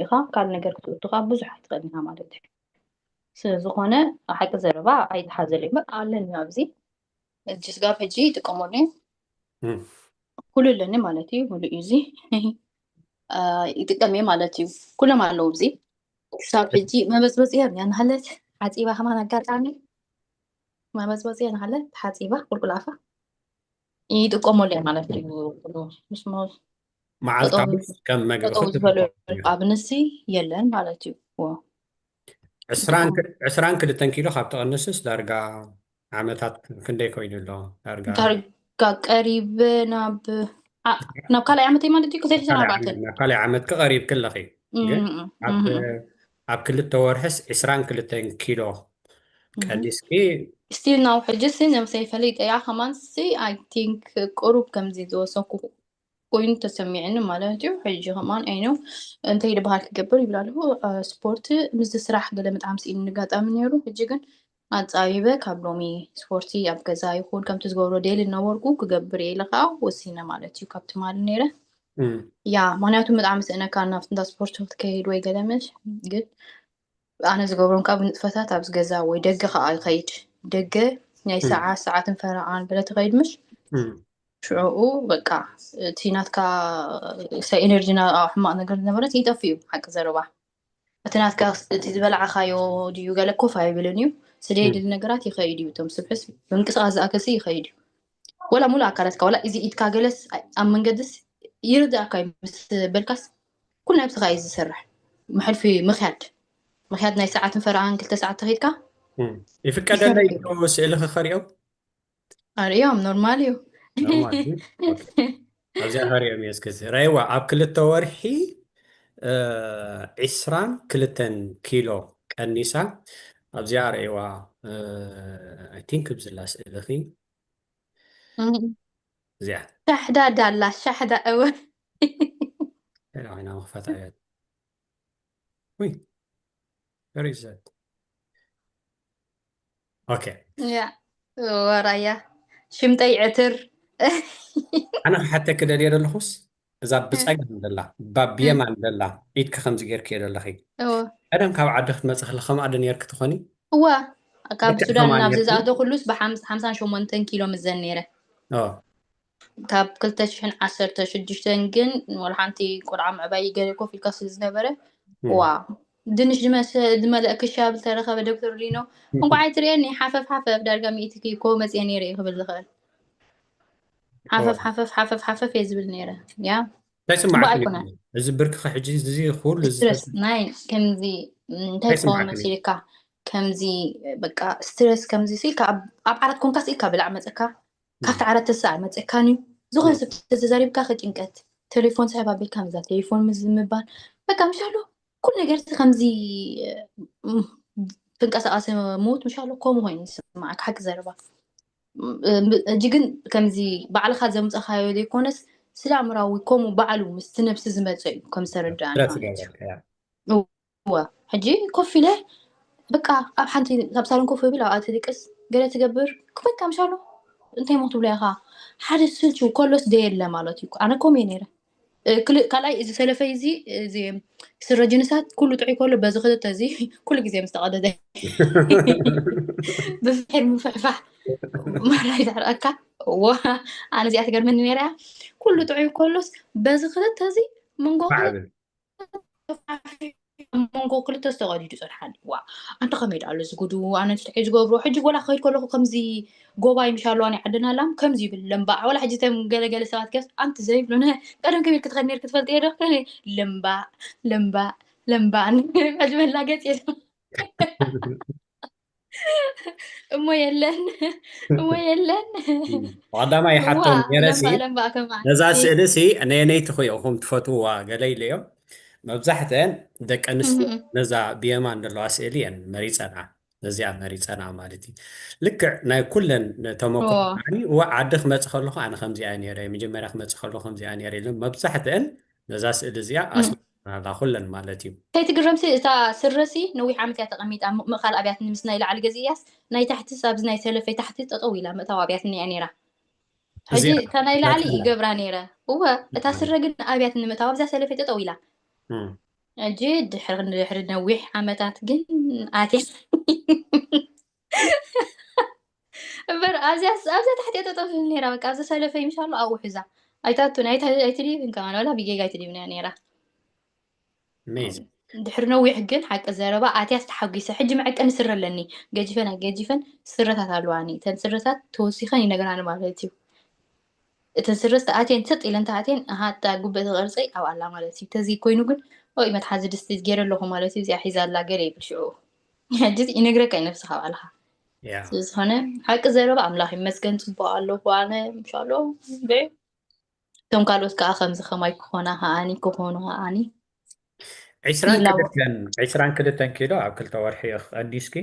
ኢኻ፣ ካልእ ነገር ክትእቱ ከኣ ብዙሕ ኣይትኽእልን ኢኻ ማለት እዩ። ስለ ዝኾነ ሓቂ ዘረባ ኣይትሓዘለይ። በቃ ኣለኒ ኣብዚ። እዚ ስጋብ ሕጂ ይጥቀመሉ እዩ። እም። ኩሉ ኣለኒ ማለት እዩ። ሙሉእ እዩ እዚ። አ፣ ይጥቀም እየ ማለት እዩ። ኩሎም ኣለዉ እዚ። ክሳብ ሕጂ መበዝበዚ እያ እናሃለት ሓፂባ ከማን ኣጋጣሚ መበዝበዚ እያ እናሃለት ሓፂባ ቁልቁል ኣፋ ይጥቀመሉ እያ ማለት እዩ። ኩሉ ምስ ሞ-፣ መዓልታዊ ጠጠው ከም መግቢ ጠጠው ክትጥቀም ዝበለሉ እዩ። ኣብንሲ የለን ማለት እዩ። ዎ። ዕስራን ክ-፣ ዕስራን ክልተን ኪሎ ካብ ትቐንስስ ዳርጋ ዓመታት ክንደይ ኮይኑ ኣሎ? ዳርጋ ዳርጋ ቀሪብ ናብ፣ ዓ-፣ ናብ ካልኣይ ዓመተይ ማለት እዩ፣ ክልተ ሽሕን ኣርባዕተን። ናብ ካልኣይ ዓመት ክቐሪብ ክለኺ። ግን እም፣ እም፣ ኣብ፣ እም። ኣብ ክልተ ወርሕስ ዕስራን ክልተን ኪሎ እም። ቀኒስኪ? ስቲል ናው ሕጂ ሲ ነብሰይ ፈሊጠ እያ። ከማን ሲ፣ I think፣ ቁሩብ ከምዚ ዝወሰንኩ ኮይኑ ተሰሚዕኒ ማለት እዩ። ሕጂ ከማን፣ I know፣ እንታይ ድበሃል ክገብር ይብል ኣለኹ። አ፣ ስፖርት ምስ ስራሕ ገለ ምጥዓም ስኢኑ ንጋጣሚ ነይሩ። ሕጂ ግን ኣጻቢበ ካብ ሎሚ ስፖርቲ ኣብ ገዛ ይኹን ከምቲ ዝገብሮ ዴሊ እናበልኩ ክገብር እየ ኢለ ከዓ ወሲነ ማለት እዩ። ካብ ትማሊ ነይረ። እም። ያ፣ ምኽንያቱ ብጣዕሚ ስእነካ ናብቲ እንዳ ስፖርት ክትከይድ ወይ ገለ ምሽ፣ ግን ኣነ ዝገብሮም ካብ ንጥፈታት ኣብዚ ገዛ ወይ ደገ ከዓ ይኸይድ። ደገ ናይ እም። ሰዓት፣ ሰዓትን ፈረቓን ገለ ትኸይድ ምሽ? እም። ሽዑኡ በቃ እቲ ናትካ ሰ-፣ ኤነርጂ ና-፣ ኣብ ሕማቕ ነገር ዝነበረት ይጠፍእ እዩ፣ ሓቂ ዘረባ። እቲ ናትካ፣ እቲ ዝበላዕካዮ ድዩ ገለ ኮፍ ኣይብልን እዩ። ስለ እም። የድሊ ነገራት ይኸይድ እዩ። እቶም ስብሕስ ምንቅስቓስ ዝኣክል ሲ ይኸይድ እዩ። ወላ ሙሉእ ኣካላትካ፣ ወላ እዚ ኢድካ ገለስ ኣብ መንገድስ ይርድኣካ እዩ ምስ በልካስ፣ ኩሉ ነብስኻ እዩ ዝሰርሕ። መሕልፊ ምኽያድ፣ ምኽያድ ናይ ሰዓትን ፈረቓን ክልተ ሰዓት ተኸይድካ እም። ይፍቀደለይ ይሰርሕ እዩ። ዶ ስእልኺ ከሪኦ? ኣርእዮም፣ ኖርማል እዩ። ኖርማል እዩ? ኦኬ። ኣብዚኣ ከሪኦም እየ እስከ። ረእይዋ፣ ኣብ ክልተ ወርሒ፣ እ፣ ዕስራን ክልተን ኪሎ ቀኒሳ። ኣብዚኣ ረእይዋ፣ እ፣ I think ብዝላ ስእልኺ። እም። እዚኣ። ሻሕዳ ዳላ፣ ሻሕዳ እወ። ሄሎ፣ ዓይና መኽፈታ እያ። ውይ፣ where is that? ኦኬ። ያ፣ ወራያ። ሽምጠይ ዕትር። ኣነ ክሓተኪ ደልየ ዘለኹስ፣ እዛ እ። ብጸጋም ደላ፣ ባ-፣ እ። ብየማን ደላ፣ ኢድኪ ከምዚ ጌርኪ እየ ዘለኺ። እወ። ቀደም ካብ ዓዲ ክትመጽእ ከለኺ ከምኣ ዶ ኔርኪ ትኾኒ? እወ። ካብ ልክዕ ሱዳን ከምኣ ናብዚ ኔርኪ? ዝኣተኹሉስ ብሓምስ-፣ ሓምሳን ሸሞንተን ኪሎ ምዘን ነይረ። ኦ። ካብ ክልተ ሽሕን ዓሰርተ ሽዱሽተን ግን ወላ ሓንቲ ቆልዓ ምዕባይ ገለ ኮፍ ኢልካ ስለ ዝነበረ፣ እም። ዋ፣ ድንሽ ዝመሰ-፣ ዝመልአ ክሻ ዝተረኸበ ዶክተር ሊኖ፣ "እንቋዕ ኣይትርእየኒ፣ ሓፈፍ ሓፈፍ፣ ዳርጋ ሚእቲ ኪኮ መጽየ ነይረ" እዩ ክብል ዝኽእል። ሓፈፍ፣ ኦ። ሓፈፍ፣ ሓፈፍ፣ ሓፈፍ እየ ዝብል ነይረ። ያ። እንታይ ስምዓት ጽቡቕ ኣይኮነን። እዚ ብርክኸ ሕጂ እዚ ኩሉ እዚ ስትረስ ተስ-፣ ናይ ከምዚ፣ እንታይ እንታይ ስምዓት ክኸውን እዩ? መሲልካ? ከምዚ፣ በቃ፣ ስትረስ ከምዚ ሲልካ ኣብ፣ ኣብ ዓራት ኮንካስ ኢልካ ብላዕ መጸካ። ካብቲ እም። ዓራት ተስእ ኣይመጸካን እዩ። ዝኾነ እም። ሰብ ተዘዛሪብካ ከጭንቀት፣ ቴሌፎን ስሕብ ኣቢልካ ምዛ ቴሌፎን ምስ ምባል፣ በቃ፣ ምሻሎ ኩሉ ነገር ከምዚ፣ እም፣ ተንቀሳቃሲ ሞት ምሻሎ ከምኡ ኮይኑ ይስምዓካ፣ ሓቂ ዘረባ። እም፣ ሕጂ ግን ከምዚ ባዕልኻ ዘምጻኻዮ ዘይኮነስ፣ ስለ ኣእምራዊ ከምኡ ባዕሉ ምስቲ ነብሲ ዝመጸ እዩ ከም ዝተረድኣኒ ስትረስ ማለት እዩ። ይገብረካ፣ ያ። እወ፣ ሕጂ ኮፍ ኢለ በቃ ኣብ ሓንቲ፣ ኣብ ሳሎን ኮፍ እብል፣ ኣብኣ ትድቅስ፣ ገለ ትገብር፣ በቃ ምሻሎ እንታይ ሞ ትብሎ ኢኻ? ሓደ ስልቹ ከሎስ ዶ የለ ማለት እዩ። ኣነ ከምኡ እየ ነይረ። እ፣ ክል-፣ ካልኣይ እዚ ሰለፈይ እዚ፣ እዚ ስረ ጅንሳት ኩሉ ጥዑይ ከሎ በዚ ክልተ እዚ ኩሉ ግዜ ምስ ተቐደደ ብፍሕር ምፍሕፋሕ ማራ ይድሕረካ። እዎ፣ ኣነ እዚኣ ትገርመኒ ነይራ እያ። ኩሉ ጥዑይ ከሎስ በዚ ክልተ እዚ መንጎ ባዕ ክልተ ብል። ኣብ መንጎ ክልተ ዝተቐዲዱ ጸንሓኒ። ዋ፣ ኣንታ ከመይ ደኣ ኣሎ እዚ ጉዱ? ኣነ እንታይ ዝገብሮ? ሕጂ ወላ ክኸይድ ከለኹ ከምዚ ጎባይ ምሽ ኣለዋ ናይ ዓድና ላም ከምዚ ይብል ለምባዕ። ወላ ሕጂ እቶም ገለ ገለ ሰባት ከስ ኣንቲ ዘይብሉነ ቀደም ከመይ ኢልኪ ትኸዲ ነይርኪ ትፈልጥዮ ዶ? ለምባዕ፣ ለምባዕ፣ ለምባዕ። ሕጂ መላገጺ የለን። እሞ የለን፣ እሞ የለን። ቀዳማይ እዋ፣ ሓቶም ነይረ ሲ፣ ለምባዕ ለምባዕ ከም ነዛ ዓዲ። ስእሊ ሲ ነየነይቲ ኢኹም ትፈትውዋ ገለ ኢለዮም። መብዛሕትአን ደቂ ኣንስትዮ እም። ነዛ ብየማን ዘለዋ ስእሊ እየን መሪጸንኣ። ነዚኣ መሪጸንኣ ማለት እዩ። ልክዕ ናይ ኩለን ተመክሮ ኦ። ከዓኒ፣ እዋ፣ ዓዲ ክመጽእ ከለኹ ኣነ ከምዚኣ እየ ነይረ፣ መጀመርያ ክመጽእ ከለኹ ከምዚኣ እየ ነይረ ኢለን መብዛሕትአን ነዛ ስእሊ እዚኣ እም። ኣስሚዕናላ ኩለን ማለት እዩ። ከይትግረምሲ እታ ስረሲ ነዊሕ ዓመት እያ ተቐሚጣ። ምቕምቕ ካልእ ኣብያትኒ ምስ ናይ ላዕሊ ገዚእያስ ናይ ታሕትስ ኣብዚ ናይ ሰለፈይ ታሕቲ ጠጠው ኢላ ምእታው ኣብያትኒ እያ ነይራ። ሕጂ እዚኣ እታ ናይ ላዕሊ ትመጽእ ኣላ። ይገብራ ነይረ። እወ፣ እታ እም። ስረ ግን ኣብያትኒ ምእታው ኣብዛ ሰለፈይ ጠጠው ኢላ። እም። ሕጂ ድሕሪ ድሕሪ ነዊሕ ዓመታት ግን ኣትየ እምበር ኣብዚያ ኣብዚያ ታሕቲ እየ ጠጠው ዝብል ነይራ። በቃ ኣብዚ ሰለፈይ ምሻሉ ኣብኡ ሒዛ ኣይታቱን ኣይትድይብን ከማን ዋላ ብጌጋ ኣይትድይብን እያ ነይራ። Amazing። ድሕሪ ነዊሕ ግን ሓቂ ዘረባ ኣትያስ ተሓጒሰ። ሕጂ መዐቀኒ ስረ ኣለኒ። ገጂፈን ኣይገጂፈን ስረታት ኣለዋኒ። እተን ስረታት ተወሲኸን ይነግራኒ ማለት እዩ። እተን ስረ ዝተኣትየን ሰጥ ኢለን ተኣትየን ኣሃ እታ ጉበቲ ቅርጸይ ኣብ ኣላ ማለት እዩ። ተዚ ኮይኑ ግን ኦይ መትሓዚ ድስቲ ገይረ ኣለኹ ማለት እዩ። እዚኣ ሒዛ ኣላ ገለ ይብል ሽዑ። ሕጂ ይነግረካ እዩ ነብስኻ ባዕልኻ። ያ ስለዝኾነ ሓቂ ዘረባ ኣምላኽ ይመስገን ጽቡቕ ኣለኹ ኣነ ምሻሎ እቶም ካልኦት ከዓ ከምዚ ከማይ ክኾና ከዓኒ ክኾኑ ከዓኒ ዒስራን ይላቦ። ክልተን ዒስራን ክልተን ኪሎ ኣብ ክልተ ወርሒ ቀኒስኪ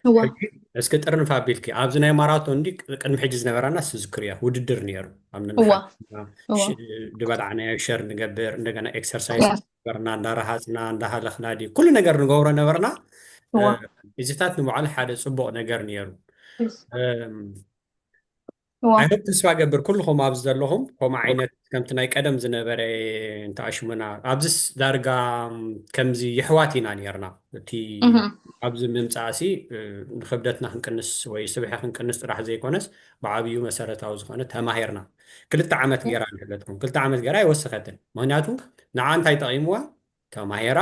እዋ ሕጂ እስኪ ጥርንፍ ኣቢልኪ ኣብዚ ናይ ማራቶን እንዲ ቅድሚ ሕጂ ዝነበረና ስዝክርያ ውድድር ነይሩ ኣብ እዋ ነንሓድሕድና እዋ ሽ- ዝበላዕናዮ ሸር ንገብር እንደገና ኤክሰርሳይስ እዋ ገበርና እንዳረሃፅና እንዳሃለኽና ድዩ ኩሉ ነገር ንገብሮ ነበርና እዋ እዚታት ንባዕሉ ሓደ ፅቡቕ ነገር ነይሩ እዋ ኣይሆፕ ተስፋ ገብር ኩልኹም ኣብዚ ዘለኹም ከምኡ ዓይነት ከምቲ ናይ ቀደም ዝነበረ እንተኣሽሙና ኣብዚስ ዳርጋ ከምዚ የሕዋት ኢና ነርና እቲ እህ ኣብዚ ምምፃእሲ ንክብደትና ክንቅንስ ወይ ስብሒ ክንቅንስ ጥራሕ ዘይኮነስ ብዓብዩ መሰረታዊ ዝኾነ ተማሂርና ክልተ ዓመት ገይራ ንህለትኩም ክልተ ዓመት ገይራ ኣይወሰኸትን ምክንያቱ ንዓ እንታይ ጠቂምዋ ተማሂራ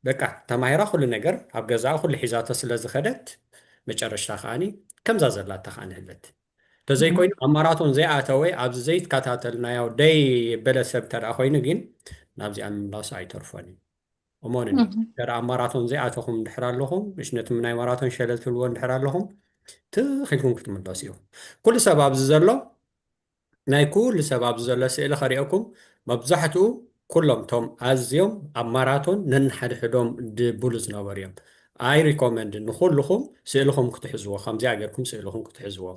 በቃ ተማሂራ ኩሉ ነገር ኣብ ገዛኣ ኩሉ ሒዛቶ ስለ ዝኸደት መጨረሽታ ከዓኒ ከምዛ ዘላታ ከዓ ንህለት ተዘይኮይኑ ኣብ ማራቶን ዘይኣተወ ኣብዚ ዘይትከታተልናዮ ደይ በለ ሰብ ተደኣ ኮይኑ ግን ናብዚኣ ምምላሱ ኣይተርፎን እዩ እሞንኒ ተደ ኣብ ማራቶን ዘይኣተኹም እንድሕር ኣለኹም እሽ ነቲ ናይ ማራቶን ሸለል ትብልዎ እንድሕር ኣለኹም ትኽልኩም ክትምለሱ ኢኹም ኩሉ ሰብ ኣብዚ ዘሎ ናይ ኩሉ ሰብ ኣብዚ ዘሎ ስእሊ ከሪኦኩም መብዛሕትኡ ኩሎም ቶም ኣዝዮም ኣብ ማራቶን ነንሓድሕዶም ድብሉ ዝነበሩ እዮም ኣይ ሪኮመንድ ንኩልኹም ስእልኹም ክትሕዝዎ ከምዚኣ ገርኩም ስእልኹም ክትሕዝዎ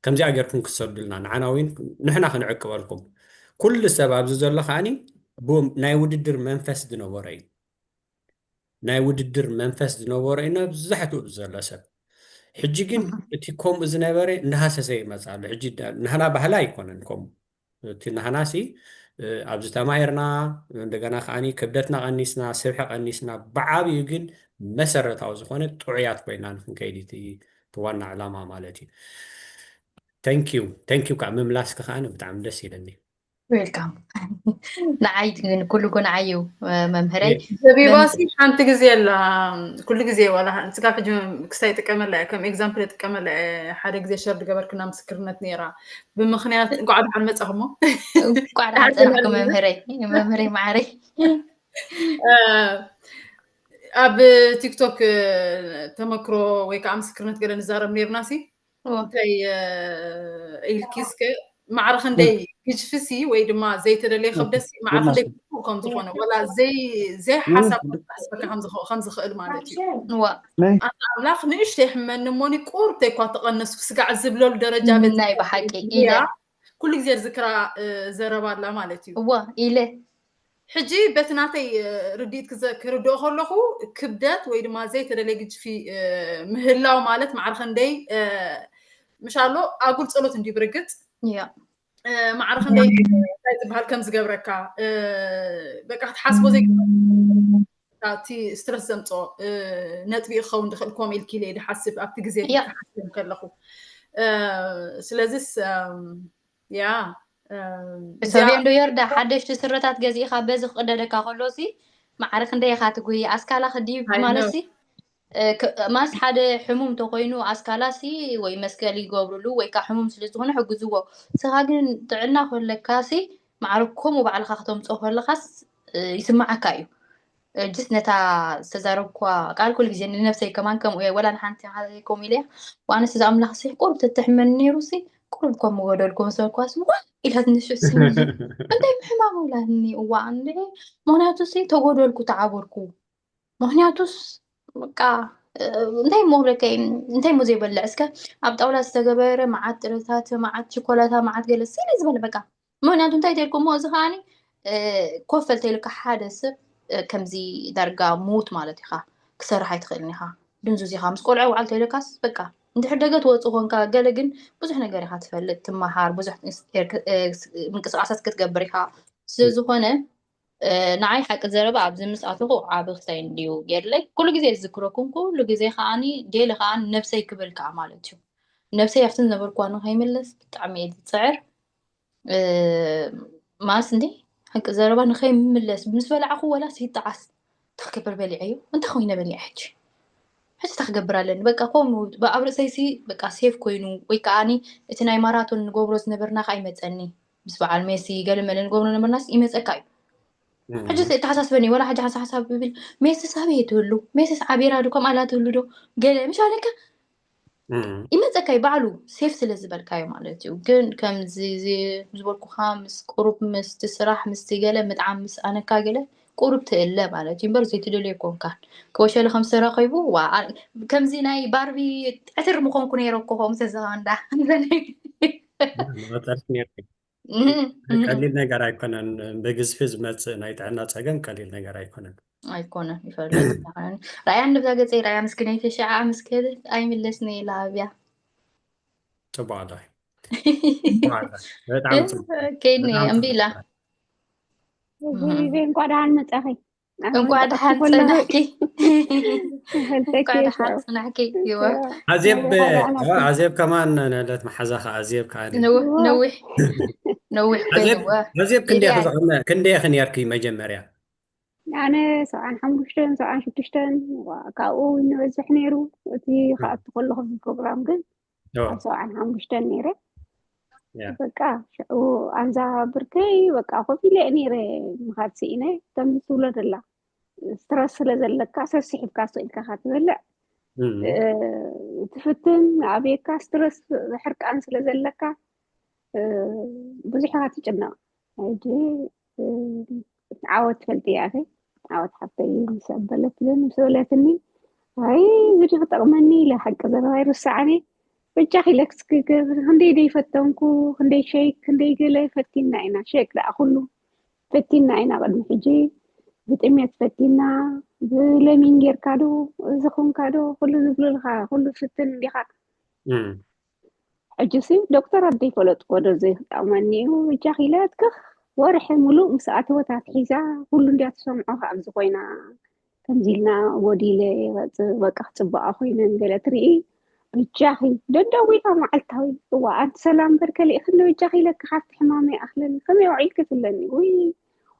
ከምዚኣ ገርኩም ክትሰዱልና ንዓና እውን ንሕና ክንዕቅበልኩም ኩሉ ሰብ ኣብዚ ዘሎ ከዓኒ ናይ ውድድር መንፈስ ዝነበሮ እዩ ናይ ውድድር መንፈስ ዝነበሮ ኢና ብዛሕትኡ ዘሎ ሰብ ሕጂ ግን እቲ ከምኡ ዝነበረ እናሃሰሰ ይመፅ ኣሎ ሕጂ ናህና ባህሊ ኣይኮነን ከምኡ እቲ ናህና ሲ ኣብዚ ተማሂርና እንደገና ከዓ ክብደትና ቀኒስና ስብሒ ቀኒስና ብዓብዩ ግን መሰረታዊ ዝኾነ ጥዑያት ኮይና ንክንከይድ እቲ ዋና ዕላማ ማለት እዩ ተንኪዩ ተንኪዩ ከዓ ምምላስኪ ከዓ ብጣዕሚ ደስ ኢለኒ ዌልካም ንዓይ ግን ኩሉ ጎ ንዓይ እዩ መምህረይ ዘቢባሲ ሓንቲ ግዜ ኣላ ኩሉ ግዜ ዋላ ስጋ ሕጂ ክስታይ ጥቀመላ እያ ከም ኤግዛምፕል ጥቀመላ ሓደ ግዜ ሸር ዝገበርክና ምስክርነት ነይራ ብምክንያት እንኳዕ ደሓን መፃኹሞ እንኳዕ ደሓን ፀናሕኩ መምህረይ መምህረይ ማዕረይ ኣብ ቲክቶክ ተመክሮ ወይ ከዓ ምስክርነት ገለ ንዛረብ ነይርና ሲ እንታይ ኢልኪ እስከ ማዕረ ክንደይ ግጅፍሲ ወይ ድማ ዘይተደለየ ክብደትሲ ማዕረ ክንደይ ክፉእ ከም ዝኾነ ወላ ዘይ ዘይሓሳብ ክሕስበካ ከም ዝኽ- ከም ዝኽእል ማለት እዩ እዋ ኣምላኽ ንእሽተይ ሕመኒ እሞኒ ቁርብተይ እኳ ተቐነስኩ ስጋዕ ዝብለሉ ደረጃ በፂሐ ናይ ብሓቂ ኢለ እያ ኩሉ ግዜ ዝክራ ዘረባ ኣላ ማለት እዩ እዋ ኢለ ሕጂ በቲ ናተይ ርድኢት ክርድኦ ከለኹ ክብደት ወይ ድማ ዘይተደለየ ግጅፊ ምህላው ማለት ማዕረ ክንደይ ምሻሎ ኣጉል ፀሎት እንዲዩ ብርግፅ ያ ማዕረ ክንደይ እንታይ ዝበሃል ከም ዝገብረካ በቃ ክትሓስቦ ዘይ እቲ ስትረስ ዘምፅኦ ነጥቢ ክኸውን ዝኽእል ኮም ኢልኪ ኢለ ድሓስብ ኣብቲ ግዜ ያ ክሓስብ ከለኹ ስለዚስ ያ ሰብዮ እንዶ የርዳ ሓደሽቲ ስረታት ገዚእኻ በዚ ክቅደደካ ከሎ ሲ ማዕረ ክንደይ ኢኻ ትጉይ ኣስካላ ክድይብ I ማለት know. ሲ እ፣ ክ- ማስ ሓደ ሕሙም ተኮይኑ ኣስካላ ሲ ወይ መስቀል ይገብርሉ ወይ ከዓ ሕሙም ስለ ዝኾነ ሕግዝዎ ስኻ ግን ጥዕና ከለካ ሲ ማዕረ ከምኡ ባዕልኻ ክተምፅኦ ከለኻስ እ፣ ይስማዓካ እዩ እ፣ ጅስ ነታ ዝተዛረብኳ ቃል ኩሉ ግዜ ንነብሰይ ከማን ከምኡ እየ ወላ ንሓንቲ ከምኡ ኢለ እያ ዋንስ እዚ ኣምላኽ ሲ ቁሩብ ተትሕመኒ ነይሩ ሲ ቁሩብ ከም ጎደልኩ መሰልኳ ሲ ዋ ኢላትኒ ሽዑ ሲ እንታይ ምሕማም ኢላትኒ እዋ እንድዒ ምክንያቱ ሲ ተጎደልኩ ተዓበርኩ ምክንያቱስ በቃ እንታይ እሞ ክብለካ እየ እንታይ እሞ ዘይበልዕ እስከ ኣብ ጣውላ ዝተገበረ መዓት ጥረታት መዓት ችኮላታ መዓት ገለ ስለ ዝበለ በቃ ምክንያቱ እንታይ ተልኩ እሞ እዚ ከዓኒ ኮፍ ፈልተ ኢልካ ሓደ ሰብ ከምዚ ዳርጋ ሙት ማለት ኢኻ ክሰርሕ ኣይትኽእልን ኢኻ ድንዙዝ ኢኻ ምስ ቆልዑ ውዓል ተይለካስ በቃ እንድሕር ደገ ትወፅእ ኮንካ ገለ ግን ብዙሕ ነገር ኢኻ ትፈልጥ ትመሃር ብዙሕ ምንቅስቃሳት ክትገብር ኢኻ ስለዝኾነ ንዓይ ሓቂ ዘረባ ኣብዚ ምስ ኣተኹ ዓቢ ክሳይ እንድዩ ገድለይ። ኩሉ ግዜ ዝዝክረኩም፣ ኩሉ ግዜ ከዓኒ ገለ ከዓኒ ነብሰይ ክብል ከኣ ማለት እዩ። ነብሰይ ኣብቲ ዝነበርኩዋ ንኸይምለስ ብጣዕሚ እየ ዝጽዕር። ማለት እንዴ ሓቂ ዘረባ ንኸይምለስ ምስ በላዕኹ ወላ ሲጣዓስ እንታይ ክገብር በሊዐዮ? እንታይ ኮይነ በሊዐ ሕጂ? ሕጂ እንታይ ክገብር ኣለኒ? በቃ ከምኡ ኣብ ርእሰይሲ በቃ ሴፍ ኮይኑ ወይ ከዓኒ እቲ ናይ ማራቶን ንገብሮ ዝነበርና ከኣ ይመጸኒ። ምስ በዓል ሜሲ ገለ መለ ንገብሮ ነበርናስ ይመጸካ እዩ። ሕጂ ዝተሓሳስበኒ ወላ ሕጂ ሓንሳ ሓሳብ ብብል ሜስስ ኣበይ ትህሉ? ሜስስ ዓቢራ ዶ ከምኣ ኢላ ትህሉ ዶ? ገለ ምሽ ኣለካ ይመጸካ እዩ ባዕሉ ሴፍ ስለ ዝበልካዮ ማለት እዩ። ግን ከምዚ እዚ ዝበልኩኻ ምስ ቁሩብ ምስቲ ስራሕ ምስቲ ገለ ምጥዓም ምስ ኣነካ ገለ ቁሩብ ትእለ ማለት እዩ እምበር ዘይትደልዮ ኣይኮንካን። ክወሸለ ከም ዝተረኸቡ ከምዚ ናይ ባርቢ ዕትር ምኾንኩ ነይረ እኮ ከምኡ ተዘኻንዳ ቀሊል ነገር ኣይኮነን። ብግዝፊ ዝመፅእ ናይ ጥዕና ፀገም ቀሊል ነገር ኣይኮነን። ኣይኮነን ይፈልጥ ራእያ ንብዛ ገፀይ ራእያ ምስክነይቲ ሽዓ ምስክል ኣይምለስኒ ኢላ ኣብያ ፅቡቅ ኣሎ። በጣም ፅቡቅ። ከይኒ እምቢ ኢላ ጊዜ እንኳ ደሓን መጻኺ። እንኳ ደሓን ጸናሕኪ። እንኳ ደሓን ጸናሕኪ። ይወ ኣዜብ ኣዜብ ከማን ነለት መሓዛኻ ኣዜብ ከኣ ነዊሕ ነዊሕ ነዊሕ ኮይንዋ ኣዜብ ክንደይ ኢኺ ነርኪ መጀመርያ? ኣነ ሰብዓን ሓሙሽተን ሰብዓን ሽዱሽተን ካብኡ ንበዝሕ ነይሩ። እቲ ከኣቱ ከለኹ ፕሮግራም ግን ኣብ ሰብዓን ሓሙሽተን ነይረ። በቃ ሽዑ ኣንዛ ብርከይ በቃ ኮፍ ኢለ እየ ነይረ። ምኻድ ስኢነ ከምዚ ትብሎ ደላ ስትረስ ስለ ዘለካ ሰሲሕብካ ስኢልካ ትበልዕ ትፍትን ኣብየካ ስትረስ ሕርቃን ስለ ዘለካ ብዙሕ ኢኻ ትጭነቕ። ሕጂ ዓወት ትፈልጥያ ኢኺ። ዓወት ሓብተይ ምስ ኣበለት ግን ምስ በለትኒ ኣይ እዚ ድዩ ክጠቕመኒ ኢለ ሓቂ ዘረባ ይርስዓኒ። በጃኺ ኢለ ክስክክር ክንደይ ደይፈተንኩ ክንደይ ሸይክ ክንደይ ገለ ፈቲና ኢና። ሸይክ ደኣ ኩሉ ፈቲና ኢና ቅድሚ ሕጂ ብጥሜት ፈቲና ብለሚን ጌርካ ዶ እዚ ኹንካ ዶ ኩሉ ዝብሉልካ ኩሉ ፍትን እንዲኻ ሕጂ ሲ ዶክተራት ዘይፈለጥዎ ዶ ዘይክጠቕመኒ እዩ ብጃኺ ኢለ ትክኽ ወርሒ ሙሉእ ምስ ኣተወት ኣትሒዛ ኩሉ እንድያ ትሰምዖ ኣብዚ ኮይና ከምዚ ኢልና ጎዲለ በቃ ክፅበቃ ኮይነን ገለ ትርኢ ብጃኺ ደደዊላ መዓልታዊ እዋ ኣንቲ ሰላም በርከሊእክኒ ብጃኺ ኢለኪ ካብቲ ሕማመይ ኣኽለኒ ከመይ ውዒልኪ ትብለኒ ውይ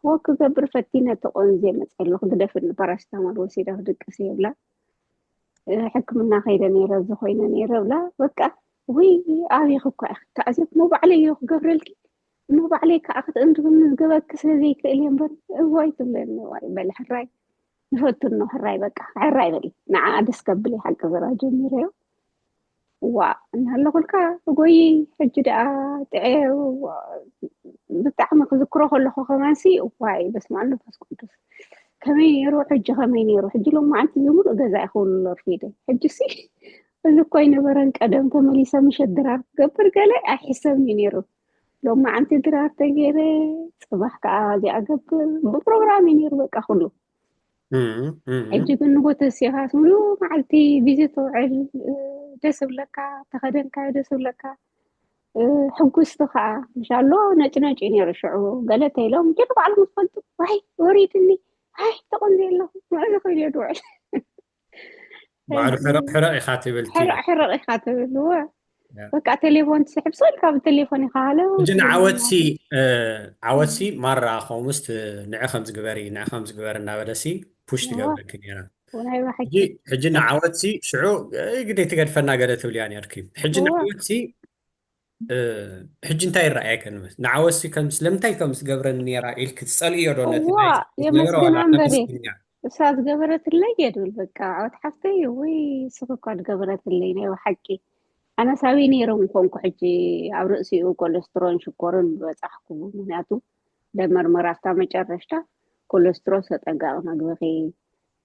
ወክ ክገብር ፈቲነ ተቆንዜ መፀ ኣለኹ ግደፍኒ ፓራሲታሞል ወሲደ ክድቅስ የብላ ሕክምና ከይደ ነይረ እዚ ኮይነ ነይረ ብላ በቃ ውይ ኣበይኺ እኳ ኢኺ ተኣዚብኩ እሞ ባዕለይ እየ ክገብረልኪ እሞ ባዕለይ ከዓ ክትእንድብኒ ዝገበርኪ ስለ ዘይክእል እየ እምበር እዋይ ትብለኒ ዋይ በሊ ሕራይ ንፈትኖ ሕራይ በቃ ሕራይ በሊ ንዓ ደስ ከብል ሓቂ ዘራ ጀሚረዮ ዋ እናሃለኹልካ ጎይ ሕጂ ደኣ ጥዐ ብጣዕሚ ክዝክሮ ከለኹ ከማንሲ ዋይ በስመ ኣብ መንፈስ ቅዱስ ከመይ ነይሩ ሕጂ ከመይ ነይሩ ሕጂ ሎማዓንቲ ዝሙሉእ ገዛ ይኸውን ኣሎ ርፊደ ሕጂሲ እዚ እኮ ኣይነበረን ቀደም ተመሊሰ ምሸት ድራር ክገብር ገለ ኣይሕሰብን እዩ ነይሩ ሎማዓንቲ ድራር ተገይረ ፅባሕ ከዓ እዚኣ ገብር ብፕሮግራም እዩ ነይሩ በቃ ኩሉ ሕጂ ግን ንጎ ተሲኻስ ሙሉ መዓልቲ ቢዚ ትውዕል ደስ ብለካ ተኸደንካዮ ደስ ብለካ ሕጉስቲ ከዓ ምሻሎ ነጭ ነጭ እዩ ነይሩ ሽዑ ገለ ተይሎም ግን ባዕሎም ዝፈልጡ ዋይ ወሪድኒ ኣይ ተቆንዘ ኣለኹ ምዕዚ ኮይኑ እየ ድውዕል ባዕሉ ሕረቕ ሕረቕ ኢኻ ትብል ሕረቕ ሕረቕ ኢኻ ትብል እወ በቃ ቴሌፎን ትስሕብ ስልካ ብቴሌፎን ኢኻ ሃለ ሕጂ ንዓወትሲ ዓወትሲ ማራ ከምኡስ ንዕ ከም ዝግበሪ ንዕ ከም ዝግበር እናበለሲ ፑሽ ትገብረኪ ነራ ሕጂ ንዓወትሲ ሽዑ ግደይ ትገድፈና ገለ ትብልያ ነርኪ ሕጂ ንዓወትሲ ሕጂ እንታይ ይረኣየከ ንመስ ንዓወትሲ ከም ስለምንታይ ከም ዝገብረኒ ነራ ኢልክ ትፀልእዮ ዶ ነቲ የመስግና እምበሪ እሳ ዝገበረትለይ የድብል በቃ ዓወት ሓፍተይ ወይ ስኽኳ ዝገበረትለይ ናይ ሓቂ ኣነ ሳቢ ነይረ ምኮንኩ ሕጂ ኣብ ርእሲኡ ኮለስትሮን ሽኮርን ዝበፃሕኩ ምክንያቱ ደመርመራ ኣብታ መጨረሽታ ኮለስትሮ ተጠንቀቂ መግብኺ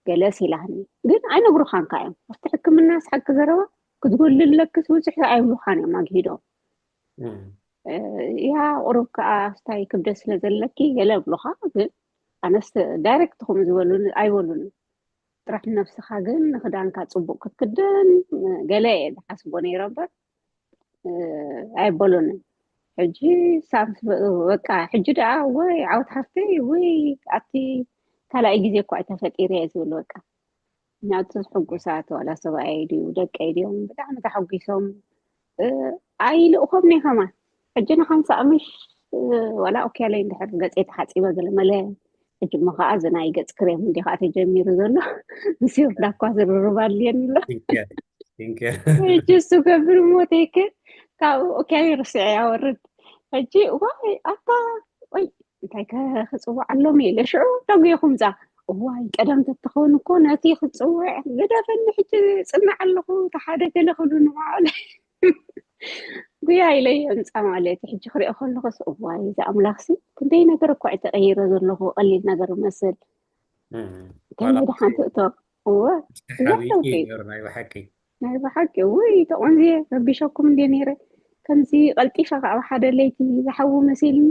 ገለስ ኢላኒ ግን ኣይነግሩኻንካ እዮም ኣብቲ ሕክምና ስሓቂ ዘረባ ክትጎልለክስ ብዙሕ ኣይብሉኻን እዮም ኣግሂዶም ያ ቁሩብ ከዓ ስታይ ክብደት ስለ ዘለኪ ገለ ብሉኻ ግን ኣነስ ዳይሬክት ኹም ዝበሉኒ ኣይበሉኒ ጥራሕ ንነብስኻ ግን ንኽዳንካ ፅቡቅ ክትክደን ገለ እየ ዝሓስቦ ነይረ እምበር ኣይበሉንን ሕጂ ሳምስ በቃ ሕጂ ደኣ ወይ ዓወት ሓፍተይ ወይ ኣብቲ ካልኣይ ግዜ እኳ ተፈጢረ እየ ዝብል በቃ። ምክንያቱ ሕጉሳት ዋላ ሰብኣይ ድዩ ደቀይ ድዮም ብጣዕሚ ተሓጒሶም። ኣይልእኾም ነ ከማን ሕጂ ንሓንሳእ ምሽ ዋላ ኦኪያለይ እንድሕር ገፀይ ተሓፂበ ገለ መለ ሕጂ እሞ ከዓ እዚ ናይ ገፅ ክሬም እንዲ ከዓ ተጀሚሩ ዘሎ ምስ ዮርዳ እኳ ዝርርብ ኣድልየኒ ኣሎ። ሕጂ እሱ ገብር እሞ ቴክል ካብ ኦኪያለይ ርስዐ ያወርድ። ሕጂ ዋይ ኣታ ወይ እንታይ ክፅውዓሎም ኢለ ሽዑ ደጉየ ኩምዛ እዋይ ቀደም ተትኸውን እኮ ነቲ ክፅውዕ ግደፈኒ ሕጂ ፅናዕ ኣለኹ እቲ ሓደ ገለ ክብሉ ንማዕለ ጉያ ኢለ የምፃ ማለት እዩ። ሕጂ ክሪኦ ከለኹስ እዋይ እዚ ኣምላኽሲ ክንደይ ነገር እኳ እዩ ተቐይረ ዘለኹ ቀሊል ነገር መስል ከመይ ድሓንቲ እቶ እወ ሓቢእኪ ነይሩ ናይ ብሓቂ ናይ ብሓቂ ውይ ተቆንዝየ ረቢሸኩም እንደ ነይረ ከምዚ ቀልጢፈ ከዓ ሓደ ለይቲ ዝሓዊ መሲልኒ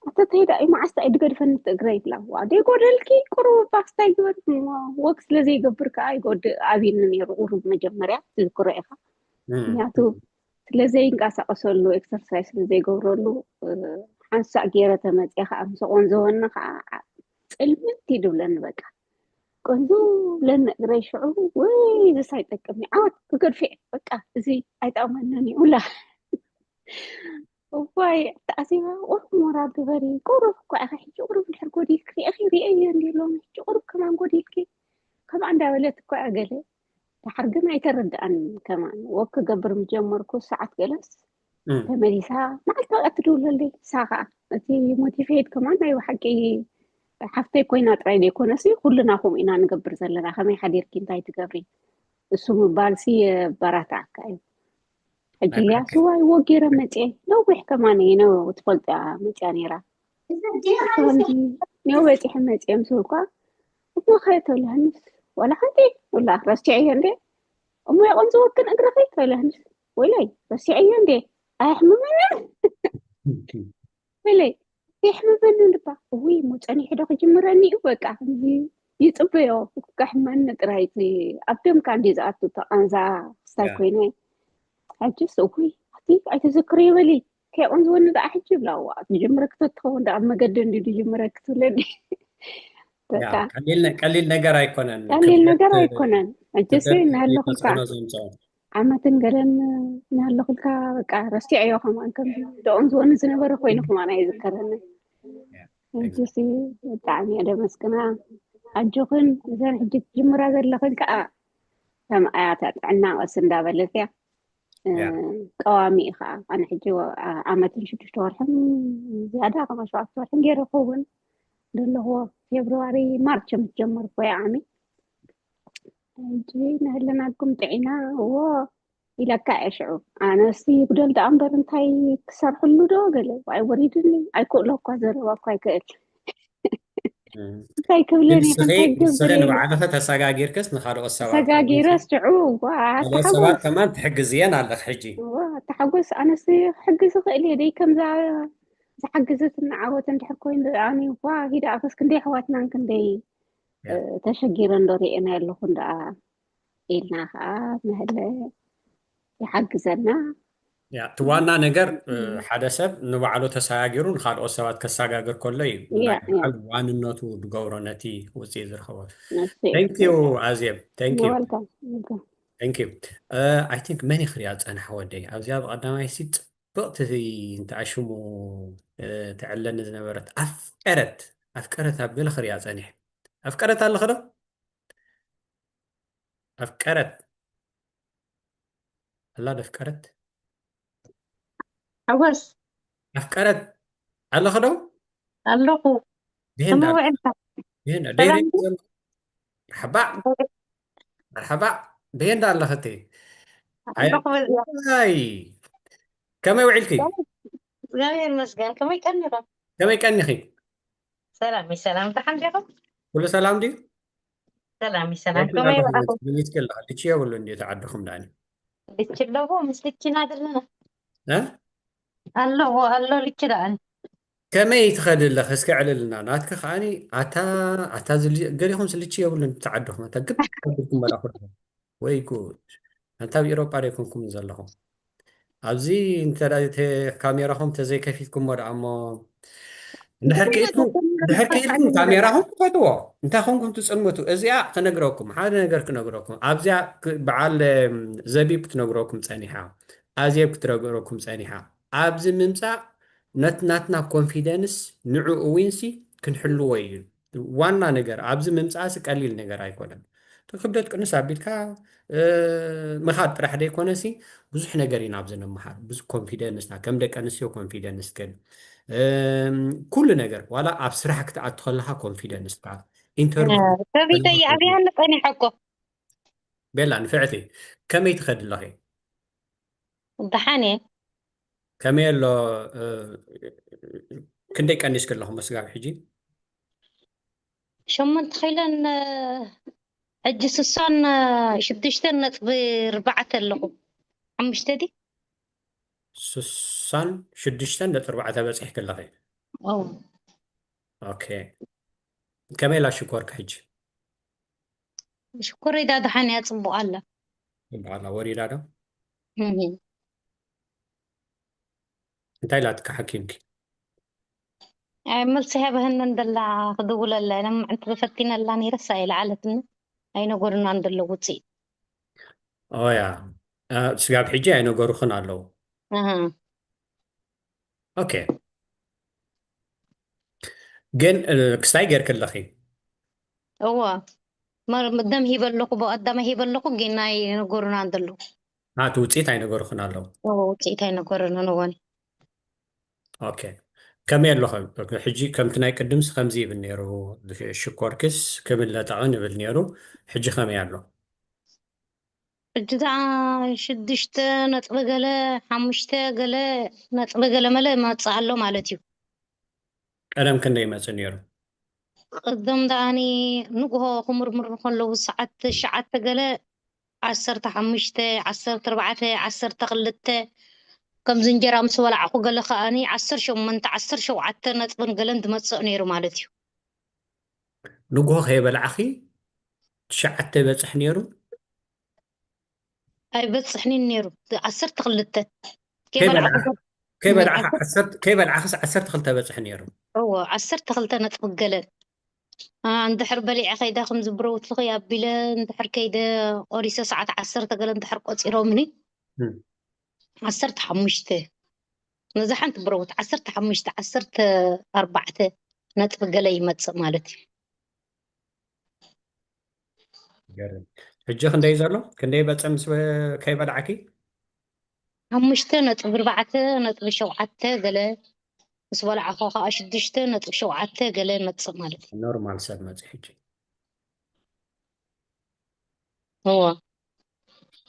ኣተተይ ዳኣ መዓስታ እዩ ድገድፈኒ እቲ እግረ ይብላ ዋ ደይጎደልኪ ቁሩብ ፓስታ ይግበር ወክ ስለ ዘይገብር ከዓ ይጎድእ ኣብኒ ነይሩ ቁሩብ መጀመርያ ትዝክሮ ኢኻ ምክንያቱ ስለ ዘይንቀሳቀሰሉ ኤክሰርሳይዝ ስለ ዘይገብረሉ ሓንሳእ ገይረ ተመፅየ ከዓ ምስ ቆንዘወኒ ከዓ ፅልምት ይድብለኒ በቃ ቆንዙ ለኒ እግረይ ሽዑ ወይ ዝስ ኣይጠቅምኒ ዓወት ክገድፍዕ በቃ እዚ ኣይጠቅመንን እዩ ላ እዋይ ተኣሲባ ቁሩብ ሞራል ግበሪ ቁሩብ እኳ ኢኻ ሕጂ ቁሩብ ድሕር ጎዲልክ ሪእኺ ሪእየ እንዲ ሎሚ ሕጂ ቁሩብ ከማን ጎዲልኪ ከምኣ እንዳበለት እኳ እያ ገለ ድሓር ግን ኣይተረድኣን ከማን ወክ ክገብር ምጀመርኩ ሰዓት ገለስ ተመሊሳ መዓልቲ በቃ ትድውለለይ ንሳ ከዓ እቲ ሞቲቬት ከማን ናይ ብሓቂ ሓፍተይ ኮይና ጥራይ ዘይኮነሲ ኩልና ከምኡ ኢና ንገብር ዘለና ከመይ ሓዲርኪ እንታይ ትገብሪ እሱ ምባልሲ የበራትዓካ እዩ ሕጂ ልያስ ዋይ ወጊረ መፅየ ነዊሕ ከማን እየ ነው ትፈልጦ እያ መፅያ ነይራ ከምዚ ነው በፂሐ መፅየ ምስ በልኳ እሞ ከየተብልሃንስ ዋላ ሓንቲ ውላ ረስቲዐዮ እንዴ እሞ የቆንዝወክን እግርኺ ተብልሃንስ ወይለይ ረስቲዐዮ እንዴ ኣየሕምመንን ወይለይ የሕምመንን ድባ እውይ እሞ ፀኒሑ ዶ ክጅምረኒ እዩ በቃ ከምዚ ይፅበዮ ከሕመኒ ጥራይ እቲ ኣብ ደምካ እንዲ ዝኣቱ ተቃንዛ ክስታይ ኮይነ ሕጅስ እውይ ኣቲ ኣይትዝክርዮ በሊ ከይቆንዝወኒ ደኣ ሕጂ ይብላ ዋ ትጅምረኪ ተትኸውን ደኣ ኣብ መገዲ እንዲ ድጅምረኪ ትብለኒ በቃ ቀሊል ነ- ቀሊል ነገር ኣይኮነን ቀሊል ነገር ክብደት- ኣይኮነን ሕጅስ ክብደት እናሃለኹልካ ተፅዕኖ ዘምፅኦ ዓመትን ገለን እናሃለኹልካ በቃ ረሲዐዮ ከማን ከም ደኦም ዝወኒ ዝነበረ ኮይኑ ከማን ኣይዝከረኒ ሕጅስ ብጣዕሚ እየ ደመስግና ኣጆኽን እዘን ሕጂ ትጅምራ ዘለኽን ከዓ ከም ኣያታ ጥዕና ቀስ እንዳበለት እያ እ፣ ያ። ቀዋሚ እዩ ከዓ ኣነ ሕጂ ወ- ኣ- ዓመትን ሽዱሽተ ወርሕን ዝያዳ ከማ ሸውዓተ ወርሕን ገይረ ክኸውን ዘለኽዎ ፌብርዋሪ ማርች ምስ ጀመርኩ እየ ዓሚ ሕጂ ንህልናኩም ጥዒና እዎ ኢለካ እየ ሽዑ ኣነስ ይጉደል ደኣ እምበር እንታይ ክሰርሕሉ ዶ ገለ ዋይ ወሪድኒ ኣይክእሎ እኳ ዘረባ እኳ ይክእል እንታይ ክብለን እየ ንስኺ እንታይ ንስኺ ክገብር እየ ንባዕልኺ ተሰጋጊርክስ ንኻልኦት ሰባት ተሰጋጊረስ ሽዑ ዋ ካልኦት ኣተሓጎስ ሰባት ከማን ትሕግዝየን ኣለኽ ሕጂ ዋ ኣተሓጎስ ኣነስ ክሕግዝ እኽእል እየ ደይ ከምዛ ዝሓግዘትን ዓወት እንድሕር ኮይኑ ኣነ ዋ ሂዳ ኣኸስ ክንደይ ኣሕዋትናን ክንደይ ያ። እ፣ ተሸጊረን ዶ ርእየን ኣለኹን ደኣ ኢልና ከዓ ንህለ ይሓግዘና ያ እቲ ዋና ነገር እ፣ ሓደ ሰብ ንባዕሉ ተሰጋጊሩ ንካልኦት ሰባት ከሰጋግር ከሎ እዩ ያ፣ ናይ ያ። ባዕሉ ዋንነቱ ዝገብሮ ነቲ ውፅኢት ዝረኸቦ ንሱ እዩ። thank you ኣዜብ thank you Welcome, welcome. thank you I think መን ክሪኣ ፀንሐ ወደይ ኣብዚኣ ብቀዳማይ ሲ ፅብቕቲ እንተኣሽሙ እ፣ ትዕለኒ ዝነበረት ኣፍቀረት ኣፍቀረት ኣብ ገለ ክሪኣ ፀኒሐ ኣፍቀረት ኣለኸ ዶ ኣፍቀረት ኣላ ዶ ኣፍቀረት ሓጎስ ኣፍቀረት ኣለኸ ዶ ኣለኹ ብሄንዳ ከመይ ውዕልካ ብሄንዳ ሰላም ደይረ መርሓባ መርሓባ ብሄንዳ ኣለኸ እቲ ኣለኹ በዚኣ ኣይ ከመይ ውዒልኪ እግዚኣብሔር ይመስገን ከመይ ቀኒኹም ከመይ ቀኒኺ ሰላም እዩ ሰላም ደሓን ዲኹም ኩሉ ሰላም ድዩ ሰላም እዩ ሰላም ከመይ ውዓኹም መሊስኪ ኣለኻ ልቺ የብሉ እንዲ ተዓድኹም ዳኒ ልቺ ኣለዎ ምስ ልቺና ዘለና እ? ኣለዎ ኣሎ ልቺ ደኣን ከመይ ትኸዲ ኣለኽ እስኪ ዕልልና ናትኪ ከዓኒ ኣታ ኣታ ዝል- ገሊኹም ስልቺ የብሉን ተዓድኹም ኣታ ግብ ከብልኩም መላኹ ወይ ጉድ ኣንታ ኣብ ኤሮጳ ዶ ኣይኮንኩም ዘለኹም ኣብዚ እንተ ካሜራኹም ተዘይከፊትኩሞ ደኣ እሞ፣ እንድሕር ክኢልኩም እንድሕር ክኢልኩም ካሜራኹም ክፈትዎ። እንታይ ኮንኩም ትጽምቱ? እዚኣ ክነግረኩም፣ ሓደ ነገር ክነግረኩም። ኣብዚኣ በዓል ዘቢብ ክትነግረኩም ጸኒሓ፣ ኣዜብ ክትነግረኩም ጸኒሓ። ኣብዚ ምምጻእ ናትና ኮንፊደንስ ንዕኡ ዊንሲ ክንሕልዎ እዩ ዋና ነገር። ኣብዚ ምምጻእሲ ቀሊል ነገር ኣይኮነን። ክብደት ቅንስ ኣቢልካ ምኻድ ጥራሕ ዘይኮነሲ፣ ብዙሕ ነገር ኢና ኣብዚ ንመሃር። ብዙ ኮንፊደንስና ከም ደቂ ኣንስትዮ ኮንፊደንስ ግን ኩሉ ነገር ዋላ ኣብ ስራሕ ክትኣቱ ከለካ ኮንፊደንስካ ኢንተርቪው ከቢተይ ኣብያ ንጸኒሐ እኮ ቤላ ንፍዕቲ ከመይ ትኸድ ኣለኺ? ደሓን እየ። ከመይ ኣሎ? ክንደይ ቀኒስኪ ኣለኹ መስጋብ ሕጂ? ሸሞንተ ኪሎን ሕጂ ስሳን ሽዱሽተን ነጥቢ ኣርባዕተ ኣለኹ። ሓሙሽተ ዲ ስሳን ሽዱሽተን ነጥቢ ኣርባዕተ በፂሕኪ ኣለኺ። ኦ ኦኬ። ከመይ ኢላ ሽኮርኪ ሕጂ? ሽኮር ኢዳ ደሓን እያ፣ ጽቡቕ ኣላ። በዓላ ወሪዳ ዶ? እህ። እንታይ ኢላትካ ሓኪምኪ? ኣይ መልሲ ሃበህን እንደላ ክድውለላ ኢለ መዓንቲ ተፈቲነላ ነይረ፣ እሳ ኢላ ኣለትኒ። ኣይነገሩናን ደሎ ውፅኢት። ኦያ ስጋብ ሕጂ ኣይነገሩኽን ኣለዉ። ኣሃ። ኦኬ። ግን ክስታይ ጌርኪ ኣለኺ? እዋ መር- ደም ሂበ ኣለኹ፣ ብቐዳማይ ሂበ ኣለኹ፣ ግን ኣይነገሩናን ደሎ። እቲ ውፅኢት ኣይነገሩኽን ኣለዉ። እዎ ውፅኢት ኣይነገሩናን እወን። ኦኬ። ከመይ ኣለኹ? ሕጂ ከምቲ ናይ ቅድምስ ከምዚ ይብል ነይሩ፣ ሽኮርክስ ክምለጠቕን ይብል ነይሩ። ሕጂ ከመይ ኣሎ? ሕጂ ደኣ ሽዱሽተ ነጥቢ ገለ ሓሙሽተ ገለ ነጥቢ ገለ መለ መጽእ ኣሎ ማለት እዩ። ቀደም ክንደይ ይመጽእ ነይሩ? ቅድም ደኣኒ ንግሆ ክምርምሩ ከለዉ ሰዓት ትሽዓተ ገለ ዓሰርተ ሓሙሽተ ዓሰርተ ኣርባዕተ ዓሰርተ ክልተ ከምዚ እንጀራ ምስ በላዕኹ ገለ ከኣኒ ዓሰርተ ሸሞንተ ዓሰርተ ሸውዓተ ነጥብን ገለን ዝመጽእ ነይሩ ማለት እዩ። ንግሆ ከይበላዕኺ ትሽዓተ ይበጽሕ ነይሩ? ኣይበጽሕኒን ነይሩ ዓሰርተ ክልተ ከይበላዕኺ ዓሰርተ- ከይበላዕኺስ ዓሰርተ ክልተ በጽሕ ነይሩ። እዎ ዓሰርተ ክልተ ነጥቢ ገለ። እንድሕር በሊዐ ከይዳ ከም ዝብረውትልኺ ኣቢለ እንድሕር ከይደ ቆሪሰ ሰዓት ዓሰርተ ገለ እንድሕር ቆፂሮምኒ ዓሰርተ ሓሙሽተ ነዚ ሓንቲ ብረውት ዓሰርተ ሓሙሽተ ዓሰርተ ኣርባዕተ ነጥቢ ገለ ይመፅእ ማለት እዩ። ሕጂ ክንደይ ዘሎ? ክንደይ በፀ ምስ ከይበላዕኪ? ሓሙሽተ ነጥቢ ኣርባዕተ ነጥቢ ሸውዓተ ገለ ምስ በላዕኹ ከዓ ሽዱሽተ ነጥቢ ሸውዓተ ገለ መፅእ ማለት እዩ። ኖርማል ሰብ መፅእ ሕጂ እዎ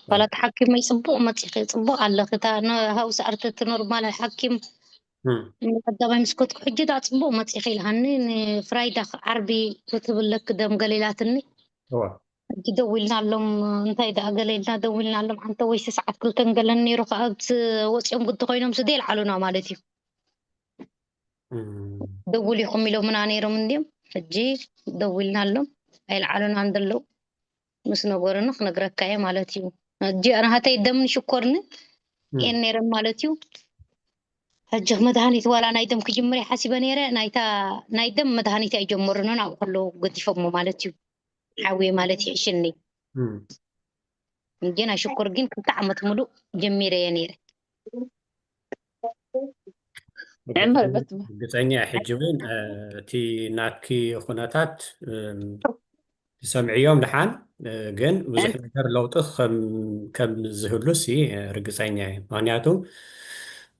ዋላ እቲ ሓኪመይ ፅቡቅ መፂኺ ፅቡቅ ኣለኺ እታ ሃውስ ኣርተቲ ኖርማል ሓኪም ቀዳማይ ምስ ከድኩ ሕጂ ዳ ፅቡቅ መፂኺ ኢልሃኒ ንፍራይዳ ዓርቢ ክትብለክ ደም ገሌላትኒ ሕጂ ደዊልና ኣሎም እንታይ ደኣ ገለ ኢልና ደዊልና ኣሎም ዓንተ ወይሲ ሰዓት ክልተን ገለን ነይሩ ከዓ ወፂኦም ግዲ ኮይኖም ስደ ይልዓሉና ማለት እዩ። ደውል ኢኹም ኢሎምና ነይሮም እንዲም ሕጂ ደዊልና ኣሎም ኣይልዓሉና እንደለው ምስ ነገሩኒ ክነግረካ እየ ማለት እዩ። ሕጂ ኣነ ሃተይ ደምን ሽኮርኒ እየን ነይረን ማለት እዩ። ሕጂ መድሃኒት ዋላ ናይ ደም ክጅምር እየ ሓሲበ ነይረ ናይታ ናይ ደም መድሃኒት ኣይጀመሩንን ኣብኡ ከለዉ ገዲፎሞ ማለት እዩ። ሓውየ ማለት ይሕሽኒ። ግን ኣሽኩር ግን ክልተ ዓመት ሙሉእ ጀሚረየ ነይረ። ርግፀኛ ሕጂ እውን እቲ ናትኪ ኩነታት ትሰምዕዮም ደሓን ግን ብዙሕ ነገር ለውጢ ከም ዝህሉ ሲ ርግፀኛ እዩ። ምክንያቱ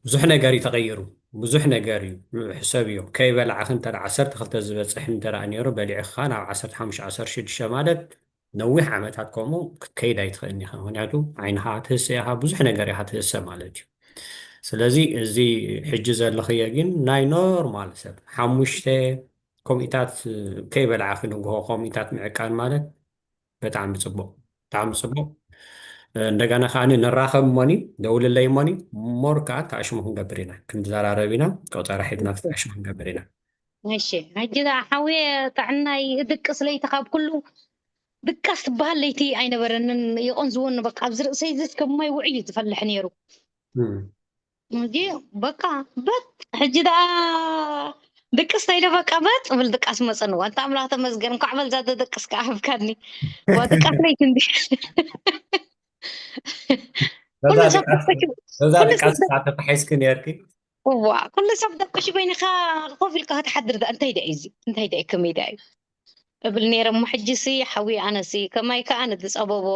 ብዙሕ ነገር እዩ ተቀይሩ። ብዙሕ ነገር እዩ ሕሰብ እዩ ከይበላዕኺ እንተ ዓሰርተ ክልተ ዝበፅሕ እንተ ነይሩ በሊዕኻ ናብ ዓሰርተ ሓሙሽተ ዓሰርተ ሽዱሽተ ማለት ነዊሕ ዓመታት ከምኡ ክትከይድ ኣይትኽእልን ኢኻ። ምክንያቱ ዓይንኻ ትህሰ ኢኻ፣ ብዙሕ ነገር ኢኻ ትህሰ ማለት እዩ። ስለዚ እዚ ሕጂ ዘለኽዮ ግን ናይ ኖርማል ሰብ ሓሙሽተ ከምኡታት ከይበላዕኺ ንግሆ ከምኡታት ምዕቃን ማለት ብጣዕሚ ፅቡቅ ብጣዕሚ ፅቡቅ። እንደገና ከዓ ንራኸብ እሞኒ ደውልለይ እሞኒ ሞር ከዓ ተኣሽሙ ክንገብር ኢና ክንዘራረብ ኢና ቆፀራ ሒዝና ተኣሽሙ ክንገብር ኢና። እሺ ሕጂ ደኣ ሓውየ ጥዕናይ እድቅስ ለይቲ ካብ ኩሉ ድቃስ ትበሃል ለይቲ ኣይነበረንን። የቐንዝወኒ በቃ ኣብዚ ርእሰይ ዝስ ከም ማይ ውዑይ እዩ ዝፈልሕ ነይሩ። እም። እንጂ በቃ በጥ ሕጂ ደኣ ድቅስ ተይለ በቃ በጥ ብል ድቃስ መጸንዋ። እንተ ኣምላኽ ተመስገን፣ እንኳዕ በልዛ ተደቅስ ከኣ ሃብካኒ። ዋ ድቃስ ለይቲ እንዲ። በዛ ኩሉ ሰብ ድቃስ፣ ደቅሽ፣ በዛ ኩሉ ሰብ ድቃስ ደቅ-፣ ከኣ ተታሒዝኪ ነርኪ? እዋ፣ ኩሉ ሰብ ደቅሽ በይንኻ ኮፍ ኢልካ ክትሓድር ደኣ እንታይ ደኣ እዩ እዚ? እንታይ ደኣ እዩ? ከመይ ደኣ እዩ? እብል ነይረ እሞ፣ ሕጂሲ ሓውየ ኣነሲ ከማይ ከኣ ንዝጸበቦ።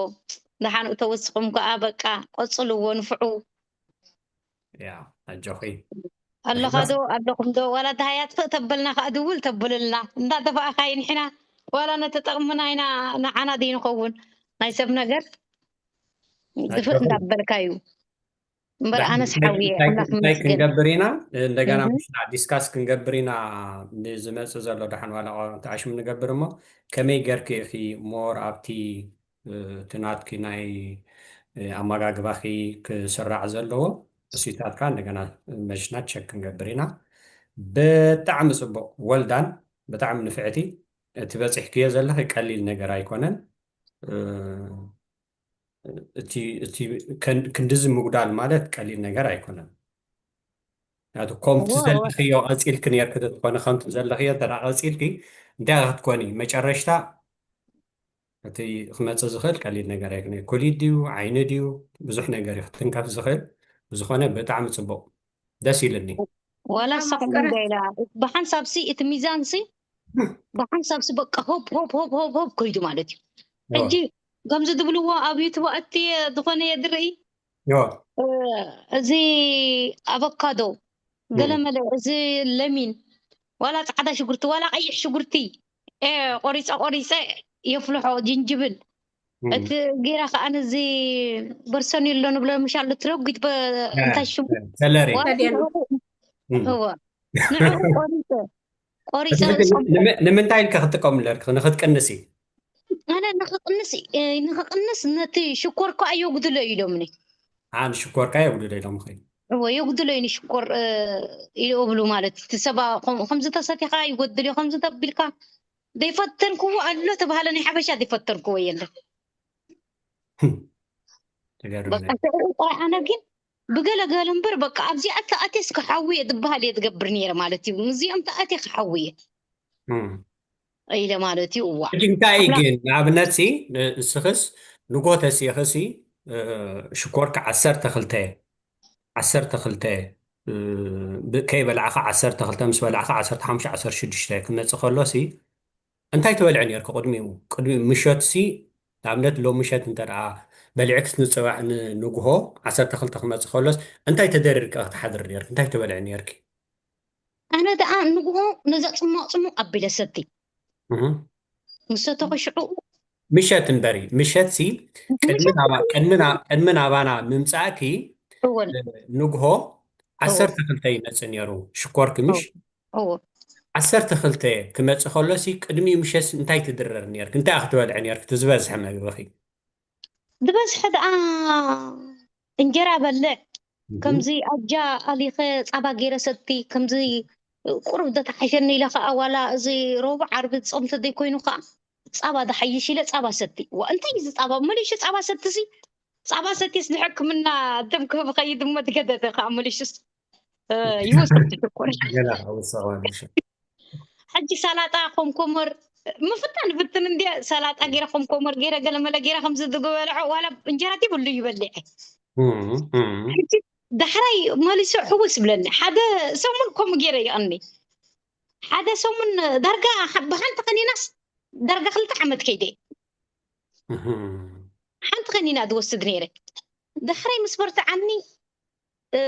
ደሓን እተወስኹም ከኣ በቃ ቀጽልዎ፣ ንፍዑ። ያ፣ ኣጆኺ። ኣለኻ ዶ? ኣለኹም ዶ? ዋላ ደሃይ ኣጥፍእ ተበልና ከኣ ድውል ተብልልና። እንዳደፋእኻዮ ንሕና ዋላ ነተጠቕምና ኢና፣ ንዓና ደይንኸውን። ናይ ሰብ ነገር ድፍእ ኣጆኺ። እንዳበልካ እዩ። እምበር ዳሕና ኣነስ እንታይ፣ ሓውየ፣ እንታይ፣ ኣምላኽ እንታይ ይመስገን። ክንገብር ኢና? እንደገና እህ። ምሽና ዲስካስ ክንገብር ኢና። ንዝመጽእ ዘሎ ዳሕን ዋላ ተዓሽም ንገብር እሞ፣ ከመይ ገርኪ ኢኺ ሞር ኣብቲ፣ እ፣ እቲ ናትኪ ናይ፣ እ፣ ኣመጋግባኺ ክስራዕ ዘለዎ እሱታት ከኣ እንደገና መሽና ቸክ ክንገብር ኢና። ብጣዕሚ ጽቡቕ፣ ወልዳን፣ ብጣዕሚ ንፍዕቲ። እቲ በጺሕክዮ ዘለኺ ቀሊል ነገር ኣይኮነን። እ፣ እቲ፣ እቲ ከን-፣ ክንድዚ ምጉዳል ማለት ቀሊል ነገር ኣይኮነን። ምክንያቱ ከምቲ እወ፣ እወ። ዘለኽዮ ቀጺልኪ ነርኪ ተትኾኒ፣ ከምቲ ዘለኽዮ እንተ ደኣ ቀጺልኪ፣ እንታይ ኢኻ ክትኮኒ? መጨረሽታ እቲ ክመጽእ ዝኽእል ቀሊል ነገር ኣይኮነን። ኩሊት ድዩ፣ ዓይኒ ድዩ፣ ብዙሕ ነገር እዩ ክትንከፍ ዝኽእል። ብዝኾነ ብጣዕሚ ጽቡቕ። ደስ ኢሉኒ። ዋላ እታ ንሳኹም ማፍቀረት እንዳ ኢላ፣ ብሓንሳብሲ እቲ ሚዛንሲ፣ ብሓንሳብሲ በቃ ሆፕ፣ ሆፕ፣ ሆፕ፣ ሆፕ፣ ሆፕ ኮይዱ ማለት እዩ። እወ። ሕጂ ከምዚ ዝብልዎ ኣብ ዩቱብ ኣእትየ ዝኾነ እየ ዝርኢ። እወ። እ፣ እዚ ኣቮካዶ፣ እም። ገለመለ፣ እዚ ለሚን፣ ዋላ ጻዕዳ ሽጉርቲ፣ ዋላ ቀይሕ ሽጉርቲ፣ እ፣ ቆሪጸ፣ ቆሪጸ የፍልሖ፣ ጅንጅብል። እም። እቲ ጌራ ከኣ ነዚ በርሰኔሎ ንብሎ ምሻል ትረጒት በ-፣ እ፣ እንታይ ሽሙ? እ፣ ሰለሪ። ዋላ ሰለሪ። ንዕኡ፣ እም። እወ። ንዕኡ ቆሪጸ፣ ቆሪጸ እቲ ግን ጸም-፣ ንም-፣ ንምንታይ ኢልካ ክትጥቀም ኣለካ? ንኽትቅንሲ? ኣነ ንኽቅንስ፣ እ፣ ንኽቅንስ ነቲ ሽኮር ከኣ የጉድሎ ኢሎምኒ። ኣ፣ ንሽኮር ከኣ የጉድሎ ኢሎምኺ? እወ፣ የጉድሎ እዩ ንሽኮር፣ እ፣ ይብሉ ማለት እቲ ሰባ ከም-፣ ከምዚ ተሰቲኻ ይጎድል እዩ፣ ከምዚ ተቢልካ ዘይፈተንክዎ ኣሎ ተባሃለ ናይ ሓበሻ ዘይፈተንክዎ የለን። ተገርም በቃ እዩ። ሽዑ ጥራይ ኣነ ግን ብገለ ገለ እምበር በቃ ኣብዚኣ ተኣትየስ ክሓውየ ዝበሃል እየ ዝገብር ነይረ ማለት እዩ። ምስዚኦም ተኣትየ ክሓውየ እም። ኢለ ማለት እዩ። እዋ። ሕጂ እንታይ እዩ ኣምላኽ ግን ንኣብነት ሲ ንስኽስ ንጎተ ሲኽሲ፣ እ፣ ሽኮርካ ዓሰርተ ክልተ፣ ዓሰርተ ክልተ፣ እ፣ ብ-፣ ከይበላዕኻ ዓሰርተ ክልተ ምስ በላዕኻ ዓሰርተ ሓሙሽተ ዓሰርተ ሽዱሽተ ክመጽእ ከሎ ሲ እንታይ ትበልዒ ነርኪ ቅድሚኡ? ቅድሚ ምሸት ሲ ንኣብነት ሎም ምሸት እንተ ደኣ በሊዕክስ ንጽባሕ ን-፣ ንግሆ ዓሰርተ ክልተ ክመጽእ ከሎስ እንታይ ተደሪርኪ ክትሓድሪ ነርኪ? እንታይ ትበልዒ ነርኪ? ኣነ ደኣ ንግሆ ነዛ ጽማቕ ጽሙቕ ኣቢለ ሰቲ። እህ። ምስ ሰተኹ ሽዑ ምሸት እምበሪ፣ ምሸት ሲ ቅድሚ ምሸት ናባ-፣ ቅድሚ ና-፣ ቅድሚ ናባና ምምጻእኪ እወን። ንግሆ እወ። ዓሰርተ ክልተ ይመጽእ ነይሩ ሽኮርኪ ምሽ? እወ። ዓሰርተ ክልተ ክመጽእ ከሎ ሲ ቅድሚ ምሸት እንታይ ትድረር ነርኪ? እንታይ ክትበልዒ ነርኪ? እቲ ዝበዝሐ መግብኺ? ዝበዝሐ ደኣ እንጀራ በልዕ። እህ። ከምዚ ኣጃ ኣሊኸ ጻባ ገይረ ሰቲ፣ ከምዚ ቁሩብ ደተሓሸኒ ኢለ ኸኣ ዋላ እዚ ረቡዕ ዓርቢ ጾም ተዘይኮይኑ ኸኣ ጻባ ደሓይሽ ኢለ ጻባ ሰቲ። ዋ፣ እንታይ እዩ እዚ ጻባ? መሊሹ ጻባ ሰቲ ሲ? ጻባ ሰቲስ ንሕክምና ደም ክህብ ኸይድ እሞ ትገደደ ኸኣ መሊሹስ፣ እ፣ ይወስድ ሽኮር። ገና ክውስኽ ማለት እዩ። ሕጂ ሰላጣ፣ ኮምኮመር፣ ምፍታን ፍትን እንድየ፣ ሰላጣ ገይረ፣ ኮምኮመር ገይረ፣ ገለ መለ ገይረ ከምዚ ዝገበልዖ፣ ዋላ እንጀራ ይብሉ ይበልዐ። እም፣ እም። ሕጂ ዳሕራይ መሊሱ ሕውስ ብለኒ። ሓደ ሰሙን ከምኡ ገይረ ይቐኒ። ሓደ ሰሙን ዳርጋ ሓ-፣ ብሓንቲ ቀኒናስ ዳርጋ ክልተ ዓመት ከይደ። እህም። ሓንቲ ቀኒና ዝወስድ ነይረ። ዳሕራይ ምስ በርትዓኒ፣ እ፣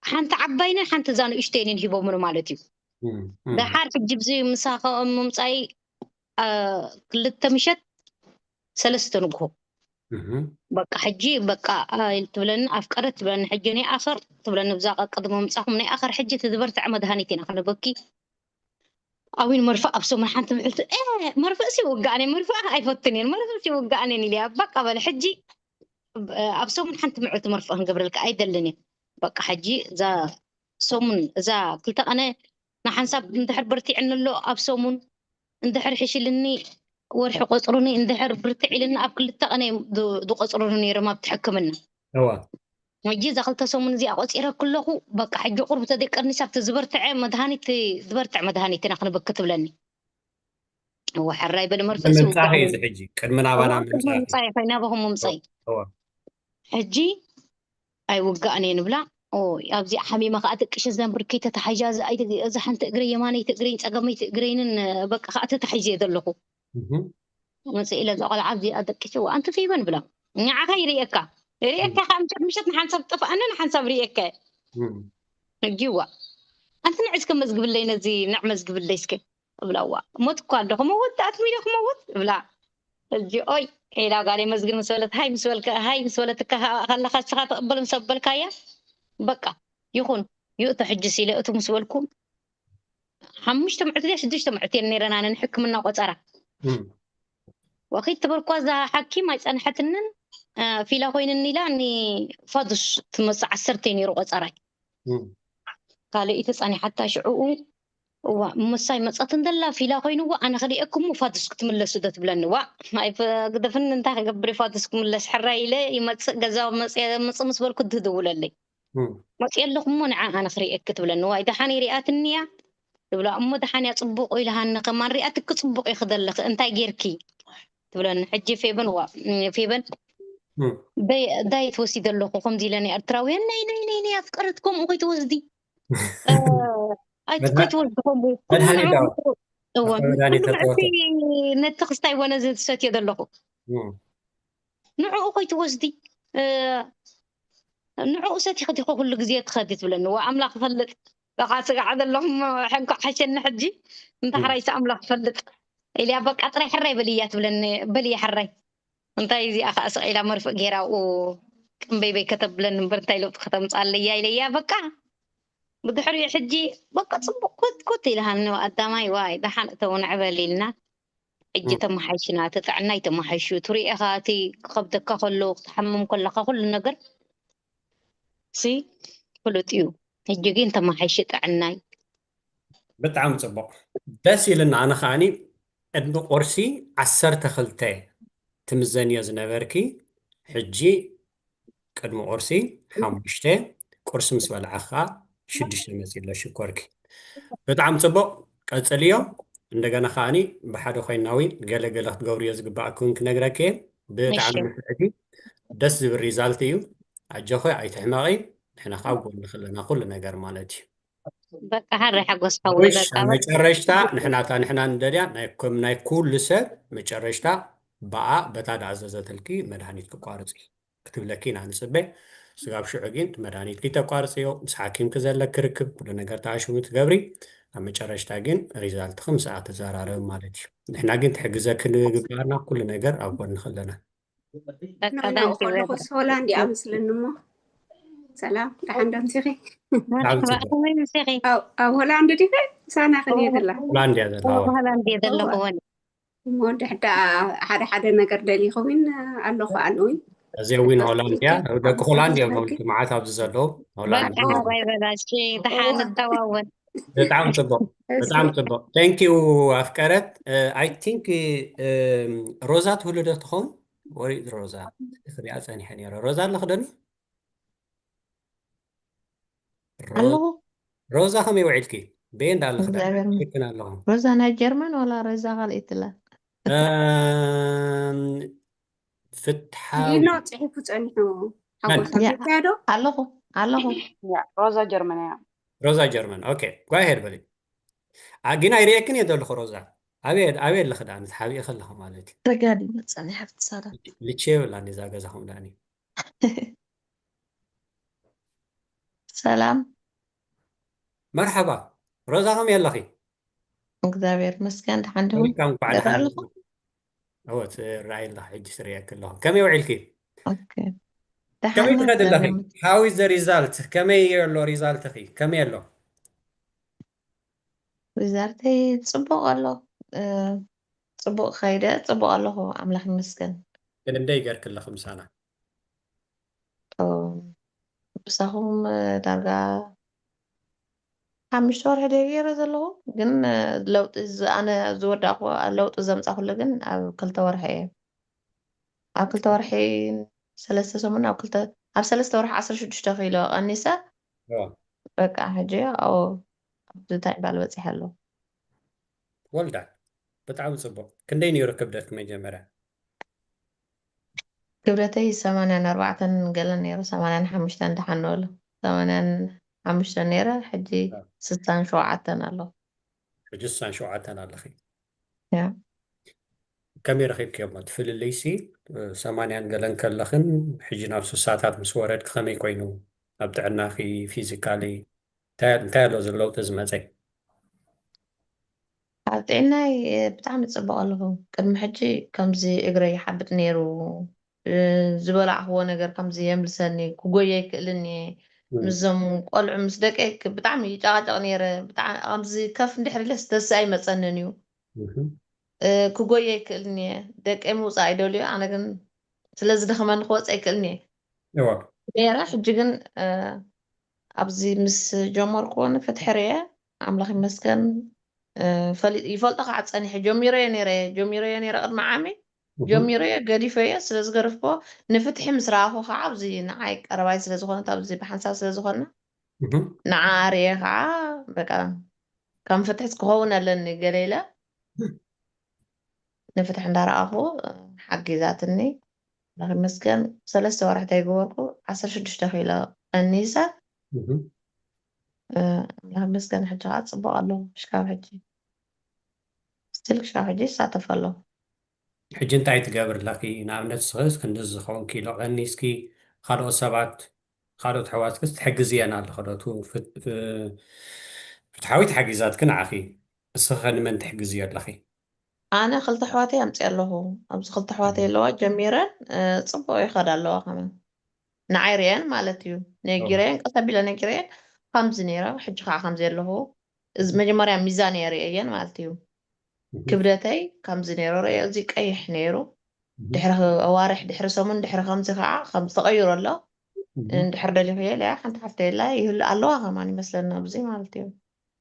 ሓንቲ ዓባይንን ሓንቲ እዛ ንእሽተይንን ሂቦምኒ ማለት እዩ። እም፣ እም። ደሓር ሕጂ ብዚ ምሳኸ ምምጻይ፣ አ፣ ክልተ ምሸት ሰለስተ ንግሆ። እህም። በቃ ሕጂ በቃ፣ አ፣ ትብለኒ፣ ኣፍቀረት ትብለኒ፣ ሕጂ ናይ ኣኸር ትብለኒ፣ ብዛ ቀቅድ ምምጻኹም ናይ ኣኸር ሕጂ እቲ ዝበርትዐ መድሃኒት ኢና ክንበኪ። ኣዊን መርፍእ ኣብ ሰሙን ሓንቲ ምዕልቲ፣ እ፣ መርፍእሲ ይውጋእኒ፣ መርፍእ ኣይፈትን እየ፣ መርፍእሲ ይውጋእኒ ኢለ እያ። በቃ በለ፣ ሕጂ፣ እ፣ ኣብ ሰሙን ሓንቲ ምዕልቲ መርፍእ ክንገብረልካ ኣይደልን እየ። በቃ ሕጂ እዛ ሰሙን፣ እዛ ክልተ ቀነ ንሓንሳብ እንድሕር በርቲዕኒ ኣሎ፣ ኣብ ሰሙን እንድሕር ሕሽልኒ፣ ወርሒ ቆጽሩኒ፣ እንድሕር ብርትዕ ኢልኒ፣ ኣብ ክልተ ቀነ ዝ-፣ ዝቆጽሩኒ ነይሮም ኣብቲ ሕክምና። እዋ። ሕጂ እዛ ክልተ ሰሙን እዚኣ ቆፂረ ክለኹ፣ በቃ ሕጂ ቁርብ ተደቀርኒስ ኣብቲ ዝበርትዐ መድሃኒት፣ ዝበርትዐ መድሃኒት ኢና ክንብክ ትብለኒ። እወ፣ ሕራይ በሊ መርፍእ ስም ምምፃኺ እዩ እዚ ሕጂ፣ ቅድሚ ናባና እወ፣ ቅድሚ ምምፃኺ። ምምፃይ፣ ኸይ ናባኹም ምምፃይ። እወ። ሕጂ ኣይውጋእን እየ ንብላ። ኦ፣ ኣብዚኣ ሓሚመ ከዓ ደቂ ሸዘን ብርኪ ተታሒዛ፣ እዛ ኣይተ-፣ እዛ ሓንቲ እግረይ፣ የማነይቲ እግረይን ፀገመይቲ እግረይንን፣ በቃ ከዓ ተታሒዘ እየ ዘለኹ። እህ። መፅእ ኢለ እዛ ቆልዓ ኣብዚኣ ደቂሰ፣ "ዋ፣ ኣንቲ ፌበን" ብላ። "ንዓኻ ይርእየካ። ይርእየካ ከዓ ምሸት ምሸት ንሓንሳብ ጠፍኣኒ፣ ንሓንሳብ ርእየካ እየ። እህ። ሕጂ ዋ፣ ኣንቲ ንዕ እስከ መዝግብለይ፣ ነዚ ንዕ መዝግብለይ እስከ" እብላ። "ዋ፣ ሞት እኳ ኣሎ፣ ክመውት፣ ኣትሚዶ ክመውት?" እብላ። ሕጂ ኦይ ኢላ ጓለይ መዝግብ ምስ በለት፣ ሃይ ምስ በልካ፣ ሃይ ምስ በለትካ ከ-፣ ከለኻ ንስኻ ትቕበል ምስ ኣበልካያ፣ በቃ ይኹን፣ ይእቶ ሕጅስ ኢለ እቱ ምስ በልኩ፣ ሓሙሽተ መዕልቲ ድያ ሽዱሽተ መዕልቲ እየን ነይረን ኣነ ንሕክምና ቆጸራ። እም። ወኺድ ትበልኳ እዛ ሓኪም ኣይጸንሐትንን፣ እ፣ ፊላ ኮይንኒ ኢላ፣ ንፋዱስ ትመጽእ ዓሰርተ እዩ ነይሩ ቆጸራይ። እም። ካልእ ተጸኒሓታ ሽዕኡ፣ እዋ፣ ምሳይ መጸት እንደላ ፊላ ኮይንዋ፣ ኣነ ክሪኤኩም ፋዱስ ክትምለሱ ዶ ትብለኒ? ዋ፣ ኣይፈ-፣ ግደፍኒ፣ እንታይ ክገብር እዩ ፋዱስ ክምለስ? ሕራይ ኢለ ይመጽእ፣ ገዛ መጽ-፣ መጽእ ምስ በልኩ ትድውለለይ። እም። መጽእ ኣለኹ እሞ ንዓ ኣነ ክሪኤኪ ትብለኒ። ዋይ፣ ደሓን ሪኣትኒ እያ ትብላ። እሞ ደሓን እያ፣ ጽቡቕ ኢልሃኒ፣ ከማን ሪኣትኪ ጽቡቕ ኢኺ ዘለኺ፣ እንታይ ጌርኪ? ትብለኒ። ሕጂ ፌበን፣ ዋ፣ እም፣ ፌበን፣ እም። ዳይ-፣ ዳየት ወሲደ ኣለኹ፣ ከምዚ ኢለ ንኤርትራውያን፣ ነይ፣ ነይ፣ ነይ፣ ነይ፣ ኣፍቀረት ከምኡ ከይትወስዲ። እ፣ ኣይ-፣ መድሃ-፣ ከይትወስዲ ከምኡ። ኩሉ መድሃኒት ንዕኡ ዳዋ። እወ፣ ኣፍቀር መድሃኒት ኩሉ መዕልቲ ተተወሰደ። ነቲ ክስታይ ወነ ዝሰትዮ ዘለኹ። እም። ንዕኡ ከይትወስዲ፣ እ፣ ንዕኡ ሰቲኺ ዲኺ ኩሉ ግዜ ትኸዲ ትብለኒ። ዋ፣ ኣምላኽ ይፈልጥ። በቃ ስጋዕ ዘለኹም ሕንኳዕ ሓሸኒ ሕጂ። እንተ እም። ሕራይሲ ኣምላኽ ይፈልጥ። ኢልያ በቃ ጥራይ ሕራይ በልያ ትብለኒ። በልያ ሕራይ። እንታይ እዚኣ ኸዓ ስቕ ኢላ መርፍእ ገይራ ኣብኡ ቅንበይበይ ከተብለኒ እምበር እንታይ ለውጢ ከተምፅኣለይ እያ ኢለያ በቃ። ብድሕሪኡ ሕጂ በቃ ፅቡቕ ኩት ኩት ኢልሃኒ ቀዳማይ ዋይ ደሓን እተው ንዕበል ኢልና። ሕጂ እም። ተመሓይሽና፣ እቲ ጥዕናይ ተመሓይሹ፣ ትሪኦ ኢኻ እቲ ክኸብደካ ከሎ፣ ክትሓምም ከለኻ ኩሉ ነገር ሲ ፍሉጥ እዩ። ሕጂ ግን ተመሓይሹ ጥዕናይ። ብጣዕሚ ጽቡቕ። ደስ ኢሉና። ኣነ ከኣኒ ቅድሚ ቁርሲ ዓሰርተ ክልተ ትምዘንዮ ዝነበርኪ፣ ሕጂ ቅድሚ ቁርሲ ሓሙሽተ፣ ቁርሲ ምስ በላዕኻ ሽዱሽተ መጺእ ኣሎ ሽኮርኪ። ብጣዕሚ ጽቡቕ፣ ቀጽልዮ። እንደገና ከኣኒ ብሓደ ኮይንና እውን ገለ ገለ ክትገብርዮ ዝግባእኪ እውን ክነግረኪ እየ። ብጣዕሚ እሺ። ምሕረቲ፣ ደስ ዝብል ሪዛልት እዩ። ኣጆኺ፣ ኣይትሕመቒ። ንሕና ካብ ጎንኺ ኣለና፣ ኩሉ ነገር ማለት እዩ። በቃ፣ ሓራይ ሓጎስ ሓወይ፣ ወሽ፣ በቃ፣ ኣብ በቃ። መጨረሽታ ንሕና፣ እታ ንሕና ንደልያ ናይ፣ ከም ናይ ኩሉ ሰብ መጨረሽታ ብኣ፣ በታ ዳኣዘዘትልኪ መድሃኒት ክቋርጽ እዩ ክትብለኪ ኢና ንጽበ። ስጋብ ሽዑ ግን እቲ መድሃኒት ክይተቋርጽዮ፣ ምስ ሓኪምኪ ዘለኪ ርክብ፣ ኩሉ ነገር ተኣሽሙ ትገብሪ። ኣብ መጨረሽታ ግን ሪዛልትኺ ምስኣ ትዘራረብ ማለት እዩ። ንሕና ግን ትሕግዘኪ ንግባርና፣ ኩሉ ነገር ኣብ ጎንኺ ኣለና። በቃ፣ ንዕኡ ዳንኪ ከለኹ በቃ። ሆላንድ እያ መስለኒ እሞ። ሰላም፣ ደሓን ዶ ኣምሲኺ? መርሓባ፣ ከመይ ኣምሲኺ? ኣብ፣ ኣብ ሆላንድ ዲኺ? ሳና ክንየትላ? ሆላንድ እያ ዘለዋ። ሆላንድ እየ ዘለኹ እወ። ወኒ። እሞ ድሕዳ ሓደ ሓደ ነገር ደሊኹ እውን ኣለኹ ኣነ እውን። እዚ እውን ሆላንድ እያ። ደቂ ሆላንድ እዮም ሎምቲ መዓት ኣብዚ ዘለዉ። ሆላንድ። መርሓባ ይበላ። እሺ፣ ደሓን እወ። ንተዋወን። ብጣዕሚ ጽቡቕ። እሺ። ብጣዕሚ ጽቡቕ። Thank you ኣፍቀረት። እ፣ I think፣ እ፣ ሮዛ ትህሉ ዶ ትኸውን? ወሪድ ሮዛ። ክሪኣ ጸኒሐ ነይረ። ሮዛ ኣለኺ ዶ? ሮ-፣ ኣለኹ። ሮዛ ከመይ ውዒልኪ? በየን ዳ ኣለኺ? እግዚኣብሔር ይመስገን። ኣለኹ። ሮዛ ናይ ጀርመን ዋላ ሮዛ ካልኣይቲ ኣላ? እም፣ ፍትሓዊ። ዲኖ ጽሒፉ ጸኒሑ። መን? ሓጎስ ያ፣ ኣቢልካዮ ዶ? ኣለኹ፣ ኣለኹ። ያ፣ ሮዛ ጀርመን እያ። ሮዛ ጀርመን። ኦኬ፣ go ahead በሊ። ኣ፣ ግን ኣይርእየክን እየ ዘለኹ ሮዛ። ኣበይ፣ ኣበይ ኣለኺ ደኣ? ንትሓቢኢ ከለኺ ማለት እዩ። ረጋዲ መጸኒ ሓፍቲ ሳራ። ልቼ የብላን እዛ ገዛኹም ደኣኒ። ሰላም። መርሓባ። ሮዛ ከመይ ኣለኺ? እግዚኣብሔር ይመስገን፣ ደሓን ዲኹም? ወልካም፣ እንኳዕ ደሓን ደሓን ኣለኹ። መጻእኪ። እወ፣ ትረኣይ ኣለኺ፣ ሕጂ ትርእየኪ ኣለኹ። ከመይ ውዒልኪ? ኦኬ። ደሓን ከመይ እየ፣ ትኸዲ ኣለኺ? እግዚኣብሔር ይመስገን። How is the result? ከመይ ኣሎ ሪዛልትኺ? ከመይ ኣሎ? ሪዛልተይ ጽቡቕ ኣሎ። እ፣ ጽቡቕ ከይደ፣ ጽቡቕ ኣለኹ፣ ኣምላኽ ይመስገን። ክንደይ ገርኪ ኣለኺ ምሳና? ኦ፣ ምሳኹም፣ እ፣ ዳርጋ ሓሙሽተ ወርሒ ድየ ገይረ ዘለኹ፣ ግን፣ እ፣ ለውጢ ዝ-፣ ኣነ ዝወዳእኩ፣ ለውጢ ዘምጻኹሉ ግን ኣብ ክልተ ወርሒ እየ። ኣብ ክልተ ወርሒ፣ ሰለስተ ሰሙን፣ ኣብ ክልተ፣ ኣብ ሰለስተ ወርሒ ዓሰርተ ሽዱሽተ ኪሎ ቀኒሰ። በቃ ሕጂ ኣብኡ ኣብቲ እንታይ ይባል በፂሐ ኣለኹ። ወልዳ፣ ብጣዕሚ ፅቡቅ። ክንደይ ነይሩ ክብደትኪ መጀመርያ? ክብደተይ ሰማንያን ኣርባዕተን ገለን ነይሩ። ሰማንያን ሓሙሽተን ደሓን ንበሎ። ሰማንያን ሓሙሽተን ነይረ፣ ሕጂ ስሳን ሸውዓተን ኣሎ። ሕጂ ስሳን ሸውዓተን ኣለኺ። ያ ከመይ ረኺብክዮ እቲ ፍልልይሲ? ሰማንያን ገለን ከለኽን ሕጂ ናብ ስሳታት ምስ ወረድኪ ከመይ ኮይኑ? ኣብ ጥዕናኺ፣ ፊዚካሊ እንታይ እንታይ ኣሎ ለውጢ ዝመፀ? ኣብ ጥዕናይ ብጣዕሚ ፅቡቅ ኣለኹ። ቅድሚ ሕጂ ከምዚ እግረይ ይሓብጥ ነይሩ፣ ዝበላዕክዎ ነገር ከምዚ የምልሰኒ፣ ክጎየ ኣይክእልን እየ። ምስዞም ቆልዑ ምስ ደቀይ ብጣዕሚ ይጨቃጨቅ ነይረ። ብጣዕሚ ከምዚ ከፍ እንድሕር ኢለስ ደስ ኣይመፀንን እዩ። ክጎየ ኣይክእልን እየ። ደቀይ ምውፃእ ይደልዩ፣ ኣነ ግን ስለዝደኽመኒ ክወፅእ ኣይክእልን እየ ነይረ። ሕጂ ግን ኣብዚ ምስ ጀመርኩዎ ንፍትሒ ርየ ኣምላኽ ይመስገን። ይፈልጦ ከዓ ፀኒሐ ጀሚረዮ ነይረ ጀሚረዮ ነይረ ቅድሚ ዓሚ ጀሚረዮ ገዲፈዮ ስለ ዝገርፍኮ ንፍትሒ ምስ ረኣኹ ከዓ ኣብዚ ንዓይ ቀረባይ ስለ ዝኾነት ኣብዚ ብሓንሳብ ስለ ዝኾንና ንዓ ርየ ከዓ በቃ ከም ፍትሒ ክኸውን ኣለኒ ገለ ኢለ ንፍትሒ እንዳረኣኹ ሓጊዛትኒ። ኣምላኽ ይመስገን ሰለስተ ወርሒ ተይገበርኩ ዓሰርተ ሽዱሽተ ኪሎ ቀኒሰ። ኣምላኽ ይመስገን ሕጂ ከዓ ፅቡቅ ኣለኹ። ክሻብ ሕጂ ስቲል ክሻብ ሕጂ ይሳተፍ ኣለኹ። ሕጂ እንታይ ትገብር ኣለኺ? ንኣብነት ንስኽስ ክንድዚ ዝኸውን ኪሎ ቀኒስኪ ካልኦት ሰባት ካልኦት ኣሕዋትክስ ትሕግዝየን ኣለኺ ዶ? ፍትሓዊት ሓጊዛትኪ ንዓኺ፣ ንስኺ ከ ንመን ትሕግዝዮ ኣለኺ? ኣነ ክልተ ኣሕዋተይ ኣምፅኤ ኣለኹ። ኣብዚ ክልተ ኣሕዋተይ ኣለዋ ጀሚረን ፅቡቅ ይኸዳ ኣለዋ ከመን ንዓይ ርየን ማለት እዩ። ነጊረየን ቀስ ኣቢለ ነጊረየን ከምዚ ነይረ ሕጂ ከዓ ከምዚ ኣለኹ። እዚ መጀመርያ ሚዛን እየ ርእየን ማለት እዩ። ክብደተይ ከምዚ ነይሩ ርእየ እዚ ቀይሕ ነይሩ ድሕሪ ኣዋርሕ ድሕሪ ሰሙን ድሕሪ ከምዚ ከዓ ከምዚ ተቀይሩ ኣሎ። እንድሕር ደሊኽዮ ኢለያ ሓንቲ ሓፍተይ ኣላ ይህሉ ኣለዋ ከማን ይመስለኒ ኣብዚ ማለት እዩ።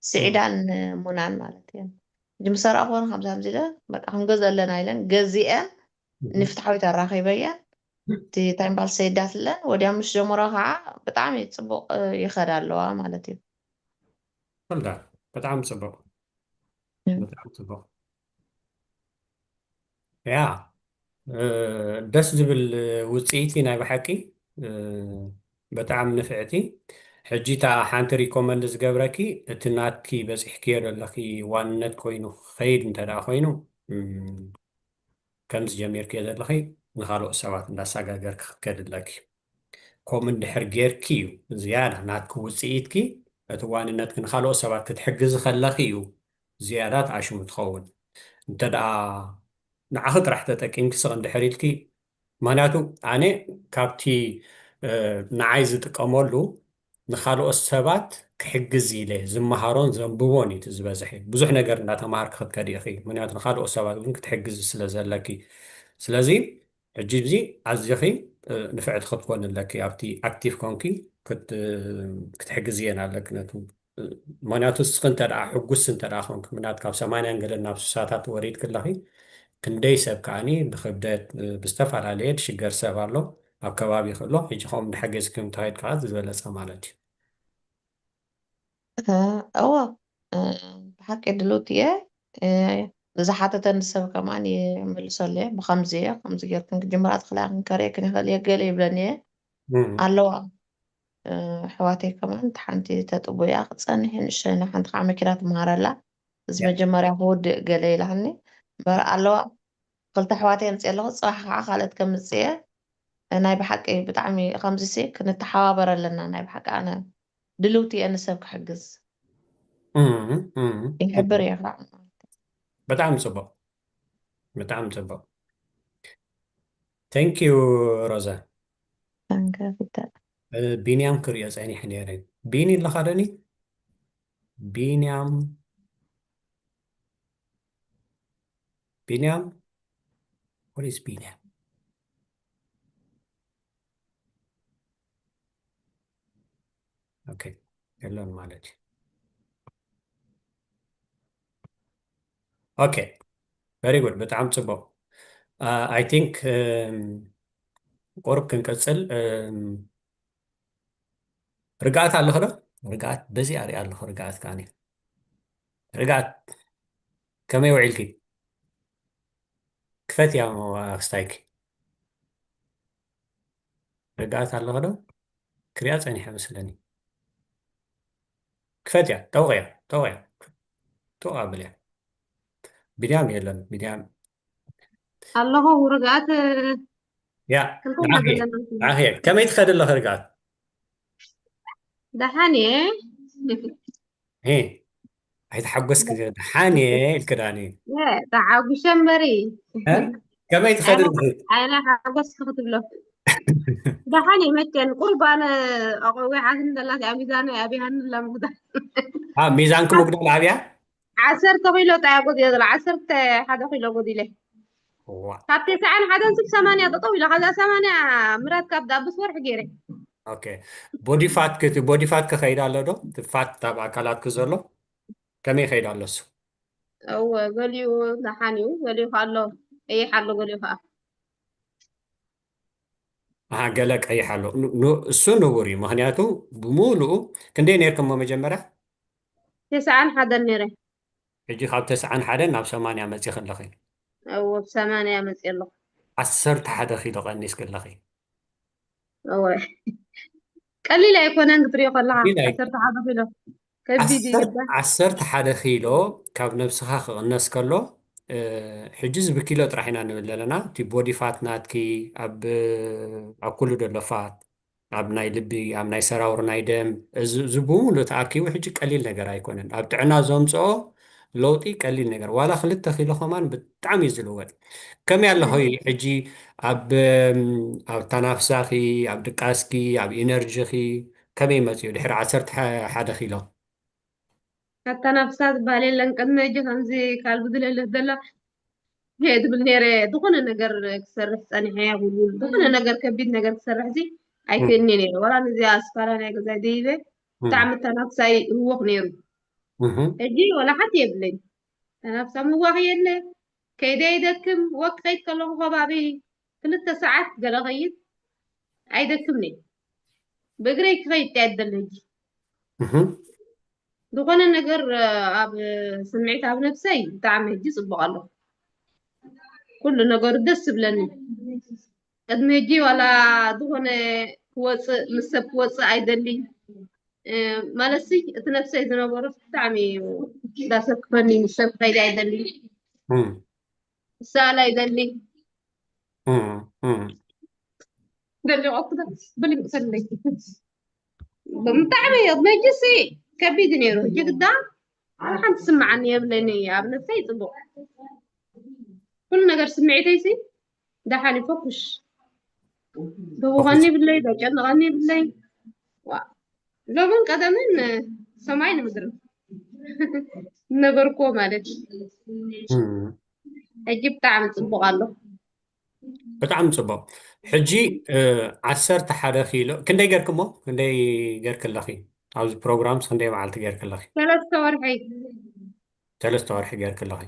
ስዒዳን ሙናን ማለት እየን። ሕጂ ምስ ኣርኣኽወን ከምዚ ከምዚ ኢለ በቃ ክንገዝኦ ኣለና ኢለን ገዚአን ንፍትሓዊት ኣራኺበየን። እቲ እንታይ ምባል ሰይዳትለን ወዲያ ምስ ጀመሮ ከዓ ብጣዕሚ ፅቡቅ ይኸዳ ኣለዋ ማለት እዩ። ወልዳ ብጣዕሚ ፅቡቅ ብጣዕሚ ፅቡቅ ያ ደስ ዝብል ውፅኢቲ ናይ ብሓቂ ብጣዕሚ ንፍዕቲ። ሕጂ እታ ሓንቲ ሪኮመንድ ዝገብረኪ እቲ ናትኪ በፂሕክዮ ዘለኺ ዋንነት ኮይኑ ክኸይድ እንተ ደኣ ኮይኑ ከምዚ ጀሚርክዮ ዘለኺ ንኻልኦት ሰባት እንዳሰጋገርኪ ክትከዲ ኣለኪ። ከምኡ እንድሕር ጌርኪ እዩ ዝያዳ ናትኪ ውፅኢትኪ እቲ ዋንነትኪ ንኻልኦት ሰባት ክትሕግዚ ከለኺ እዩ ዝያዳ ተኣሽሙ ትኸውን። እንተ ደኣ ንዓኺ ጥራሕ ተጠቂምኪ ስቕ እንድሕር ኢልኪ ምኽንያቱ ኣነ ካብቲ ንዓይ ዝጥቀመሉ ንኻልኦት ሰባት ክሕግዝ ኢለ ዝመሃሮን ዘንብቦን እዩ ዝበዝሐ። ብዙሕ ነገር እንዳተማሃርኪ ክትከዲ ኢኺ። ምኽንያቱ ንኻልኦት ሰባት እውን ክትሕግዚ ስለ ዘለኪ። ስለዚ ሕጂ እዚ ኣዚኺ ንፍዕቲ ክትኮኒ ኣለኪ። ኣብቲ ኣክቲቭ ኮንኪ ክትሕግዝየን ኣለኪ ነቱ ምክንያቱ እስኺ እንተ ደኣ ሕጉስ እንተ ደኣ ኮንኪ ምናት ካብ ሰማንያን ገለን ናብ ስሳታት ወሪድኪ ኣለኺ ክንደይ ሰብ ከኣኒ ብክብደት ብዝተፈላለየ ትሽገር ሰብ ኣሎ ኣብ ከባቢኺ ኣሎ ሕጂ ከምኡ እንዳሓገዝክዮም እንተኸይድ ከዓ ዝበለፀ ማለት እዩ። እወ ብሓቂ ድልውቲ እየ። ዝሓተተኒ ሰብ ከማን ይምልሰሉ እየ ብከምዚ እየ ከምዚ ጌርክን ክጅምራ ትኽእላ ክንከርእየክን ይኽእል እየ ገለ ይብለኒ እየ ኣለዋ ኣሕዋተይ ከማን እታ ሓንቲ ተጥቡ እያ ክትፀንሕ እያ ንእሽተይ እያ ሓንቲ ከዓ መኪና ትምሃር ኣላ እዚ መጀመርያ ክውድእ ገለ ኢላትኒ እምበር ኣለዋ ክልተ ኣሕዋተይ ኣምፅኤ ኣለኹ ፅባሕ ከዓ ካልኦት ከምፅእ እየ ናይ ብሓቂ ብጣዕሚ ከምዚሲ ክንተሓባበር ኣለና ናይ ብሓቂ ኣነ ድልውቲ እየ ንሰብ ክሕግዝ ይሕብር እየ ከዓ ብጣዕሚ ፅቡቅ ብጣዕሚ ፅቡቅ thank you ሮዛ Danke, bitte. ቢንያም ክሪኦ ፀኒሐ ነይረ ቢኒ ኣለካ ደኒ ቢንያም ቢንያም what is ቢንያም okay የለን ማለት እዩ okay very good ብጣዕሚ ፅቡቅ I think ቁሩብ ክንቅፅል ርግኣት ኣለኺ ዶ? ርግኣት በዚ ኣርኢ ኣለኹ። ርግኣት ከዓኒ፣ ርግኣት፣ ከመይ ውዒልኪ? ክፈትያ ክስታይኪ። ርግኣት ኣለኺ ዶ? ክሪኣ ጸኒሐ መስለኒ። ክፈትያ፣ ጠውቕያ፣ ጠውቕያ። ጠውቕ ኣብልያ። ቢንያም የለን፣ ቢንያም። ኣለኹ። ርግኣት፣ ያ፣ ክንታይ ንዓኺ፣ ዘለና? ንዓኺ። ከመይ ትኸዲ ኣለኺ ርግኣት? ደሓን እየ። እ፣ ኣይተሓጎስኪ፣ ደሓን እየ ኢልኪ ዳኒ። እ፣ ተሓጉሸ እምበሪ። እ? ከመይ ትኸዲ ኣለኺ? ኣይና ሓጎስኪ ክትብሎ። ደሓን እየ መቸን። ቁርብ ኣነ ኣቆዊሓትኒ ዘላ እዚኣ ሚዛነይ ኣብያኒ ኣላ ምጉዳል። አ፣ ሚዛንኪ ምጉዳል ኣብያ? ዓሰርተ ኪሎ ጥራይ ጎዲለ ዘላ፣ ዓሰርተ ሓደ ኪሎ ጎዲለ። ዋ። ካብ ተስዓን ሓደን ስብ ሰማንያ ጠጠው ኢለ፣ ካብዛ ሰማንያ ምራት ካብ ዳብስ ወርሒ ገይረ። ኦኬ። ቦዲ ፋት ክቲ፣ ቦዲ ፋት ክኸይድ ኣሎ ዶ? እቲ ፋት ኣብ ኣካላትኪ ዘሎ ከመይ ይኸይድ ኣሎ እሱ? እወ፣ ገሊኡ ደሓን እዩ፣ ገሊኡ ከኣ ኣሎ፣ ቀይሕ ኣሎ፣ ገሊኡ ከኣ። ኣሃ፣ ገለ ቀይሕ ኣሎ። ኑ-፣ ኑ-፣ እሱ ንቡር እዩ። ምኽንያቱ ብምሉኡ ክንደይ ነይርክሞ መጀመርያ? ተስዓን ሓደን ነይረ። ሕጂ ካብ ተስዓን ሓደን ናብ ሰማንያ መጺኺ ኣለኺ። እወ፣ ብ ሰማንያ መጺእ ኣለኹ። ዓሰርተ ሓደ ኪሎ ቀኒስኪ ኣለኺ። እወ። ቀሊል ኣይኮነን ክትሪኦ ከለኻ፣ ቀሊል ኣይ-፣ ዓሰርተ ሓደ ኪሎ። ከቢድ እዩ ዓሰርተ፣ እባ። ዓሰርተ ሓደ ኪሎ ካብ ነብስኻ ክቕነስ ከሎ፣ እ፣ ሕጂ እዚ ብኪሎ ጥራሕ ኢና ንብል ዘለና። እቲ ቦዲ ፋት ናትኪ ኣብ፣ ኣብ ኩሉ ዘሎ ፋት፣ ኣብ ናይ ልቢ፣ ኣብ ናይ ሰራውር ናይ ደም፣ እዚ፣ እዚ ብምሉእ ተኣኪቡ ሕጂ ቀሊል ነገር ኣይኮነን። ኣብ ጥዕና ዘምጽኦ ለውጢ ቀሊል ነገር፣ ዋላ ክልተ ኪሎ ከማን ብጣዕሚ እዩ ዝልወጥ። ከመይ ኣለኺ ሕጂ ኣብ፣ ኣብ ታናፍሳኺ፣ ኣብ ድቃስኪ፣ ኣብ ኢነርጂኺ ከመይ መጽዩ ድሕሪ ዓሰርተ ሓደ ኪሎ? ኣተናፍሳ ዝበሃል የለን። ቅድሚ ሕጂ ከምዚ ካልቢ ዝለለ ዘላ፣ ትብል ነይረ። ዝኾነ ነገር ክሰርሕ ጸኒሐ፣ ውልውል፣ ዝኾነ ነገር፣ ከቢድ ነገር ክሰርሕ ሲ ኣይክእልኒ ነይረ። ዋላ ነዚኣ ስፓራ ናይ ገዛይ ደይበ፣ ብጣዕሚ ኣተናፍሳይ ህወኽ ነይሩ። ሕጂ ዋላ ሓንቲ የብለይን። ኣተናፍሳ ምዋኽ የለ። ከይደ ይደክም፣ ወክ ከይድ ከለኹ ከባቢ ክልተ ሰዓት ገለ ኸይድ፣ ኣይደክምኒ። ብእግረይ ክኸይድ ጥራይ ይደሊ ሕጂ። ዝኾነ ነገር፣ እ፣ ኣብ ስምዒት ኣብ ነብሰይ ብጣዕሚ ሕጂ ጽቡቕ ኣለኹ። ኩሉ ነገሩ ደስ ዝብለኒ። ቅድሚ ሕጂ ዋላ ዝኾነ ክወጽእ፣ ምስ ሰብ ክወጽእ ኣይደሊ። እ፣ ማለትሲ እቲ ነብሰይ ዝነበሮ ብጣዕሚ እዩ እንዳሰክፈኒ፣ ምስ ሰብ ክኸይድ ኣይደሊ። እም። ክሰኣል ኣይደሊ። እም፣ እም። ደሊ ቆልኩ ዶ? ብልም ሰለይ። ብጣዕሚ እዩ፣ መጅሲ ከቢድ ነይሩ። ሕጂ ግዳ ሓንቲ ስምዓኒ የብለኒ፣ ኣብ ነብሰይ ጽቡቕ። ኩሉ ነገር ስምዒተይሲ ደሓን እዩ፣ ፈኩሽ። ደውኸኒ ይብለይ፣ ደጨንቐኒ ይብለይ። ዋ፣ ሎምን ቀደምን ሰማይ ንምድርን። ነበርኩዎ ማለት እዩ። እም። ሕጂ ብጣዕሚ ጽቡቕ ኣሎ። ብጣዕሚ ጽቡቕ። ሕጂ፣ እ፣ ዓሰርተ ሓደ ኪሎ፣ ክንደይ ገርክሞ? ክንደይ ገርክለኺ? ኣብዚ ፕሮግራምስ ክንደይ መዓልቲ ገርክለኺ? ሰለስተ ወርሒ። ሰለስተ ወርሒ ገርክለኺ።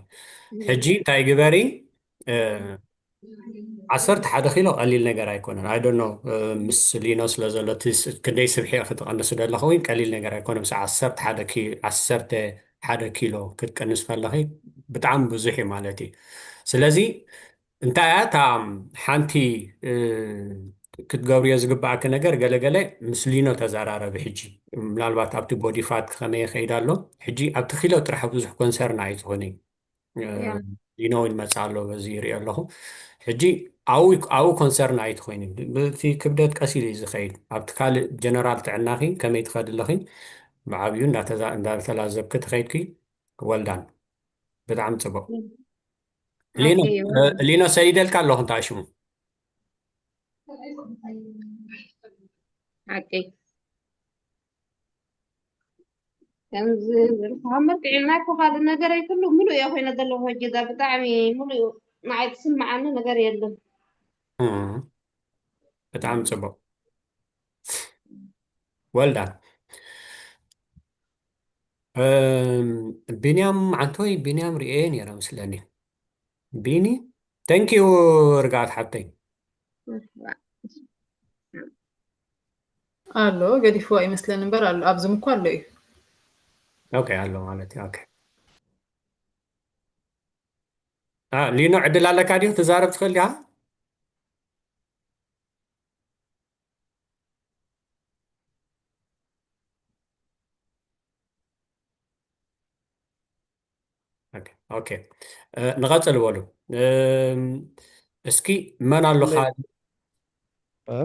እም። ሕጂ እንታይ ግበሪ? እ፣ ዓሰርተ ሓደ ኪሎ ቀሊል ነገር ኣይኮነን። I don't know፣ እ፣ ምስ ሊኖ ስለ ዘሎ፣ እቲ ስ-፣ ክንደይ ስብሒ ኢኺ ትቐንሲ ዘለኺ፣ ወይ ቀሊል ነገር ኣይኮነን። ምስ ዓሰርተ ሓደ ኪ-፣ ዓሰርተ ሓደ ኪሎ ክትቀንስ ከለኺ ብጣዕሚ ብዙሕ እዩ ማለት እዩ። ስለዚ እንታይ እያ እታ ሓንቲ፣ እ፣ ክትገብርዮ ዝግባኣኪ ነገር? ገለ ገለ ምስ ሊኖ ተዘራረቢ። ሕጂ ምናልባት ኣብቲ ቦዲ ፋት ከመይ ይኸይድ ኣሎ፣ ሕጂ ኣብቲ ኪሎ ጥራሕ ብዙሕ ኮንሰርን ኣይትኾኒ። እ፣ ያ። ሊኖ እውን ይመጽእ ኣሎ፣ በዚ ይሪኦ ኣለኹ። ሕጂ ኣብኡ፣ ኣብኡ ኮንሰርን ኣይትኾይኒ። ብቲ ክብደት ቀስ ኢሉ እዩ ዝኸይድ። ኣብቲ ካልእ ጀነራል ጥዕናኺ ከመይ ትኸዲ ኣለኺ? ብዓብዩ እንዳተዛ-፣ እንዳተላዘብኪ ተኸይድኪ፣ ወልዳን። ብጣዕሚ ጽቡቕ። ሊኖ፣ ኦኬ። እ፣ ሊኖ ሰዲደልካ ኣለኹ እንታይ ሽሙ? ሓቂ። ከምዚ ዝብል ካብ መርትዒ ናይ እኮ ካልእ ነገር ኣይክሉ፣ ምሉእ እየ ኮይነ ዘለኹ። ሕጂ እዛ ብጣዕሚ ምሉእ ንዓይ ትስምዓኒ ነገር የለን። እም፣ ብጣዕሚ ጽቡቕ። ወልዳን። እም፣ ቢንያም ዓንቶይ፣ ቢንያም ርእየ ነይረ መስለኒ። ቢኒ፣ thank you ርግኣት ሓብተይ። ኣሎ፣ ገዲፍዋ ይመስለኒ እምበር ኣሎ፣ ኣብ ዙም እኮ ኣሎ እዩ። ኦኬ፣ ኣሎ ማለት እዩ። ኦኬ። አ፣ ሊኖ ዕድል ኣለካ ድዩ? ትዛረብ ትኽእል ዲኻ? ኦኬ፣ ኦኬ። እ፣ ንቐጽል በሉ። እም፣ እስኪ መን ኣሎ እንዴ? ካልእ? እ?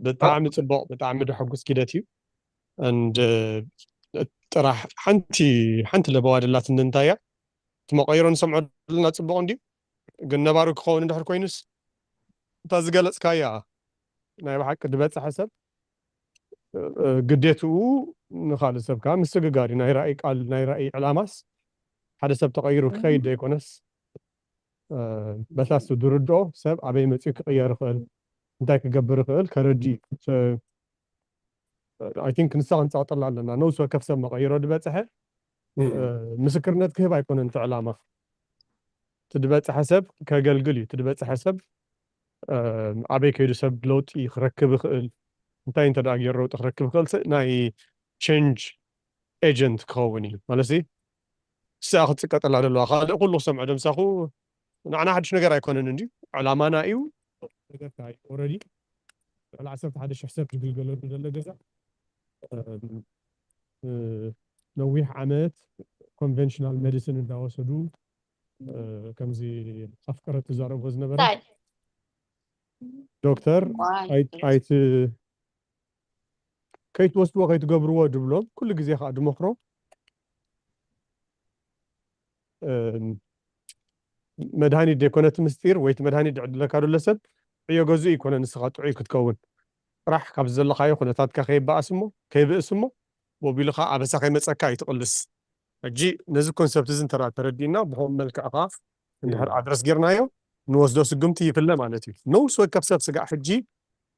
ብጣዕሚ ጽቡቕ፣ ብጣዕሚ ደሐጉስ ኪደት እዩ። And ጥራሕ ሓንቲ ሓንቲ ለበዋ ደላትኒ እንታይ እያ? እቲ መቐይሮ ንሰምዖ ዘለና ጽቡቕ እንድዩ፣ ግን ነባሩ ክኸውን እንድሕር ኮይኑስ እታ ዝገለጽካያ ናይ ብሓቂ ዝበጽሐ ሰብ እ፣ ግዴትኡ ንኻልእ ሰብ ከዓ ምስግጋር እዩ። ናይ ራእይ ቃል፣ ናይ ራእይ ዕላማስ ሓደ ሰብ ተቐይሩ ክኸይድ ዘይኮነስ እ፣ በታ እሱ ዝርድኦ ሰብ ኣበይ መፂኡ ክቕየር ይኽእል፣ እንታይ ክገብር ይኽእል ከረዲ እዩ። So, I think ንሳ ክንፃወጠላ ኣለና። ነብሲ ወከፍ ሰብ መቐይሮ ዝበፅሐ እ፣ ምስክርነት ክህብ ኣይኮነን እቲ ዕላማ። እቲ ዝበፅሐ ሰብ ከገልግል እዩ። እቲ ዝበፅሐ ሰብ እ፣ ኣበይ ከይዱ ሰብ ለውጢ ክረክብ ይኽእል፣ እንታይ እንተ ደኣ ገይሩ ለውጢ ክረክብ ይኽእል፣ ስ-፣ ናይ ቼንጅ ኤጀንት ክኸውን እዩ። ማለት ሲ፣ ንስኣ ክትጽቀጠላ ዘለዋ፣ ካልእ ኩሉ ክሰምዖ ደምሳኹ፣ ንዓና ሓድሽ ነገር ኣይኮነን እንድዩ፣ ዕላማና እዩ። ነገርካ እዩ። ኦልሬዲ ልዕሊ ዓሰርተ ሓደ ሽሕ ሰብ ዝግልገለሉ ዘሎ ገዛ፣ እ፣ እ፣ ነዊሕ ዓመት ኮንቨንሽናል ሜዲሲን እንዳወሰዱ፣ እ፣ ከምዚ ኣፍቀረት ትዛረቦ ዝነበረ እንታይ? ዶክተር ዋይ። ኣይ-፣ ኣይት-፣ ከይትወስድዎ ከይትገብርዎ ድብሎም፣ ኩሉ ግዜ ከዓ ድመኽሮ። እም፣ መድሃኒት ዘይኮነ እቲ ምስጢር ወይ እቲ መድሃኒት ዝዕድለካ ዘሎ ሰብ ዕዮ ገዝኡ ይኮነ ንስኻ ጥዑይ ክትከውን። ጥራሕ ካብ ዘለኻዮ ኩነታትካ ከይበኣስ እሞ፣ ከይብእስ እሞ፣ ወቢሉ ከዓ ኣበሳ ከይመጸካ ኣይትቕልስ። ሕጂ ነዚ ኮንሰፕት እዚ እንተ ተረዲእና፣ ብኸም መልክዕ ከዓ እንድሕር እም። ኣድረስ ጌርናዮ፣ ንወስዶ ስጉምቲ ይፍለ ማለት እዩ። ነውስ ወከፍ ሰብ ስጋዕ ሕጂ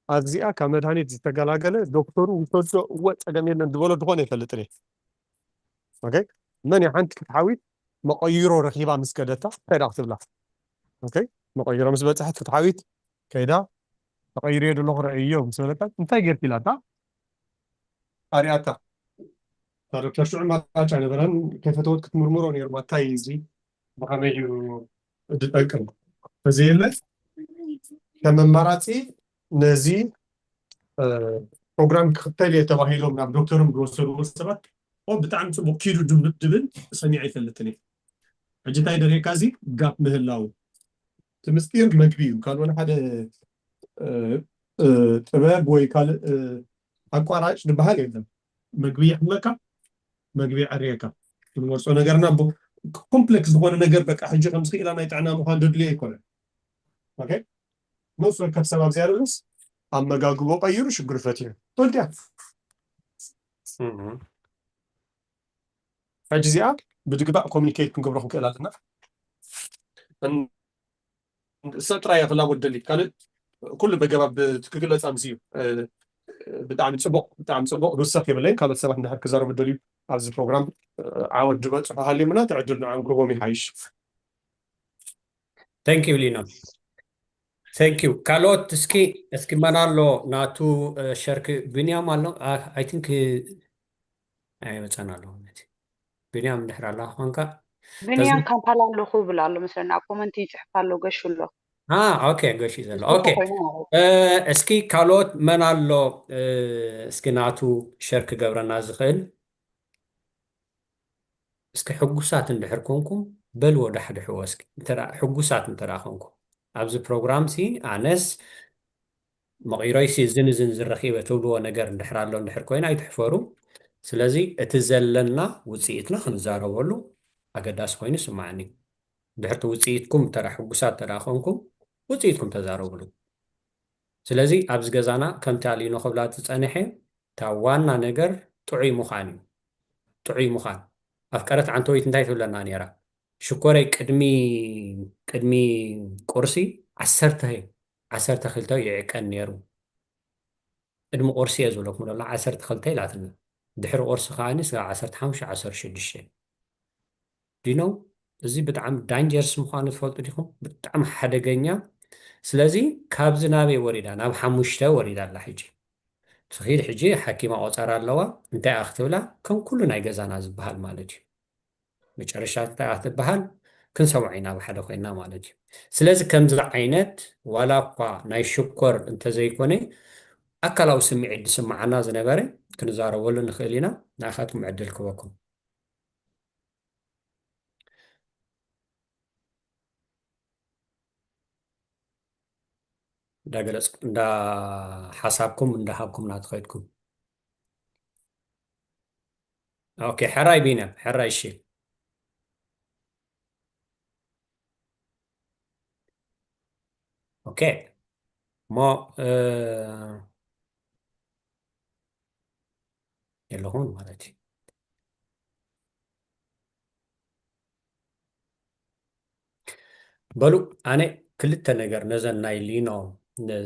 ኣብዚኣ ካብ መድሃኒት ዝተገላገለ ዶክተሩ ውሰዶ፣ እወ፣ ጸገም የለን ዝበሎ ድኾነ ይፈልጥን እየ። ኦኬ? መን እያ ሓንቲ ፍትሓዊት መቐይሮ ረኺባ ምስ ከደታ፣ እንታይ ደኣ ክትብላ? ኦኬ? መቐይሮ ምስ በጽሐት ፍትሓዊት ከይዳ፣ ተቐይርዮ ደለኹ ረእዮ ምስ በለታ፣ እንታይ ጌርኪ ኢላታ? ኣሪኣታ። እታ ዶክተር ሽዑ ኣማራጭ ኣይነበራን፣ ከይፈተወት ክትምርምሮ ነይርዋ፣ እንታይ እዩ እዚ? ብኸመይ እዩ ዝጠቅም? ተዘየለ፣ ከም ኣማራጺ ነዚ፣ እ፣ ፕሮግራም ክኽተል እየ ተባሂሎም ናብ ዶክተሮም ዝወሰድዎ ሰባት፣ "ኦ፣ ብጣዕሚ ጽቡቕ፣ ኪዱ" ድብ-፣ ድብል ሰሚዐ ኣይፈልጥን እየ። ሕጂ እንታይ ደርየካ፣ እዚ ጋፕ ምህላው። እቲ ምስጢር መግቢ እዩ። ካልእ ወላ ሓደ፣ እ፣ እ፣ ጥበብ ወይ ካልእ፣ እ፣ ኣቋራጭ ዝበሃል የለን። መግቢ የሕምመካ፣ መግቢ የዐርየካ። ክንመርጾ ነገርና ብ-፣ ኮምፕሌክስ ዝኾነ ነገር፣ በቃ፣ ሕጂ ከምዚ ክኢላ ናይ ጥዕና ምዃን ዘድልዮ ኣይኮነን። ኦኬ? ነፍሲ ወከፍ ሰብ ኣብዚኣ ርኡስ ኣመጋግቦ ቀይሩ ሽግሩ ፈትዩ። ተወዲኣ። እም። ሕጂ እዚኣ ብድግባእ ኮሚኒኬት ክንገብሮ ክንክእል ኣለና። እን-፣ እሳ ጥራይ እያ ክላወደሊ። ካልእ ኩሉ በገባብ ክግለጽ ኣምስዩ። እ፣ ብጣዕሚ ጽቡቕ፣ ብጣዕሚ ጽቡቕ። ዝውሰኽ የብለይን። ካልኦት ሰባት እንድሕር ክዛረቡ ደልዩ ኣብዚ ፕሮግራም፣ እ፣ ዓወት ዝበጽሑ ሃልዮምና፣ እቲ ዕድል ንዓም ክህቦም ይሓይሽ። Thank you ሊኖ። Thank you። ካልኦት እስኪ፣ እስኪ መን ኣሎ ናቱ፣ እ፣ ሸርክ ቢንያም ኣሎ? አ፣ I think፣ እ፣ ኣይመጸን ኣሎ ነቲ። ቢንያም እንድሕር ኣላ ኳንካ። ቢንያም ተዝም-፣ ካምፓላ ኣለኹ ይብል ኣሎ መስለኒ። ኣብ ኮመንት ይጽሕፍ ኣሎ፣ ገሹ ኣሎ። አ፣ ኦኬ፣ ገሹ ዘሎ። ይጽሕፍ ኦኬ። ኮይኑ ማለት እ፣ እስኪ ካልኦት መን ኣሎ? እ፣ እስኪ ናቱ ሸር ክገብረና ዝኽእል? እስኪ ሕጉሳት እንድሕር ኮንኩም በልዎ፣ ዳሕድሕዎ እስኪ። እንተ ደኣ ሕጉሳት እንተ ደኣ ኮንኩም፣ ኣብዚ ፕሮግራም ሲ ኣነስ መቒሮይ ሲ እዝን እዝን ዝረኺበ ትብልዎ ነገር እንድሕር ኣሎ እንድሕር ኮይኑ ኣይትሕፈሩ። ስለዚ እቲ ዘለና ውጽኢትና ክንዛረበሉ ኣገዳሲ ኮይኑ ይስምዓኒ። እንድሕር እቲ ውጽኢትኩም እንተ ደኣ ሕጉሳት እንተ ደኣ ኮንኩም፣ ውጽኢትኩም ተዛረቡሉ። ስለዚ ኣብዚ ገዛና ከምቲ ኣሊኖ ክብላ ዝጸንሐ፣ እታ ዋና ነገር ጥዑይ ምዃን እዩ። ጥዑይ ምዃን። ኣፍቀረት ዓንተወይት እንታይ ትብለና ነይራ? ሽኮረይ ቅድሚ፣ ቅድሚ ቁርሲ ዓሰርተ፣ ዓሰርተ ክልተ ይዕቀን ነይሩ። ቅድሚ ቁርሲ እየ ዝብለኩም ዘሎ፣ ዓሰርተ ክልተ ኢላትና። ድሕሪ ቁርሲ ከኣኒ ስጋዕ ዓሰርተ ሓሙሽተ፣ ዓሰርተ ሽዱሽተ። ዲኖ፣ እዚ ብጣዕሚ ዳንጀርስ ምዃኑ ትፈልጡ ዲኹም? ብጣዕሚ ሓደገኛ። ስለዚ ካብዚ ናበይ ወሪዳ? ናብ ሓሙሽተ ወሪዳ ኣላ ሕጂ። ትኺድ ሕጂ ሓኪማ ቆፀራ ኣለዋ። እንታይ እያ ክትብላ? ከም ኩሉ ናይ ገዛና ዝበሃል ማለት እዩ። መጨረሻ እንታይ እያ ክትበሃል? ክንሰምዖ ኢና ብሓደ ኮይና ማለት እዩ። ስለዚ ከምዚ ዓይነት ዋላ እኳ ናይ ሽኮር እንተዘይኮነ ኣካላዊ ስምዒት ዝስምዓና ዝነበረ ክንዛረበሉ ንኽእል ኢና። ንኣኻትኩም ዕድል ክበኩም። እንዳገለጽ እንዳ ሓሳብኩም እንዳሃብኩም ናትኸድኩም። ኦኬ፣ ሕራይ ቢንያም፣ ሕራይ። እሺ፣ ኦኬ። እሞ የለኹም ማለት እዩ። በሉ፣ ኣነ ክልተ ነገር ነዘን ናይ ሊኖ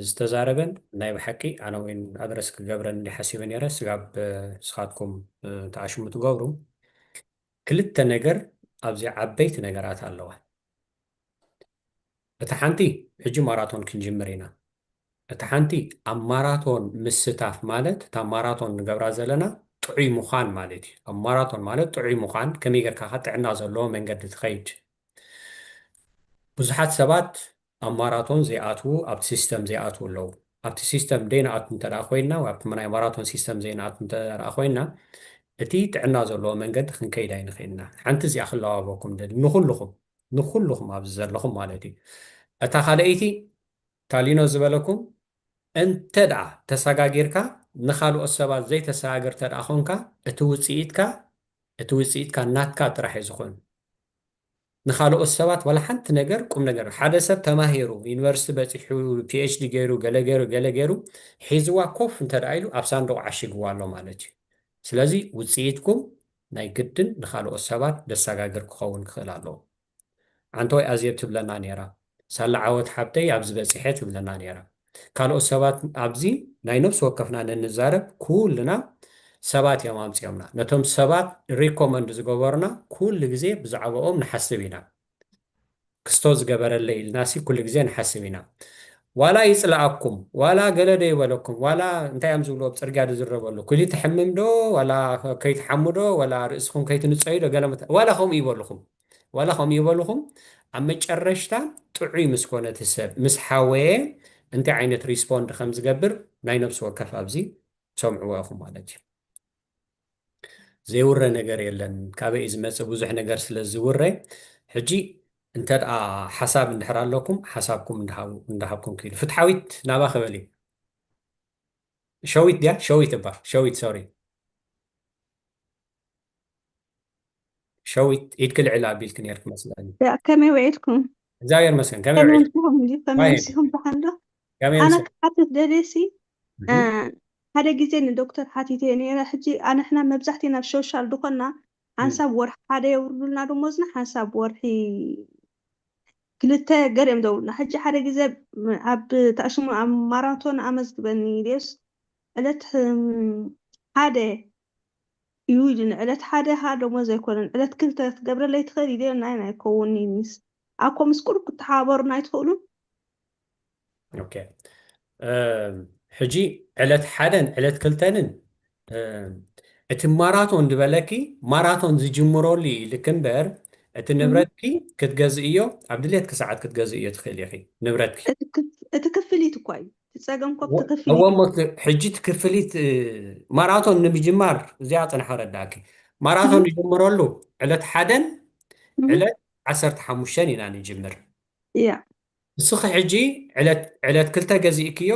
ዝተዛረበን ናይ ብሓቂ ኣነ እውን ኣድረስ ክገብረን እንዲ ሓሲበ ነይረ። ስጋብ ንስኻትኩም ተኣሽሙ ትገብሩ። ክልተ ነገር ኣብዚ ዓበይቲ ነገራት ኣለዋ። እታ ሓንቲ፣ ሕጂ ማራቶን ክንጅምር ኢና። እታ ሓንቲ ኣብ ማራቶን ምስታፍ ማለት እታ ማራቶን ንገብራ ዘለና ጥዑይ ምዃን ማለት እዩ። ኣብ ማራቶን ማለት ጥዑይ ምዃን፣ ከመይ ጌርካ ጥዕና ዘለዎ መንገዲ ትኸይድ። ብዙሓት ሰባት ኣብ ማራቶን ዘይኣትዉ፣ ኣብቲ ሲስተም ዘይኣትዉ ኣለዉ። ኣብቲ ሲስተም ደይንኣቱ እንተ ደኣ ኮይንና፣ ወይ ኣብቲ ናይ ማራቶን ሲስተም ዘይንኣቱ እንተ ደኣ ኮይንና፣ እቲ ጥዕና ዘለዎ መንገዲ ክንከይድ ኣይንኽእልና። ሓንቲ እዚኣ ክለዋወኩም ደሊ፣ ንኹልኹም፣ ንኹልኹም ኣብዚ ዘለኹም ማለት እዩ። እታ ካልኣይቲ፣ ታሊኖ ዝበለኩም፣ እንተ ደኣ ተሰጋጊርካ፣ ንኻልኦት ሰባት ዘይተሰጋግር እንተ ደኣ ኾንካ፣ እቲ ውጽኢትካ፣ እቲ ውጽኢትካ ናትካ ጥራሕ እዩ ዝኾን። ንኻልኦት ሰባት ዋላ ሓንቲ ነገር ቁም ነገር፣ ሓደ ሰብ ተማሂሩ፣ ዩኒቨርሲቲ በጺሑ፣ ፒ ኤች ዲ ገይሩ፣ ገለ ገይሩ፣ ገለ ገይሩ፣ ሒዝዋ ኮፍ እንተ ደኣ ኢሉ ኣብ ሳንዱቕ ዓሺግዋ ኣሎ ማለት እዩ። ስለዚ ውጽኢትኩም ናይ ግድን ንኻልኦት ሰባት ደሰጋግር ክኸውን ክኽእል ኣለዎ። ዓንተወይ ኣዜብ ትብለና ነይራ፣ ሳላ ዓወት ሓብተይ ኣብዚ በጺሐ ትብለና ነይራ። ካልኦት ሰባት ኣብዚ ናይ ነፍሲ ወከፍና ነንዛረብ፣ ኩልና ሰባት እዮም ኣምጺኦምና። ነቶም ሰባት ሪኮመንድ ዝገበሩና ኩሉ ግዜ ብዛዕባኦም ንሓስብ ኢና። ክስቶ ዝገበረለይ ኢልናሲ ኩሉ ግዜ ንሓስብ ኢና። ዋላ ይጽልኣኩም፣ ዋላ ገለ ዶ ይበለኩም፣ ዋላ እንታይ እዮም ዝብሉ ኣብ ጽርግያ ዝዝረበሉ፣ ኩሊ ትሕምም ዶ፣ ዋላ ከይትሓሙ ዶ፣ ዋላ ርእስኹም ከይትንጸዩ ዶ፣ ገለ መተ-፣ ዋላ ከምኡ ይበልኹም፣ ዋላ ከምኡ ይበልኹም። ኣብ መጨረሽታ ጥዑይ ምስ ኮነ እቲ ሰብ፣ ምስ ሓወየ እንታይ ዓይነት ሪስፖንድ ከም ዝገብር ናይ ነፍሲ ወከፍ ኣብዚ ትሰምዕዎ ኢኹም ማለት እዩ። ዘይውረ ነገር የለን። ካበይ እዩ ዝመጽእ? ብዙሕ ነገር ስለ ዝውረ። ሕጂ እንተ ደኣ ሓሳብ እንድሕር ኣለኩም፣ ሓሳብኩም እንዳሃቡ-፣ እንዳሃብኩም ክኢሉ። ፍትሓዊት ናባኺ በሊ። ሸዊት ድያ? ሸዊት እባ፣ ሸዊት፣ ሶሪ። ሸዊት፣ ኢድኪ ልዕል ኣቢልኪ ነይርኪ መስለኒ። ያ፣ ከመይ ውዒልኩም? እግዚኣብሔር ይመስገን። ከመይ ከመይ ውዒልኪ? ኣምሲኹም እንዲ፣ ከመይ ኣይ፣ ኣምሲኹም ብሓንዶ? ከመይ ኣነ ኣምሲኹም? ክሓትት ደልየሲ፣ እህ። እ፣ ሓደ ግዜ ንዶክተር ሓቲተዮ ነይረ። ሕጂ ኣንሕና መብዛሕቲና ኣብ ሶሻል ድኾንና፣ እም። ሓንሳብ ወርሒ ሓደ የውርዱልና ደሞዝና፣ ሓንሳብ ወርሒ ክልተ ገር እዮም ዘውርዱልና። ሕጂ ሓደ ግዜ ም-፣ ኣብ ተኣሽሙ ኣብ ማራቶን ኣመዝግበኒ ኢለዮስ፣ ዕለት፣ እም፣ ሓደ እዩ ኢሉኒ። ዕለት ሓደ ሃ ደሞዝ ኣይኮነን፣ ዕለት ክልተ ክትገብረለይ ትኽእል ኢለዮ፣ ናይ፣ ናይ ከውን ሚስ። ኣኮ ምስ ቁሩብ ክትሓባበሩና ኣይትኽእሉን? ኦኬ። እም፣ ሕጂ ዕለት ሓደን ዕለት ክልተንን፣ እም፣ እቲ ማራቶን ዝበለኪ፣ ማራቶን ዝጅምረሉ እዩ ልክ እምበር፣ እቲ እም። ንብረትኪ ክትገዝእዮ፣ ኣብ ድሌትኪ ሰዓት ክትገዝእዮ ትኽእል ኢኺ፣ ንብረትኪ። እቲ ክፍ-፣ እቲ ክፍሊት እኳ እዩ። እቲ ጸገም እኮ ወ-፣ ክፍሊት እዎ፣ እዩ። እሞ ክ-፣ ሕጂ እቲ ክፍሊት፣ እ፣ ማራቶን ንምጅማር እዚኣ ጽንሓ ረዳእኪ። ማራቶን እም። ንጅምረሉ ዕለት ሓደን እም። ዕለት ዓሰርተ ሓሙሽተን ኢና ንጅምር። ያ። ንስኺ ሕጂ ዕለት፣ ዕለት ክልተ ገዚእክዮ፣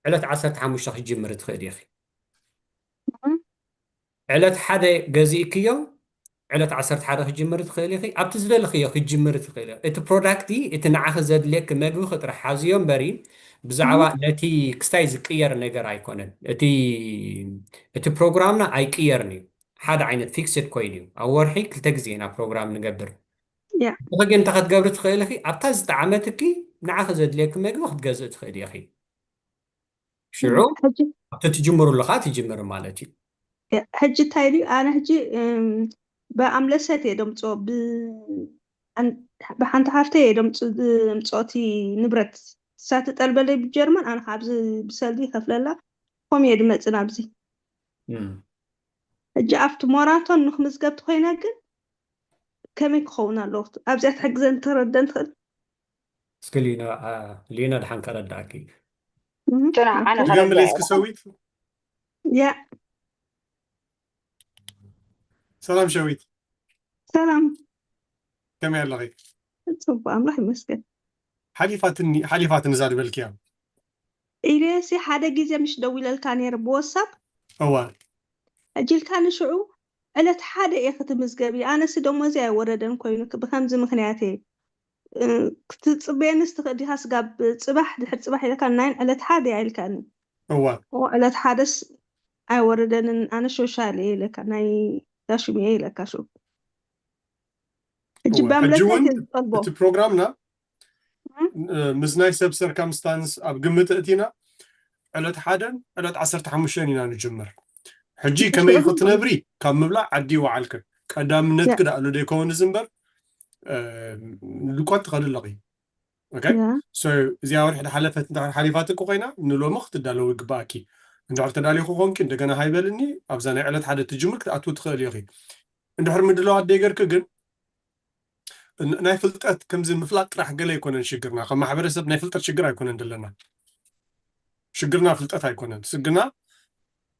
ዕለት ዓሰርተ ሓሙሽተ ክትጅምሪ ትኽእሊ ኢኺ። እም። ዕለት ሓደ ገዚእክዮ፣ ዕለት ዓሰርተ ሓደ ክትጅምሪ ትኽእሊ ኢኺ። ኣብቲ ዝደለኽዮ ክትጅምሪ ትኽእሊ ኢኺ። እቲ ፕሮዳክቲ፣ እቲ ንዓኺ ዘድልየኪ መግቢ ክጥራሕ ሓዝዮ እምበሪ፣ ብዛዕባ እም። ነቲ ክስታይ ዝቅየር ነገር ኣይኮነን። እቲ፣ እቲ ፕሮግራምና ኣይቅየርን እዩ። ሓደ ዓይነት ፊክስድ ኮይኑ እዩ። ኣብ ወርሒ ክልተ ግዜ ኢና ፕሮግራም ንገብር። ያ። ንስኺ ግን እንታይ ክትገብሪ ትኽእሊ ኢኺ? ኣብታ ዝጠዓመትኪ ንዓኺ ዘድልየኪ መግቢ ክትገዝእ ትኽእሊ ኢኺ። ሽዑ ሕጂ ኣብቲ ትጅምሩ ኣለኻ ትጅምር ማለት እዩ። ያ፣ ሕጂ እንታይ ድዩ? ኣነ ሕጂ፣ እም፣ ብኣምለሰት እየ ደምፅኦ፣ ብ-፣ ኣን-፣ ብሓንቲ ሓፍተይ እየ ደምፅ-፣ ደምፅኦ እቲ ንብረት። ንሳ ትጠልበለይ ብጀርመን፣ ኣነ ካብዚ ብሰልዲ ይኸፍለላ። ከምኡ እየ ዝመፅእ ናብዚ። ሕጂ ኣብቲ ሞራቶን ንክምዝገብ ተኮይነ ግን ከመይ ክኸውን ኣለዎ? ኣብዚኣ ትሕግዘን ትረደን ትኽእል? እስኪ ሊና ድሓን ከረዳእኪ። ጽናሕ፣ ኣነ ከረዳ ገምሌ እስኪ ሰዊት። ያ ሰላም ሸዊት፣ ሰላም፣ ከመይ ኣለኺ? ጽቡቅ፣ ኣምላኽ ይመስገን። ሓሊፋትኒ ሓሊፋትኒ እዛ ዝበልክያ። ኢለሲ ሓደ ግዜ ምሽ ደዊለልካ ነይረ ብወሳብ። እዋ ሕጂ ኢልካ ንሽዑ ዕለት ሓደ እየ ክትምዝገቢ፣ ኣነሲ ደሞዚ ኣይወረደን ኮይኑ ብከምዚ ምክንያት እየ። እ፣ ክትጽበየንስ ትኽእል ዲኻ? ስጋብ ጽባሕ ድሕሪ ጽባሕ ኢለካ ናይን ዕለት ሓደ እያ ኢልካኒ። እዋ እዎ ዕለት ሓደስ ኣይወረደንን፣ ኣነ ሾሻል እየ ኢለካ፣ ናይ ዳሽም እየ ኢለካ። ሽዑ ሕጂ እዋ። ባምለካ ሕጂ እውን ዝጠልቦ እቲ ፕሮግራምና እም? እ፣ ምስ ናይ ሰብ ሰርከምስታንስ ኣብ ግምት እቲና ዕለት ሓደን ዕለት ዓሰርተ ሓሙሽተን ኢና ንጅምር። ሕጂ ከመይ ክትነብሪ ካብ ምብላዕ ዓዲ ይወዓልክን ቀዳምነትኪ ደኣ ሉ ደይከውን እዚ እምበር፣ እ፣ ልቆት ትኸሊ ኣለኺ። ኦኬ? ያ። So እዚኣ ወርሒ ዝሓለፈት እንድሕር ሓሊፋትኪ ኮይና ንሎሚ ክትዳለዊ ይግባኣኪ። እንድሕር ተዳሊኹ ኮንኪ እንደገና ሃይበልኒ ኣብዛ ናይ ዕለት ሓደ ትጅምር ክትኣትዊ ትኽእል ኢኺ። እንድሕር ምድላዋት ደይገርኪ ግን ን- ናይ ፍልጠት ከምዚ ምፍላጥ ጥራሕ ገለ ኣይኮነን ሽግርና። ከም ማሕበረሰብ ናይ ፍልጠት ሽግር ኣይኮነን ዘለና። ሽግርና ፍልጠት ኣይኮነን። ስግና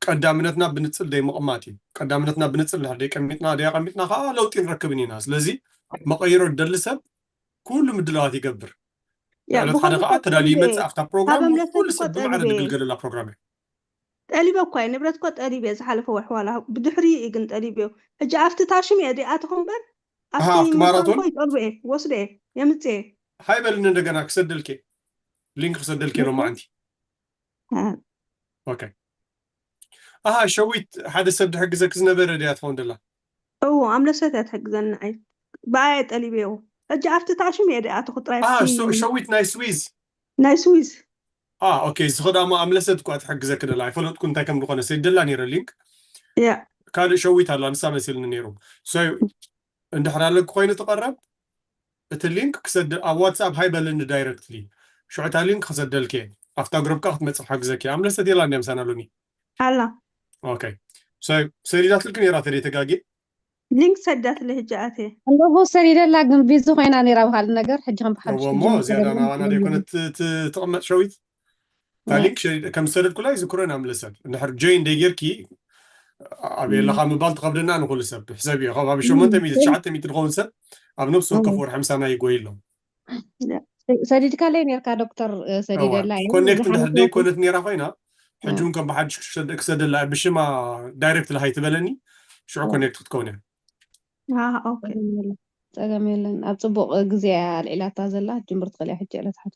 ቀዳምነትና ብንጽል ደይ ምቕማጥ እዩ። ቀዳምነትና ብንጽል ድሕር ደይ ቀሚጥና ደይ ኣቐሚጥና ከዓ ለውጢ ንረክብን ኢና። ስለዚ መቐይሮ ደሊ ሰብ ኩሉ ምድላዋት ይገብር። ያ፣ ዕለት ሓደ ብኸምኡ ከዓ እኮ ተዳልዩ ጠሊበ ይመጽእ ኣብታ ፕሮግራም ካብ እምነተይ ኩሉ እኮ ሰብ ብማዕረ ጠሊበ። ንግልገለላ ፕሮግራም እያ። ጠሊበ እኳ እየ፣ ንብረት እኮ ጠሊበ እየ ዝሓለፈ ወርሒ ዋላ ብድሕሪ እዩ ግን ጠሊበ እየ። ሕጂ ኣብቲ ታሽም እየ ዲኣትኹ እምበር ኣሃ፣ ኣብቲ ኣብቲ መርካቶ ማራቶን? እኮ ይጠልቡ እየ ወስደ እየ የምጽእ እየ። ሃይበልኒ እንደገና ክሰደልኪ ሊንክ ክሰደልኪ ሎም መዓንቲ። አ፣ ኦኬ። ኣሃ፣ ሸዊት ሓደ ሰብ ድሕግዘኪ ዝነበረ ድያ ትኸውን ደላ? እዎ ኣምለሰት እያ ትሕግዘኒ። ኣይ ብኣየ ጠሊበዮ። ሕጂ ኣብቲ ታሽም እየ ዲኣትኹ ጥራይ ኣሃ፣ ኣብቲ ሶ- ሸዊት ናይ ስዊዝ። ናይ ስዊዝ አ ኦኬ፣ እዚ ኸዳሞ ኣምለሰት እኳ ትሕግዘኪ ደላ ኣይፈለጥኩ እንታይ ከም ዝኾነ ሰይደላ ነይረ ሊንክ። ያ ካልእ ሸዊት ኣላ ንሳ መሲልኒ ነይሩ። So እንድሕር ኣለኪ ኮይኑ ትቐረብ እቲ ሊንክ ክሰድ ኣብ ዋትስኣፕ ሃይበልኒ ዳይረክትሊ። ሽዑ እታ ሊንክ ክሰደልኪ እየ። ኣብታ ግሩፕ ከዓ ክትመፅእ ክሕግዘኪ እየ። ኣምለሰት የላ እንዲያ ምሳና ሎሚ። ኣላ ኦኬ። So ሰዲዳትልኪ ነይራ ተደይ ተጋጌ። ሊንክ ሰዳትለ ሕጂ ኣትየ። ኣለኹ ሰዲደላ ግን ቢዚ ኮይና ነይራ ብካልእ ነገር ሕጂ ከም ብሓድሽ እዎ እሞ ክጅምር ዝያዳ ተደሊኹ ናባና ነይረ። ደይኮነት ት- ት- ትቕመጥ ሸዊት። እታ እዎ። ሊንክ ሸ- ከም ዝሰደድኩላ ይዝክሮ ኢና ምለሰብ እንድሕር ጆይን ደይጌርኪ ኣበይ ኣለኻ ምባል ትኸብደና ንኹሉ ሰብ ሕሰብ እዩ ካብ ኣብ ሸሞንተ ሚእቲ ትሽዓተ ሚእቲ ዝኸውን ሰብ ኣብ ነብሲ ወከፍ ወርሒ ምሳና ይጎይ ኣሎ። ሰዲድካለይ ነርካ ዶክተር። እ፣ ሰዲደላ እየ ኮኔክት ዝሓለፈ እንድሕር ደይኮነት ነይራ ኮይና ሕጂ እውን ከም ብሓድሽ ክሰደ- ክሰደላ ብሽማ ዳይሬክት ለሃይ ትበለኒ ሽዑ ኮኔክት ክትከውን እያ። ኣሃ፣ ኦኬ። ጸገም የለን፣ ጸገም የለን። ኣብ ጽቡቕ ግዜ እያ ኣልዒላታ ዘላ፣ ክትጅምር ትኽእል እያ ሕጂ ዕለት ሓደ።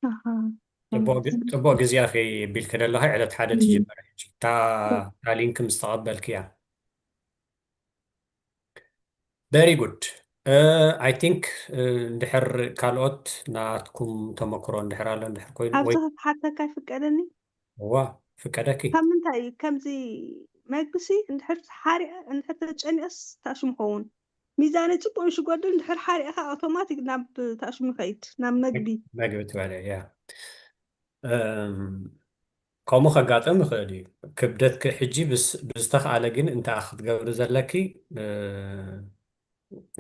ኣሃ። ጽቡቕ ግ- ጽቡቕ ግዜ ኢኺ ቢልኪ ዘለኺ ዕለት ሓደ ትጅምር ሕጂ እታ እታ ሊንክ ምስ ተቐበልክያ። Very good. I think እንድሕር ካልኦት ናትኩም ተመክሮ እንድሕር ኣሎ እንድሕር ኮይኑ ኣብዚ ወይ ክሓተካ ይፍቀደኒ? እዋ ፍቀደኪ። ካብ ምንታይ እዩ ከምዚ መግብሲ እንድሕር ሓሪቐ እንድሕር ተጨኒቐስ ታሽሙ ኸውን ሚዛነይ ጽቡቅ ምሽ ጎድል እንድሕር ሓሪቕካ ኣውቶማቲክ ናብ ታሽሙ ይኸይድ ናብ መግቢ። መግቢ ትበልዕ እያ። እም፣ ከምኡ ከጋጥም ይኽእል እዩ። ክብደትኪ ሕጂ ብስ- ብዝተኽኣለ ግን እንታይ ክትገብሪ ዘለኪ እ፣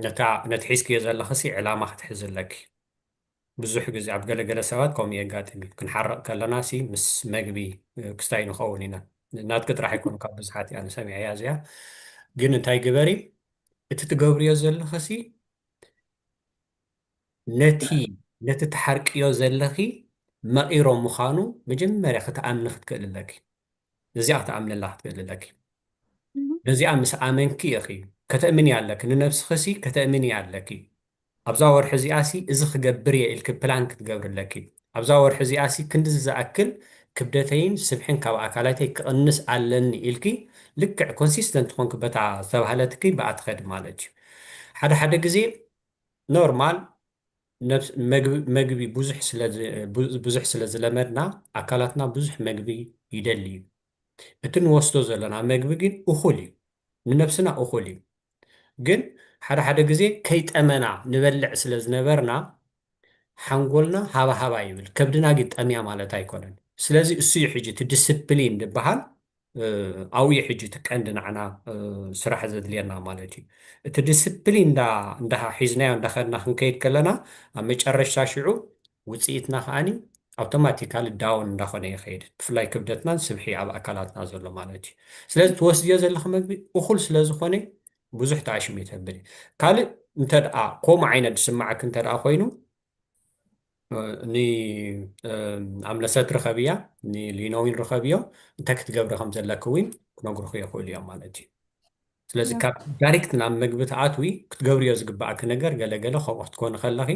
ነታ ነቲ ሒዝክዮ ዘለኽሲ ዕላማ ክትሕዚ ኣለኪ። ብዙሕ ግዜ ኣብ ገለገለ ሰባት ከምኡ የጋጥም እዩ። ክንሓርቕ ከለና ሲ ምስ መግቢ እ፣ ክስታይ ንኸውን ኢና። ናትኪ ጥራሕ ኣይኮኑ ካብ ብዙሓት እያ ንሰሚዐያ እዚኣ። ግን እንታይ ግበሪ እቲ ትገብርዮ ዘለኽሲ ነቲ ነቲ ትሓርቅዮ ዘለኺ መቒሮ ምዃኑ መጀመርያ ክትኣምኒ ክትክእል ኣለኪ። ነዚኣ ክትኣምንላ ክትክእል ኣለኪ። ነዚኣ ምስ ኣመንኪ ኢኺ ከተእምንያ ኣለኪ። ንነብስኺሲ ከተእምንያ ኣለኪ። ኣብዛ ወርሒ እዚኣሲ እዚ ክገብር እየ ኢልኪ ፕላን ክትገብሪ ኣለኪ። ኣብዛ ወርሒ እዚኣሲ ክንድዚ ዝኣክል ክብደተይን ስብሕን ካብ ኣካላተይ ክቕንስ ኣለኒ ኢልኪ ልክዕ ኮንሲስተንት ኮንኪ በታ ዝተባህለትኪ ብኣ ትኸዲ ማለት እዩ። ሓደ ሓደ ግዜ ኖርማል ነብስ- መግቢ መግቢ ብዙሕ ስለ ዝ- ብዙ- ብዙሕ ስለ ዝለመድና ኣካላትና ብዙሕ መግቢ ይደሊ እዩ። እቲ ንወስዶ ዘለና መግቢ ግን እኹል እዩ፣ ንነብስና እኹል እዩ። ግን ሓደ ሓደ ግዜ ከይጠመና ንበልዕ ስለ ዝነበርና ሓንጎልና ሃባ ሃባ ይብል። ከብድና ግን ጠምያ ማለት ኣይኮነን። ስለዚ እሱ እዩ ሕጂ እቲ ዲስፕሊን ዝበሃል። ኣብኡ እዩ ሕጂ እቲ ቀንዲ ንዓና ስራሕ ዘድልየና ማለት እዩ። እቲ ዲስፕሊን እንዳ ሒዝናዮ እንዳኸድና ክንከይድ ከለና፣ ኣብ መጨረሽታ ሽዑ ውፅኢትና ከዓኒ ኣውቶማቲካሊ ዳውን እንዳኾነ ይኸይድ። ብፍላይ ክብደትናን ስብሒ ኣብ ኣካላትና ዘሎ ማለት እዩ። ስለዚ ትወስድዮ ዘለኺ መግቢ እኹል ስለዝኾነ ብዙሕ ተኣሽሙ ይተብል እዩ። ካልእ እንተ ደኣ ከምኡ ዓይነት ዝስማዓክ እንተ ደኣ ኮይኑ፣ ንኣምለሰት ርኸብያ፣ ንሊኖዊን ርኸብዮ፣ እንታይ ክትገብሪ ከም ዘለኪ እውን ክነግሩኺ ይኽእሉ እዮም ማለት እዩ። ስለዚ ካብ ዳይሬክት ናብ መግቢ ትኣትዊ ክትገብርዮ ዝግባኣኪ ነገር ገለገለ ከምኡ ክትኮኒ ከለኺ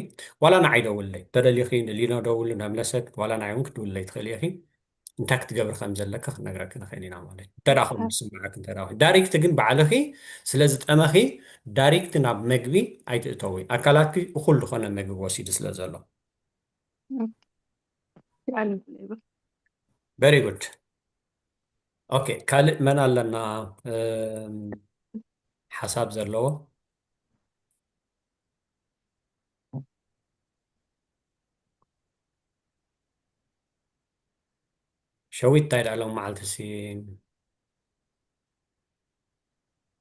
ዋላ ንዓይ ደውለይ፣ ተደሊኺ ንሊኖ ደውሉ፣ ንኣምለሰት ዋላ ንዓይ እውን ክትድውለይ ትኽእሊ ኢኺ። እንታይ ክትገብሪ ከም ዘለኪ ክነግረኪ ንኽእል ኢና ማለት እዩ። እንተ ደኣ ከምኡ ዝስምዓኪ እንተ ደኣ ኮይኑ። ዳይሬክት ግን ባዕልኺ ስለ ዝጠመኺ ዳይሬክት ናብ መግቢ ኣይትእተዊ። ኣካላትኪ እኹል ዝኾነ መግቢ ወሲዱ ስለ ዘሎ። ቨሪ ጉድ። ኦኬ፣ ካልእ መን ኣለና ሓሳብ ዘለዎ? ሸዊት እንታይ ደኣ ሎም መዓልቲ ሲ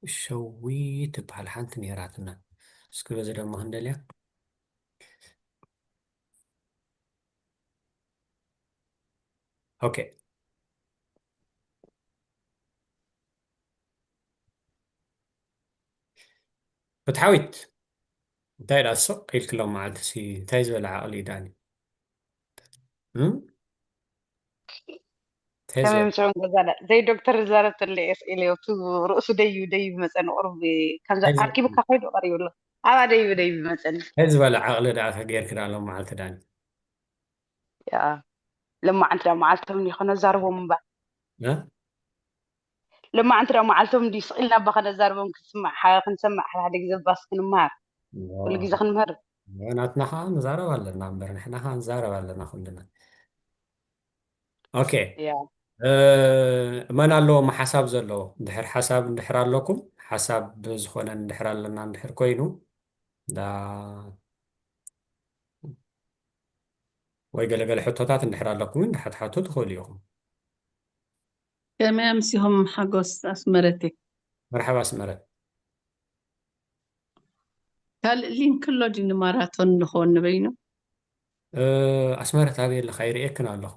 ሸዊት ትበሃል ሓንቲ ነይራትና። እስኪ በዚ ደሞ ክንደልያ። ኦኬ። ፍትሓዊት እንታይ ደኣ ስቕ ኢልክሎም መዓልቲ ሲ እንታይ ዝበለ ዓቕሊ እዩ ዳኒ? እም? እንታይ ዝበለ ተዝምፅኦም ገዛዳ ዘይ ዶክተር ዝዛረብ ተለ ስኢል እዩ። እቲ ርእሱ ደይቡ ደይቡ መፀኒ ቁርብ ከምዛ እንታይ ዝበለ ኣርኪብካ ከይዱ ቀሪቡ ኣሎ። ኣባ ደይቡ ደይቡ መፀኒ እንታይ ዝበለ ዓቕሊ ደኣ ተገይርክ ደኣ ሎም መዓልቲ ዳኒ? ያ ለማዓንቲ ደኣ መዓልቶም እንዲ ከነዛርቦም እምበር እ? ለማዓንቲ ደኣ መዓልቶም እንዲ ስቕ ኢልና እባ ከነዛርቦም ክንስማዕ ሓደ ሓደ ግዜ ባስ ክንምሃር ኩሉ ግዜ ክንምህር። ናትና ከዓ ንዛረብ ኣለና እምበር ንሕና ከዓ ንዛረብ ኣለና ኩልና። ኦኬ። መን ኣለዎ ሓሳብ ዘለዎ? እንድሕር ሓሳብ እንድሕር ኣለኩም ሓሳብ ዝኾነ እንድሕር ኣለና እንድሕር ኮይኑ ወይ ገለገለ ሕቶታት እንድሕር ኣለኩም እውን ክትሓቱ ትኽእሉ ኢኹም። ከመይ ኣምሲኹም ሓጎስ ኣስመረቲ? መርሓባ ኣስመረት። ካልእ ሊንክ ኣሎ ድዩ ንማራቶን ንኸውን ንበይኑ? ኣስመረት ኣበይ ኣለኻ? ይርእየክን ኣለኹ።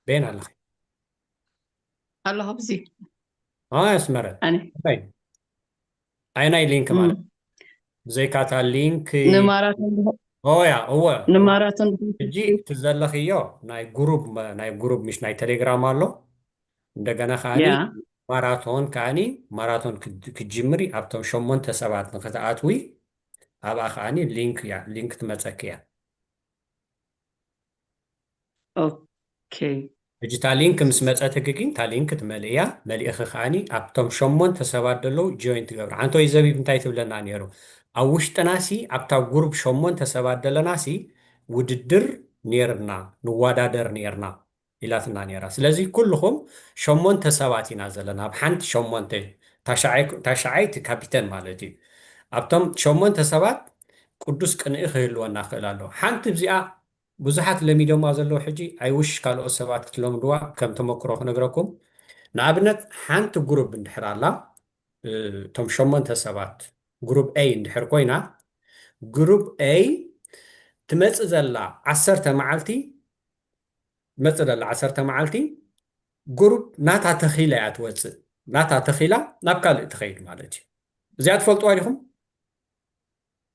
በየን ኣለኺ? ኣለኹ ብዚ ኣይ ኣስመረት ኣነ ኣይ ኣይናይ ሊንክ ማለት ብዘይካታ ሊንክ ንማራቶን ኦያ እወ ንማራቶን ሕጂ እቲ ዘለኽዮ ናይ ጉሩብ ናይ ጉሩብ ምሽ ናይ ቴሌግራም ኣሎ። እንደገና ከዓኒ ያ ማራቶን ከዓኒ ማራቶን ክድ- ክትጅምሪ ኣብቶም ሸሞንተ ሰባት ንክትኣትዊ ኣብኣ ከዓኒ ሊንክ እያ ሊንክ ትመፀኪ እያ። ኦኬ ሕጂ እታ ሊንክ ምስ መፀትኪ ግን እታ ሊንክ ትመልእያ መሊእኺ ከዓኒ ኣብቶም ሸሞንተ ሰባት ዘለዉ ጆይን ትገብሪ። ሓንቶይ ዘቢብ እንታይ ትብለና ነይሩ? ኣብ ውሽጥና ሲ ኣብታ ጉሩብ ሸሞንተ ሰባት ዘለና ሲ ውድድር ነይርና ንዋዳደር ነይርና ኢላትና ነይራ። ስለዚ ኩልኹም ሸሞንተ ሰባት ኢና ዘለና ኣብ ሓንቲ ሸሞንተ ታሽዓይ ታሽዓይ እቲ ካፒተን ማለት እዩ። ኣብቶም ሸሞንተ ሰባት ቅዱስ ቅንኢ ክህልወና ክእል ኣለዎ። ሓንቲ እዚኣ ብዙሓት ለሚዶማ ዘለዉ ሕጂ ኣይውሽ ካልኦት ሰባት ክትለምድዋ ከም ተመክሮ ክነግረኩም። ንኣብነት ሓንቲ ጉሩብ እንድሕር ኣላ እቶም ሸሞንተ ሰባት ጉሩብ ኤይ እንድሕር ኮይና ጉሩብ ኤይ ትመፅእ ዘላ ዓሰርተ መዓልቲ ትመፅእ ዘላ ዓሰርተ መዓልቲ ጉሩብ ናታ ተኺላ እያ ትወፅእ ናታ ተኺላ ናብ ካልእ ትኸይድ ማለት እዩ። እዚኣ ትፈልጥዋ ዲኹም?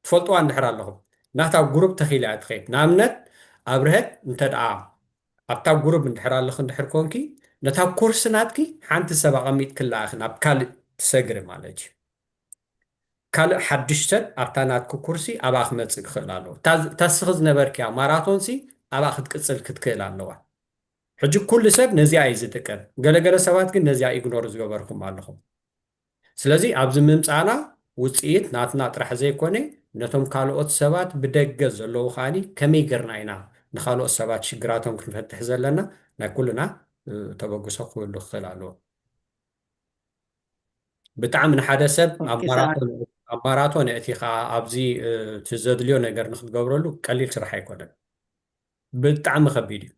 ትፈልጥዋ እንድሕር ኣለኹም ናታ ጉሩብ ተኺላ እያ ትኸይድ። ንኣብነት ኣብርሀት እንተ ደኣ ኣብታ ጉሩብ እንድሕር ኣለኺ እንድሕር ኮንኪ ነታ ኮርስ ናትኪ ሓንቲ ሰብ ኣቐሚጥክላ ኢኺ ናብ ካልእ ትሰግሪ ማለት እዩ። ካልእ ሓድሽ ሰብ ኣብታ ናትኪ ኩርሲ ኣብኣ ክመፅእ ክኽእል ኣለዎ። እታ እታ እስኺ ዝነበርክያ ማራቶን ሲ ኣብኣ ክትቅፅል ክትክእል ኣለዋ። ሕጂ ኩሉ ሰብ ነዚኣ እዩ ዝጥቀም። ገለገለ ሰባት ግን ነዚኣ ኢግኖር ዝገበርኩም ኣለኹም። ስለዚ ኣብዚ ምምፃእና ውፅኢት ናትና ጥራሕ ዘይኮነ ነቶም ካልኦት ሰባት ብደገ ዘለዉ ከዓኒ ከመይ ገርና ኢና ንካልኦት ሰባት ሽግራቶም ክንፈትሕ ዘለና ናይ ኩልና ተበግሶ ክህሉ ክኽእል ኣለዎ። ብጣዕሚ ንሓደ ሰብ ኣብ ማራቶን ኣብ ማራቶን እቲ ከዓ ኣብዚ እቲ ዘድልዮ ነገር ንክትገብረሉ ቀሊል ስራሕ ኣይኮነን። ብጣዕሚ ከቢድ እዩ።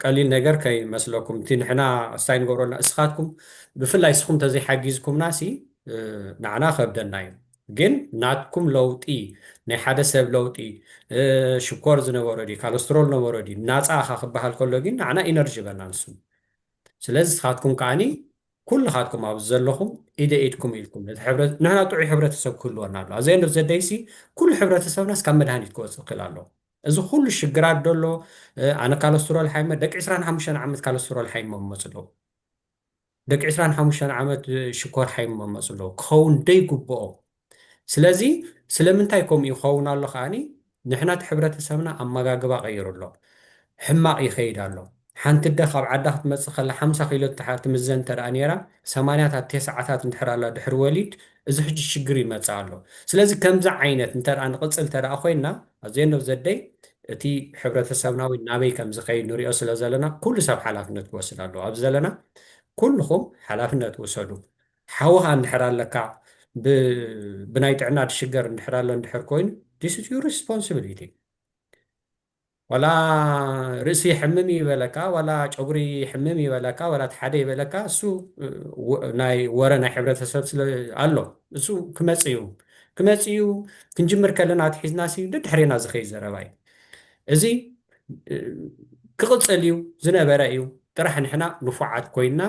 ቀሊል ነገር ከይመስለኩም፣ እቲ ንሕና ኣስታይ ንገብረልና እስኻትኩም፣ ብፍላይ እስኹም ተዘይሓጊዝኩምና ሲ ንዓና ከብደና እዩ። ግን ናትኩም ለውጢ፣ ናይ ሓደ ሰብ ለውጢ፣ ሽኮር ዝነበሮ ድዩ፣ ካለስትሮል ነበሮ ድዩ፣ ናፃ ኢኻ ክበሃል ከሎ ግን ንዓና ኢነርጂ በና ንሱ። ስለዚ ንስኻትኩም ከዓኒ ኩልኻትኩም ኣብዚ ዘለኹም ኢደ ኢድኩም ኢልኩም ነቲ ሕብረ-፣ ንሕና ጥዑይ ሕብረተሰብ ክህልወና ኣሎ። ኣዘ እንዶ ዘደይሲ ኩሉ ሕብረተሰብናስ ካብ መድሃኒት ክወፅእ ክእል ኣሎ። እዚ ኩሉ ሽግራት ደሎ ኣነ ካለስትሮል ሓይመ ደቂ ዕስራን ሓሙሽተን ዓመት ካለስትሮል ሓይመ መፅ ኣለዉ። ደቂ ዕስራን ሓሙሽተን ዓመት ሽኮር ሓይመ መፅ ኣለዉ ክኸውን ደይግብኦ። ስለዚ ስለምንታይ ከምኡ ይኸውን ኣሎ ከዓኒ ንሕና እቲ ሕብረተሰብና ኣመጋግባ ቀይሩ ኣሎ። ሕማቕ ይኸይድ ኣሎ። ሓንቲ ኣደ ካብ ዓዳ ክትመጽእ ከላ ሓምሳ ኪሎ ትምዘን እንተ ደኣ ነይራ፣ ሰማንያታት፣ ተስዓታት እንድሕር ኣላ ድሕሪ ወሊድ፣ እዚ ሕጂ ሽግር ይመጽእ ኣሎ። ስለዚ ከምዚ ዓይነት እንተ ደኣ ንቕጽል እንተ ደኣ ኮይንና፣ ኣዘ እንዶ ዘደይ እቲ ሕብረተሰብና እውን ናበይ ከም ዝኸይድ ንሪኦ ስለ ዘለና፣ ኩሉ ሰብ ሓላፍነት ክወስድ ኣለዎ። ኣብዚ ዘለና ኩልኹም ሓላፍነት ውሰዱ። ሓውኻ እንድሕር ኣለካ፣ ብ-፣ ብናይ ጥዕና ድሽገር እንድሕር ኣሎ እንድሕር ኮይኑ፣ this is your responsibility። ዋላ ርእሲ ይሕምም ይበለካ፣ ዋላ ጨጉሪ ይሕምም ይበለካ፣ ዋላ እቲ ሓደ ይበለካ፣ እሱ፣ እ፣ ወ-፣ ናይ ወረ ናይ ሕብረተሰብ ስለ ኣሎ፣ እሱ ክመጽእ እዩ። ክመጽእ እዩ፣ ክንጅምር ከለና ኣትሒዝና ሲ ደድሕሬና ዝኸይድ ዘረባ እዩ። እዚ፣ እ፣ ክቕጽል እዩ፣ ዝነበረ እዩ። ጥራሕ ንሕና ንፉዓት ኮይንና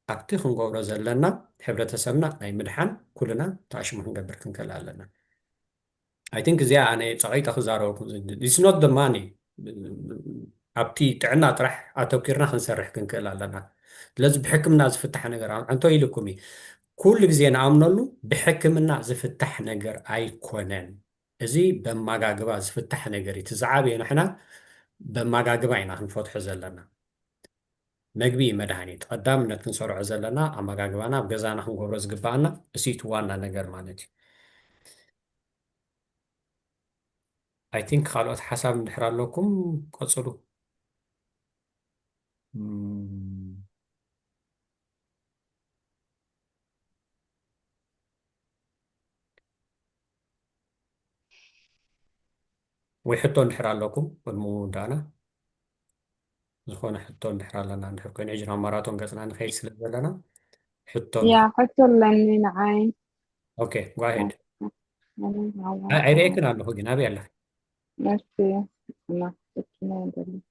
ኣብቲ ክንገብሮ ዘለና ሕብረተሰብና ናይ ምድሓን ኩልና ተኣሽሙ ክንገብር ክንክእል ኣለና። I think እዚኣ ኣነ ጸቒጠ ክዛረበኩም፣ it's not the money። ኣብቲ ጥዕና ጥራሕ ኣተኪርና ክንሰርሕ ክንክእል ኣለና። ስለዚ ብሕክምና ዝፍታሕ ነገር ኣን-፣ ኣንቶ ኢልኩም እዩ። ኩሉ ግዜ ንኣምነሉ ብሕክምና ዝፍታሕ ነገር ኣይኮነን። እዚ በማጋግባ ዝፍታሕ ነገር እዩ። እቲ ዝዓበየ ንሕና በማጋግባ ኢና ክንፈትሖ ዘለና። መግቢ እዩ መድሃኒት። ቀዳምነት ክንሰርዖ ዘለና ኣመጋግባና ኣብ ገዛና ክንገብሮ ዝግባኣና፣ እሱ እቲ ዋና ነገር ማለት እዩ። I think ካልኦት ሓሳብ እንድሕር ኣለኩም ቀጽሉ። እም፣ ወይ ሕቶ እንድሕር ኣለኩም ቅድሚ ምውዳእና። ዝኾነ ሕቶ እንድሕር ኣለና፣ እንድሕር ኮይኑ፣ ሕጂ ናብ ማራቶን ገጽና ንኸይድ ስለ ዘለና፣ ሕቶ ያ፣ እንድሕር-፣ ሕቶ ኣለኒ ንዓይ። ኦኬ፣ go ahead። ኣይ፣ ኣይርእየክን ኣለኹ ግን፣ ኣበይ ኣለኺ? እሺ፣ ናፍቅኪ ናይ ደለኹ።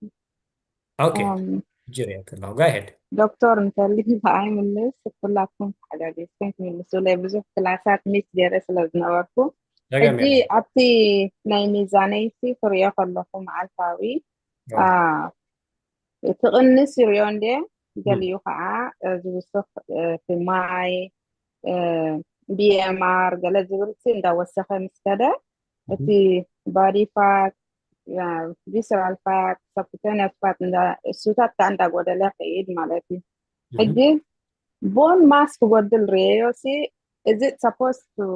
ኦኬ፣ ኣም፣ ሕጂ ርእየኪ ኣለኹ። Go ahead። ዶክተር እንተልዩ ከኣ ይምልስ፣ ኩላትኩም ተሓጋጊዝኩም ትምልሱለይ። ብዙሕ ክላሳት ሚስ ገይረ ስለ ዝነበርኩ፣ ጸገም ሕጂ የለን። ኣብቲ ናይ ሚዛነይሲ ክርእዮ ከለኹ መዓልታዊ፣ ኦ። ኣ፣ ክቕንስ ይርእዮ እንድየ፣ እም። ገሊኡ ከኣ፣ እ፣ ዝውስኽ፣ እ፣ እቲ ማይ፣ እ፣ ቢ ኤም ኣር ገለ ዝብል ሲ እንዳወሰኸ ምስ ከደ፣ እም። እቲ ባዲ ፋት፣ እ፣ ቪሰራል ፋት፣ ሰብኩቴነስ ፋት እንዳ-፣ እሱታት ከኣ እንዳጎደለ ይኸይድ ማለት እዩ። እም። ሕጂ ቦን ማስ ክጎድል ርእየዮ ሲ፣ is it supposed to፣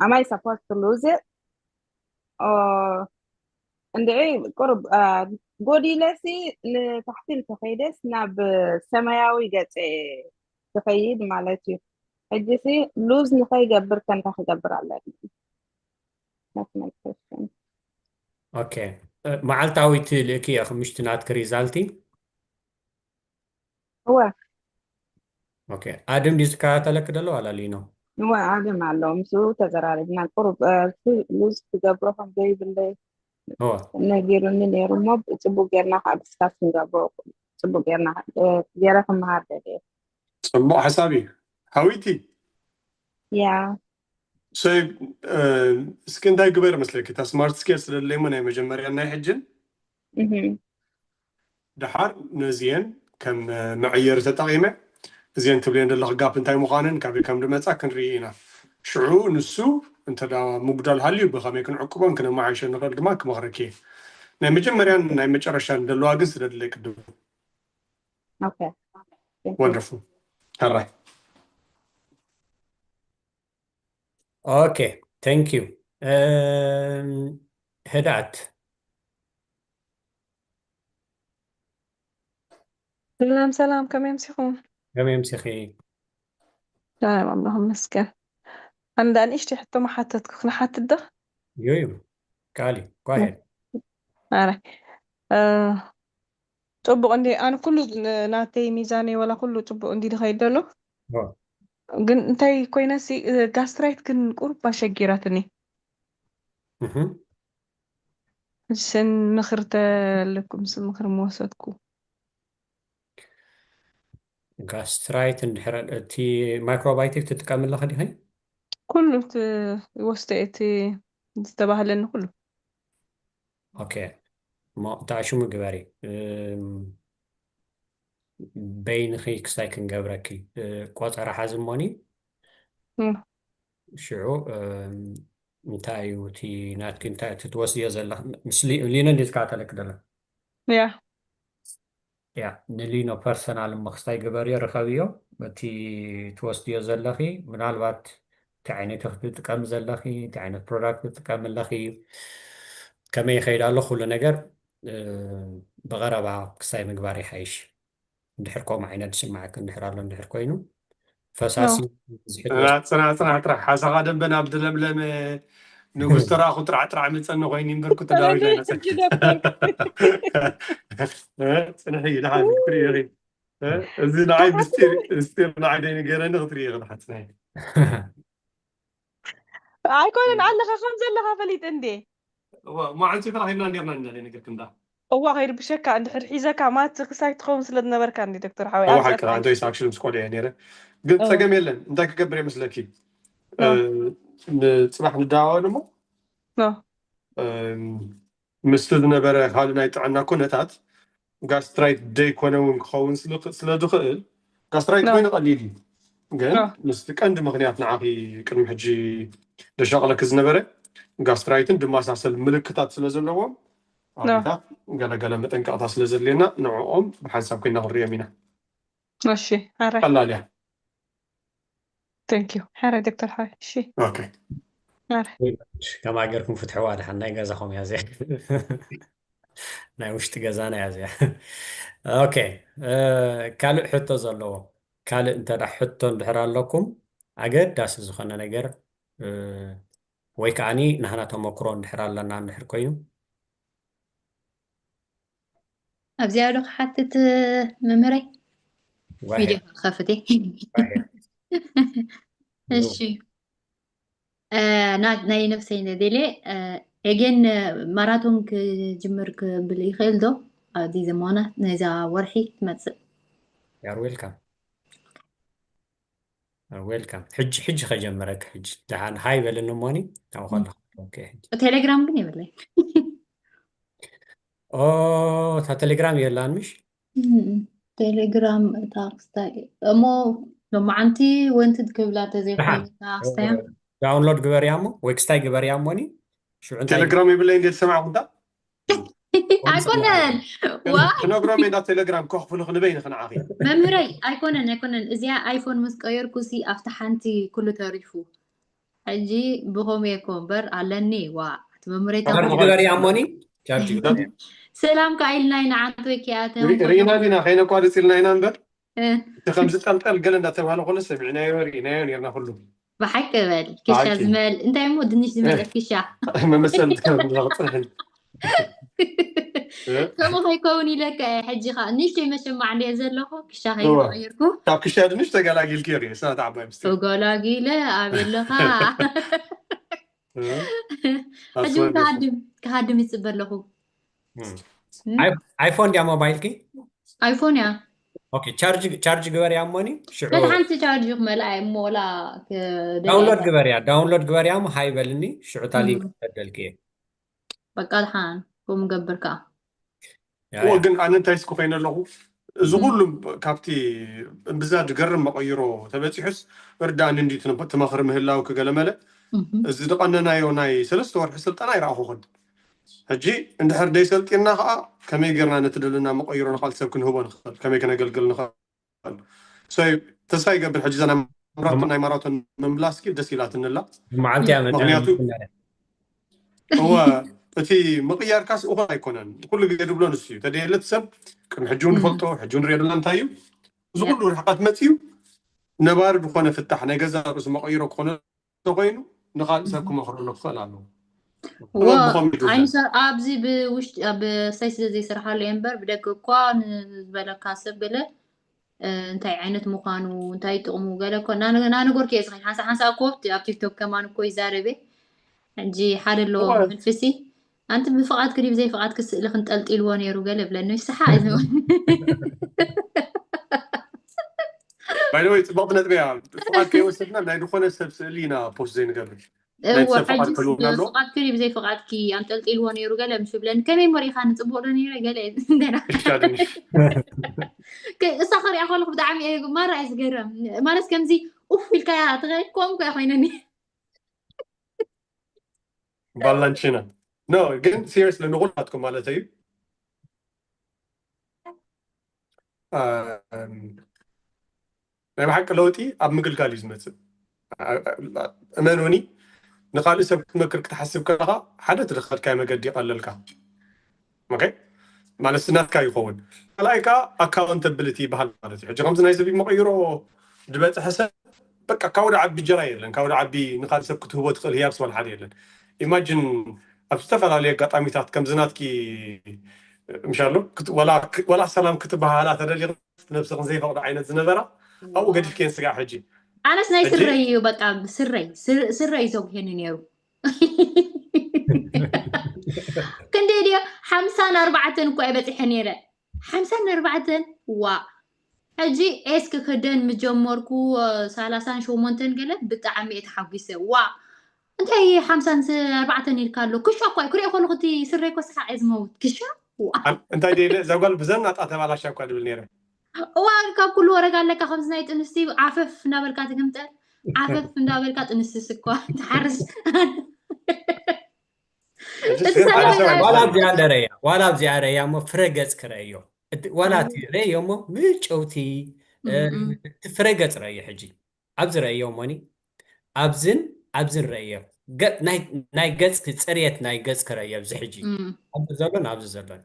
am I supposed to lose it? ኦ፣ እንድዒ ቁሩብ፣ አ፣ ጎዲለሲ ንታሕቲ እንተኸይደስ ናብ ሰማያዊ ገጽ ክኸይድ ማለት እዩ። ሕጂሲ ሉዝ ንኸይገብር ከ እንታይ ክገብር ኣለኒ? That's my question። ኦኬ። እ፣ መዓልታዊ ትልእኪ ኢኺ ምሽቲ ናትኪ ሪዛልቲ? እወ። ኦኬ። ኣድም ድዩ ዝከታተለኪ ዘሎ ዋላ ሊኖ? እወ፣ ኣድም ኣሎ። ምስኡ ተዘራሪብና። ቁሩብ፣ እ፣ ሉዝ ክገብሮ ከም ዘይብለይ እወ። ነጊሩኒ ነይሩ እሞ፣ ጽቡቅ ጌርና ከዓ ዲስካስ ክንገብሮ፣ ጽቡቅ ጌርና፣ እ፣ ገይረ ክመሃር ደልየ። ጽቡቅ ሓሳብ እዩ። ሃዊቲ። ያ። ሶ፣ እ፣ እስኪ እንታይ ግበር መስለኪ? እታ ስማርት ስኬል ስለ ደለይ እሞ ናይ መጀመርያ ናይ ሕጅን እህ። ደሓር ነዚየን ከም መዐየሪ ተጠቒመ፣ እዚየን ትብልየን ዘለኺ ጋፕ እንታይ ምዃነን፣ ካበይ ከም ዝመጻ ክንርኢ ኢና። ሽዑ ንሱ እንተ ደኣ ምጉዳል ሃልዩ፣ ብኸመይ ክንዕቅቦን ክነመሓይሾ ንኽእል ድማ ክመኽረኪ እየ። ናይ መጀመርያን ናይ መጨረሻን ዘለዋ ግን ስደድለይ ቅድም። ኦኬ። Thank you። ወንደርፉል። ሕራይ። ኦኬ፣ thank you። እም፣ ህድኣት። ሰላም፣ ሰላም፣ ከመይ ኣምሲኹም? ከመይ ኣምሲኺ? ሰላም፣ ኣምላኽ ይመስገን። ኣንዳ ንእሽተይ ሕቶ መሓተትኩ፣ ክንሓትት ዶ? እዩ እዩ። ካሊ ጓሄድ ኣረ እ፣ ጽቡቕ እንዲ ኣነ ኩሉ ን- ናተይ ሚዛነይ ወላ ኩሉ ጽቡቕ እንዲ ድኸይድ ደሎ። ግን እንታይ ኮይነሲ፣ እ፣ ጋስትራይት ግን ቁርብ ኣሸጊራትኒ። ሕስን ምኽር ተለኩም ስ ምኽር ምወሰድኩ። ጋስትራይት እንድሕረ እቲ ማይክሮባዮቲክ ትጥቀሚ ኣለኺ ዲኺ? ኩሉ እቲ ወስተ እቲ ዝተባህለኒ ኩሉ። ኦኬ። እሞ እንታይ ሽሙ ግበሪ። እም፣ በይንኺ ክሳይ ክንገብረኪ፣ እ፣ ቆጸራ ሓዚ እሞኒ። እም። ሽዑ፣ እም፣ እንታይ እዩ እቲ ናትኪ፣ እንታይ እቲ ትወስድዮ ዘለኽ? ምስ ሊ-፣ ሊኖ እንዲ ዝከታተለኪ ደሎ። ያ። ያ፣ ንሊኖ ፐርሰናል እሞ ክስታይ ግበርዮ፣ ርኸብዮ። እቲ ትወስድዮ ዘለኺ፣ ምናልባት እንታይ ዓይነት ኢኺ ትጥቀሚ ዘለኺ፣ እንታይ ዓይነት ፕሮዳክት ትጥቀሚ ኣለኺ፣ ከመይ ይኸይድ ኣሎ ኩሉ ነገር፣ እ፣ ብቐረባ ክስታይ ምግባር ይሓይሽ። እንድሕር ከምኡ ዓይነት ዝስምዓኪ እንድሕር ኣሎ፣ እንድሕር ኮይኑ፣ ፈሳሲ ኖ። ብዝሒ ጽናሕ፣ ጽናሕ፣ ጽናሕ ጥራሕ። ሓሳኻ ደንበ ናብ ድለምለመ ንጉስ ተራእኹ ጥራሕ ጥራሕ ምጸኒ ኮይኑ እምበር፣ ኩተዳዊ ተረደይ ናይ ነጸ። ሕጂ ዶክተር። እ፣ ጽንሒ፣ ደሓን ክትርኢ ኢኺ። እ፣ እዚ ንዓይ ምስጢር፣ ምስጢር ንዓይ ደይንገረኒ ክትርኢ ኢኺ፣ ደሓን ጽንሒ። ኣይኮነን፣ ኣለኻ ከም ዘለኻ ፈሊጥ እንዴ? እዋ፣ መዓልቲ ተራኺብና ነርና ኢና፣ ደይ ነገር ክንዳ። እዋ፣ ከይርብሸካ እንድሕር ሒዘካ ማት ክሳይ ትኸውን ስለ ዝነበርካ እንዴ ዶክተር ሓወይ? እዋ፣ ኣብ ሓቂ፣ ሰዓት ኣንተ ይስኣክሽን ስቆደ እየ ነይረ። ግን እዋ። ጸገም የለን። እንታይ ክገብር እየ መስለኪ? እ፣ ኖ። ንጽባሕ ንደዋወል እሞ፣ ኖ። እም፣ ምስቲ ዝነበረ ካልእ ናይ ጥዕና ኩነታት፣ ጋስትራይት ደይኮነ እውን ክኸውን ስለ-፣ ስለ ዝኽእል፣ ጋስትራይት ኖ። ኮይኑ ቀሊል እዩ። ግን ኖ። ምስቲ ቀንዲ ምኽንያት ንዓኺ ቅድሚ ሕጂ ደሻቕለኪ ዝነበረ፣ ጋስትራይትን ድማሳሰል ምልክታት ስለ ዘለዎም፣ ኖ። ኣዴታት ገለገለ መጠንቀቕታ ስለ ዘድልየና፣ ንዕኦም ብሓንሳብ ኮይና ክንርእዮም ኢና። እሺ፣ ሕራይ። ቀላል እያ። Thank you። ሕራይ ዶክተር ሓወይ። እሺ። ኦኬ። ሕራይ። ከማ ጌርኩም ፍትሕዋ፣ ደሓን ናይ ገዛኹም እያ እዚኣ። ናይ ውሽጢ ገዛና እያ እዚኣ። ኦኬ፣ እ፣ ካልእ ሕቶ ዘለዎ? ካልእ እንተ ደኣ ሕቶ እንድሕር ኣለኩም፣ ኣገዳሲ ዝኾነ ነገር፣ እ፣ ወይ ከዓኒ ናህና ተመክሮ እንድሕር ኣለና እንድሕር ኮይኑ? ኣብዚኣ ዶ ክሓትት መምህረይ? ጓሄ፣ ቪድዮ ክኸፍት እየ። ጓሄ። እሺ። እ፣ ና-፣ ናይ ነፍሰይ ነዴሌ፣ እ፣ ኤጌን ማራቶን ክጅምር ክብል ይኽእል ዶ? ኣብዚ ዘመና ነዛ ወርሒ ትመጽእ። You're welcome። You're welcome። ሕጂ፣ ሕጂ ከጀመረክ፣ ሕጂ ደሓን ሃይ በልኒ እሞኒ፣ ካብኡ ከለኻ። ኦኬ፣ ሕጂ። ቴሌግራም ግን የብለይ። ኦ፣ እታ ቴሌግራም የላን ምሽ? እም፣ ቴሌግራም እታ ክስታይ እሞ፣ ሎማዓንቲ ወንትድ ክብላ ተዘይኮይና ደሓን። ክስታያ? ዳውንሎድ ግበርያ እሞ፣ ወይ ክስታይ ግበርያ እሞኒ፣ ሽዑ እንታይ ቴሌግራም የብለይ እንዴ ዝሰማዕኩ እንዳ? ኣይኮነን። ዋ፣ ክነግሮም ኢና ቴሌግራም ከኽፍሉ ክንበይ ንኽንዓኺ። መምህረይ፣ ኣይኮነን፣ ኣይኮነን። እዚኣ ኣይፎን ምስ ቀየርኩ ሲ ኣብታ ሓንቲ ኩሉ ተሪፉ። ሕጂ ብኸምኡ እየ እኮ እምበር ኣለኒ። ዋ፣ እቲ መምህረይ ቻርጅ ተማሃሮ። ግበርያ እሞኒ፣ ቻርጅ ግበርያ። ሰላም ከኣ ኢልና ኢና፣ ዓንቶይ ከኣ ሪ-፣ ሪኢና ዲና ከይነቋርጽ ኢልና ኢና እምበር፣ እ። እቲ ከም ዝጠልጠል ገለ እንዳተባሃለ ኮነ ሰሚዕናዮ፣ ሪኢናዮ ኔርና ኩሉ። ብሓቂ በል፣ ክሻ ሓቂ። ዝመል-፣ እንታይ እሞ ድንሽ ዝመልአ ክሻ። መመሰል ክትነግርና ክጽንሕን። እ? ከምኡ ከይከውን ኢለካ እየ። ሕጂ ኸኣ ንእሽተይ መሸማዕ እንድየ ዘለኹ፣ ክሻ እወ። ከይተቐየርኩ። ካብ ክሻ ድንሽ ተገላጊልክዮ ሪኤ፣ ስና ተዓባይ ምስቲ። ተገላጊለ፣ ኣበይ ኣለኻ? እ? ሕጂ እውን ኣስመልክቱ። ክሃድም፣ ክሃድም ይጽበ ኣለኹ። እም። እም? ኣይ-፣ ኣይፎን ድያ ሞባይልኪ? ኣይፎን እያ። ኦኬ፣ ቻርጅ፣ ቻርጅ ግበርያ እሞኒ፣ ሽዑ በል ሓንቲ ቻርጅ ክመልኣ እየ እሞ ወላ ክደልያ ዳውንሎድ እየ። ግበርያ፣ ዳውንሎድ ግበርያ እሞ ሃይ በልኒ፣ ሽዑ እታ ሊንክ እም። ከደልክየ። በቃ ድሓን፣ ከምኡ ገብር ከኣ። ያ፣ እዎ፣ ያ። ግን ኣነ እንታይ ስኩ ኮይነ ኣለኹ፣ እዚ እም። ኩሉ ካብቲ እምብዛ ዝገርም መቐይሮ ተበጺሑስ፣ እርዳእኒ እንዲ ትነ-፣ ትመኽሪ ምህላው ክገለመለ፣ እም። እዚ ዝቐነናዮ ናይ ሰለስተ ወርሒ ስልጠና ኣይረኣኹኹን። ሕጂ እንድሕር ደይሰልጢና ከኣ፣ ከመይ ጌርና ነቲ ደለና መቐይሮ ንኻልእ ሰብ ክንህቦ ንኽእል? ከመይ ከነገልግል ንኽእል? So፣ ተስፋ ይገብር፣ ሕጂ እዛ ናይ ማራቶን፣ ናይ ማራቶን ምምላስኪ ደስ ኢላትኒ ኣላ። መዓልቲ እያ መጽያ ምኽንያቱ፣ ምናለ። እወ፣ እቲ ምቕያርካስ እኹል ኣይኮነን። ኩሉ ግዜ ድብሎ ንሱ እዩ። ተደየለት ሰብ ቅድሚ ሕጂ እውን እም። ንፈልጦ፣ ሕጂ እውን ንሪኦ ዘለና እንታይ እዩ? እዚ ያ። ኩሉ ርሕቀት መጽዩ፣ ነባሪ ዝኾነ ፍታሕ፣ ናይ ገዛ ርእሱ መቐይሮ ክኾነ ተኮይኑ ንካልእ ሰብ ክመክረሉ ክኽእል ኣለዎ። ዎ ብኸመይ ትውሰድ? ኣይንሰ ኣብዚ ብውሽጢ ኣብ ሳይ ስለ ዘይሰርሓሉ እየ እምበር ብደገ እኳ ንዝበለካ ሰብ ገለ እ፣ እንታይ ዓይነት ምዃኑ እንታይ ጥቕሙ ገለ እኮ ናነጎርክ እየ ዝኸይድ ሓንሳ ሓንሳ እኮ ኣብቲ- ኣብ ቲክቶክ ከማን እኮ ይዛረበ ሕጂ ሓደ ኣለዎ እወ። መንፍሲ ኣንቲ ብፍቓድኪ ድዩ ብዘይ ፍቓድኪ ስእሊ ክንጠልጢልዎ ነይሩ ገለ ብለኒ ንስሓ እዩ ዝብል ባይደወይ ፅቡቅ ነጥቢ እያ። ፍቓድ ከይወሰድና ናይ ዝኾነ ሰብ ስእሊ ኢና ፖስት ዘይንገብር። ናይ እወ ሰብ ፍቓድ ሕጂ ክህልወና ኣለዎ። ፍቓድኪ ድዩ ብዘይ ፍቓድኪ ኣንጠልጢልዎ ነይሩ ገለ ምስ ብለኒ ከመይ መሪኻ ንፅቡቅ ዶ ነይረ ገለ እንተና እሻ ድንሽ ከ- እሳ ክሪኣ ከለኩ ብጣዕሚ እየ ማራ እየ ዝገረም ማለት ከምዚ ኡፍ ኢልካያ ትኸይድ ኮንኩ እያ ኮይነኒ ባላንቺና ኖ ግን ሲሪየስሊ ንኩላትኩም ማለት እዩ። ኣም፣ ናይ ብሓቂ ለውጢ ኣብ ምግልጋል እዩ ዝመፅእ። ኣ- ኣ- እመኑኒ ንካልእ ሰብ ክትመክር ክትሓስብ ከለካ ሓደ ትደኸልካይ መገዲ ይቀለልካ። ኦኬ ማለት ናትካ ይኸውን። ካልኣይ ከዓ ኣካውንተብሊቲ ይበሃል ማለት እዩ። ሕጂ ከምዚ ናይ ሰብ መቀይሮ ዝበፅሐ ሰብ በቃ ካብ ወደ ዓቢ እንጀራ የለን። ካብ ወደ ዓቢ ንካልእ ሰብ ክትህቦ ትኽእል ህያብ ስዋል ሓደ የለን። ኢማጂን ኣብ ዝተፈላለዩ ኣጋጣሚታት ከምዚ ናትኪ ምሻሎ ክት- ወላ ክ- ወላ ሰላም ክትበሃላ ተደሊኽ ነብስኽን ዘይፈቕዶ ዓይነት ዝነበራ ኣብኡ ገዲፍክየን ስጋዕ ሕጂ ኣነስ ናይ ሕጂ- ስረይ እዩ በቃ ስረይ ስር- ስረይ ዘጉሄኒ ነይሩ ክንደይ ድዮ ሓምሳን ኣርባዕተን እኮ እየ በፂሐ ነይረ ሓምሳን ኣርባዕተን ዋ ሕጂ ኤስ ክክደን ምጀመርኩ ሰላሳን ሸሞንተን ገለ ብጣዕሚ እየ ተሓጒሰ ዋ እንታይ ሓምሳን ኣርባዕተን ኢልካ ኣሎ ክሻ እኳ ክሪኦ ከለኩ እቲ ስረይ እኮ ሰሓቅ እየ ዝመውት ክሻ ዋ እንታይ ደለ እዛ ጓል ብዘናጣ ተባላሻ እኳ ድብል ነይረ እዋ ካብ ኩሉ ወረጋ ኣለካ ከምዚ ናይ ጥንስቲ ዓፈፍ እንዳበልካ ትግምጠል ዓፈፍ እንዳበልካ ጥንስስ እኳ ትሓርስ ሕጂ እቲ ስር ሰላም ሓደሰብ ናይ- ዋላ ኣይኮነን። ኣብዚኣ ደረያ ዋላ ኣብዚኣ ረያ እሞ ፍረ ገፅ ክረአዮ እቲ- ዋላ እቲ ረዮ እሞ ምጨውቲ እ፣ እም፣ እም፣ እቲ ፍረ ገፅ ረዮ ሕጂ ኣብዚ ረዮ ሞኒ ኣብዝን ኣብዝን ረዮ ገ- ናይ- ናይ ገፅ ክፅርየት ናይ ገፅ ክረዮ ኣብዚ ሕጂ እም። ኣብዚ ዘሎን ኣብዚ ዘሎን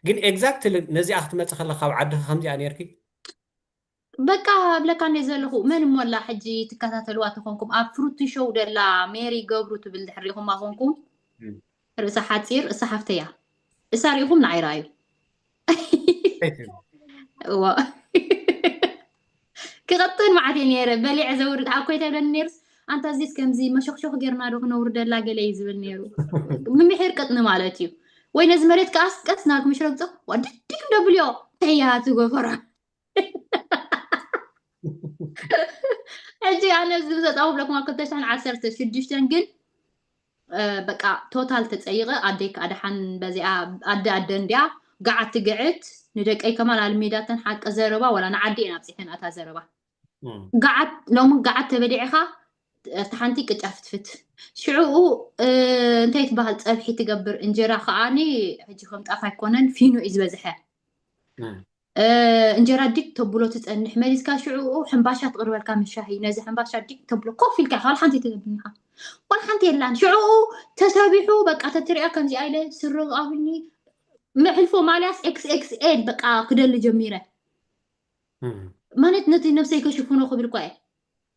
ግን ኤግዛክትሊ ነዚኣ ክትመፅእ ከለካ ኣብ ዓድካ ከምዚኣ ነርኪ በቃ ኣብለካ እንደ ዘለኹ መን እሞላ ሕጂ ትከታተልዋ ተኾንኩም ኣብ ፍሩቲ ሾው ደላ ሜሪ ገብሩ ትብል ድሕሪኹማ ኮንኩም እም። ርእሳ ሓፂር እሳ ሓፍተያ እሳ ሪኢኹም ንዓይ ረኣዩ እዋ ክቐጥን መዓት እየ ነይረ በሊዐ ዘውርድ ኣኮይ ተብለኒ ነይርስ ኣንታ እዚስ ከምዚ መሸክሸክ ጌርና ዶ ክነውርደላ ገለ እዩ ዝብል ነይሩ ምምሒር ቅጥኒ ማለት እዩ ወይ ነዚ መሬት ከኣስ ቀስ ናልኩም ሽረግፆ ዋድድግ እንደብልዮ ተያቱ ጎፈራ ሕጂ ኣነ ዝብዘጣ ክብለኩም ኣብ ክልተ ሽሕን ዓሰርተ ሽዱሽተን ግን በቃ ቶታል ተፀይቐ ኣደይ ከዓ ደሓን በዚኣ ኣደ ኣደ እንዲያ ገዓት ትግዕት ንደቀይ ከማን ኣልሚዳተን ሓቂ ዘረባ ወላ ንዓዲ እየን ኣብፂሐን ኣታ ዘረባ ገዓት ሎሚ ገዓት ተበሊዕኻ ኣብቲ ሓንቲ ቅጫ ፍትፍት ሽዕኡ እንታይ ትበሃል ፀብሒ ትገብር እንጀራ ከዓኒ ሕጂ ከም ጣፍ ኣይኮነን ፊኖ እዩ ዝበዝሐ እንጀራ ዲግ ተብሎ ትፀንሕ መሊስካ ሽዕኡ ሕምባሻ ትቕርበልካ ምስ ሻሂ ነዚ ሕምባሻ ዲግ ተብሎ ኮፍ ኢልካ ካልእ ሓንቲ ኣይትገብርኒኻ ዋላ ሓንቲ የላን ሽዕኡ ተሰቢሑ በቃ ተትሪኣ ከምዚኣ ኢለ ስርቕ ኣብኒ መሕልፎ ማልያስ ኤክስኤክስኤል በቃ ክደሊ ጀሚረ ማለት ነቲ ነብሰይ ከሽፍኖ ክብል እኳ እየ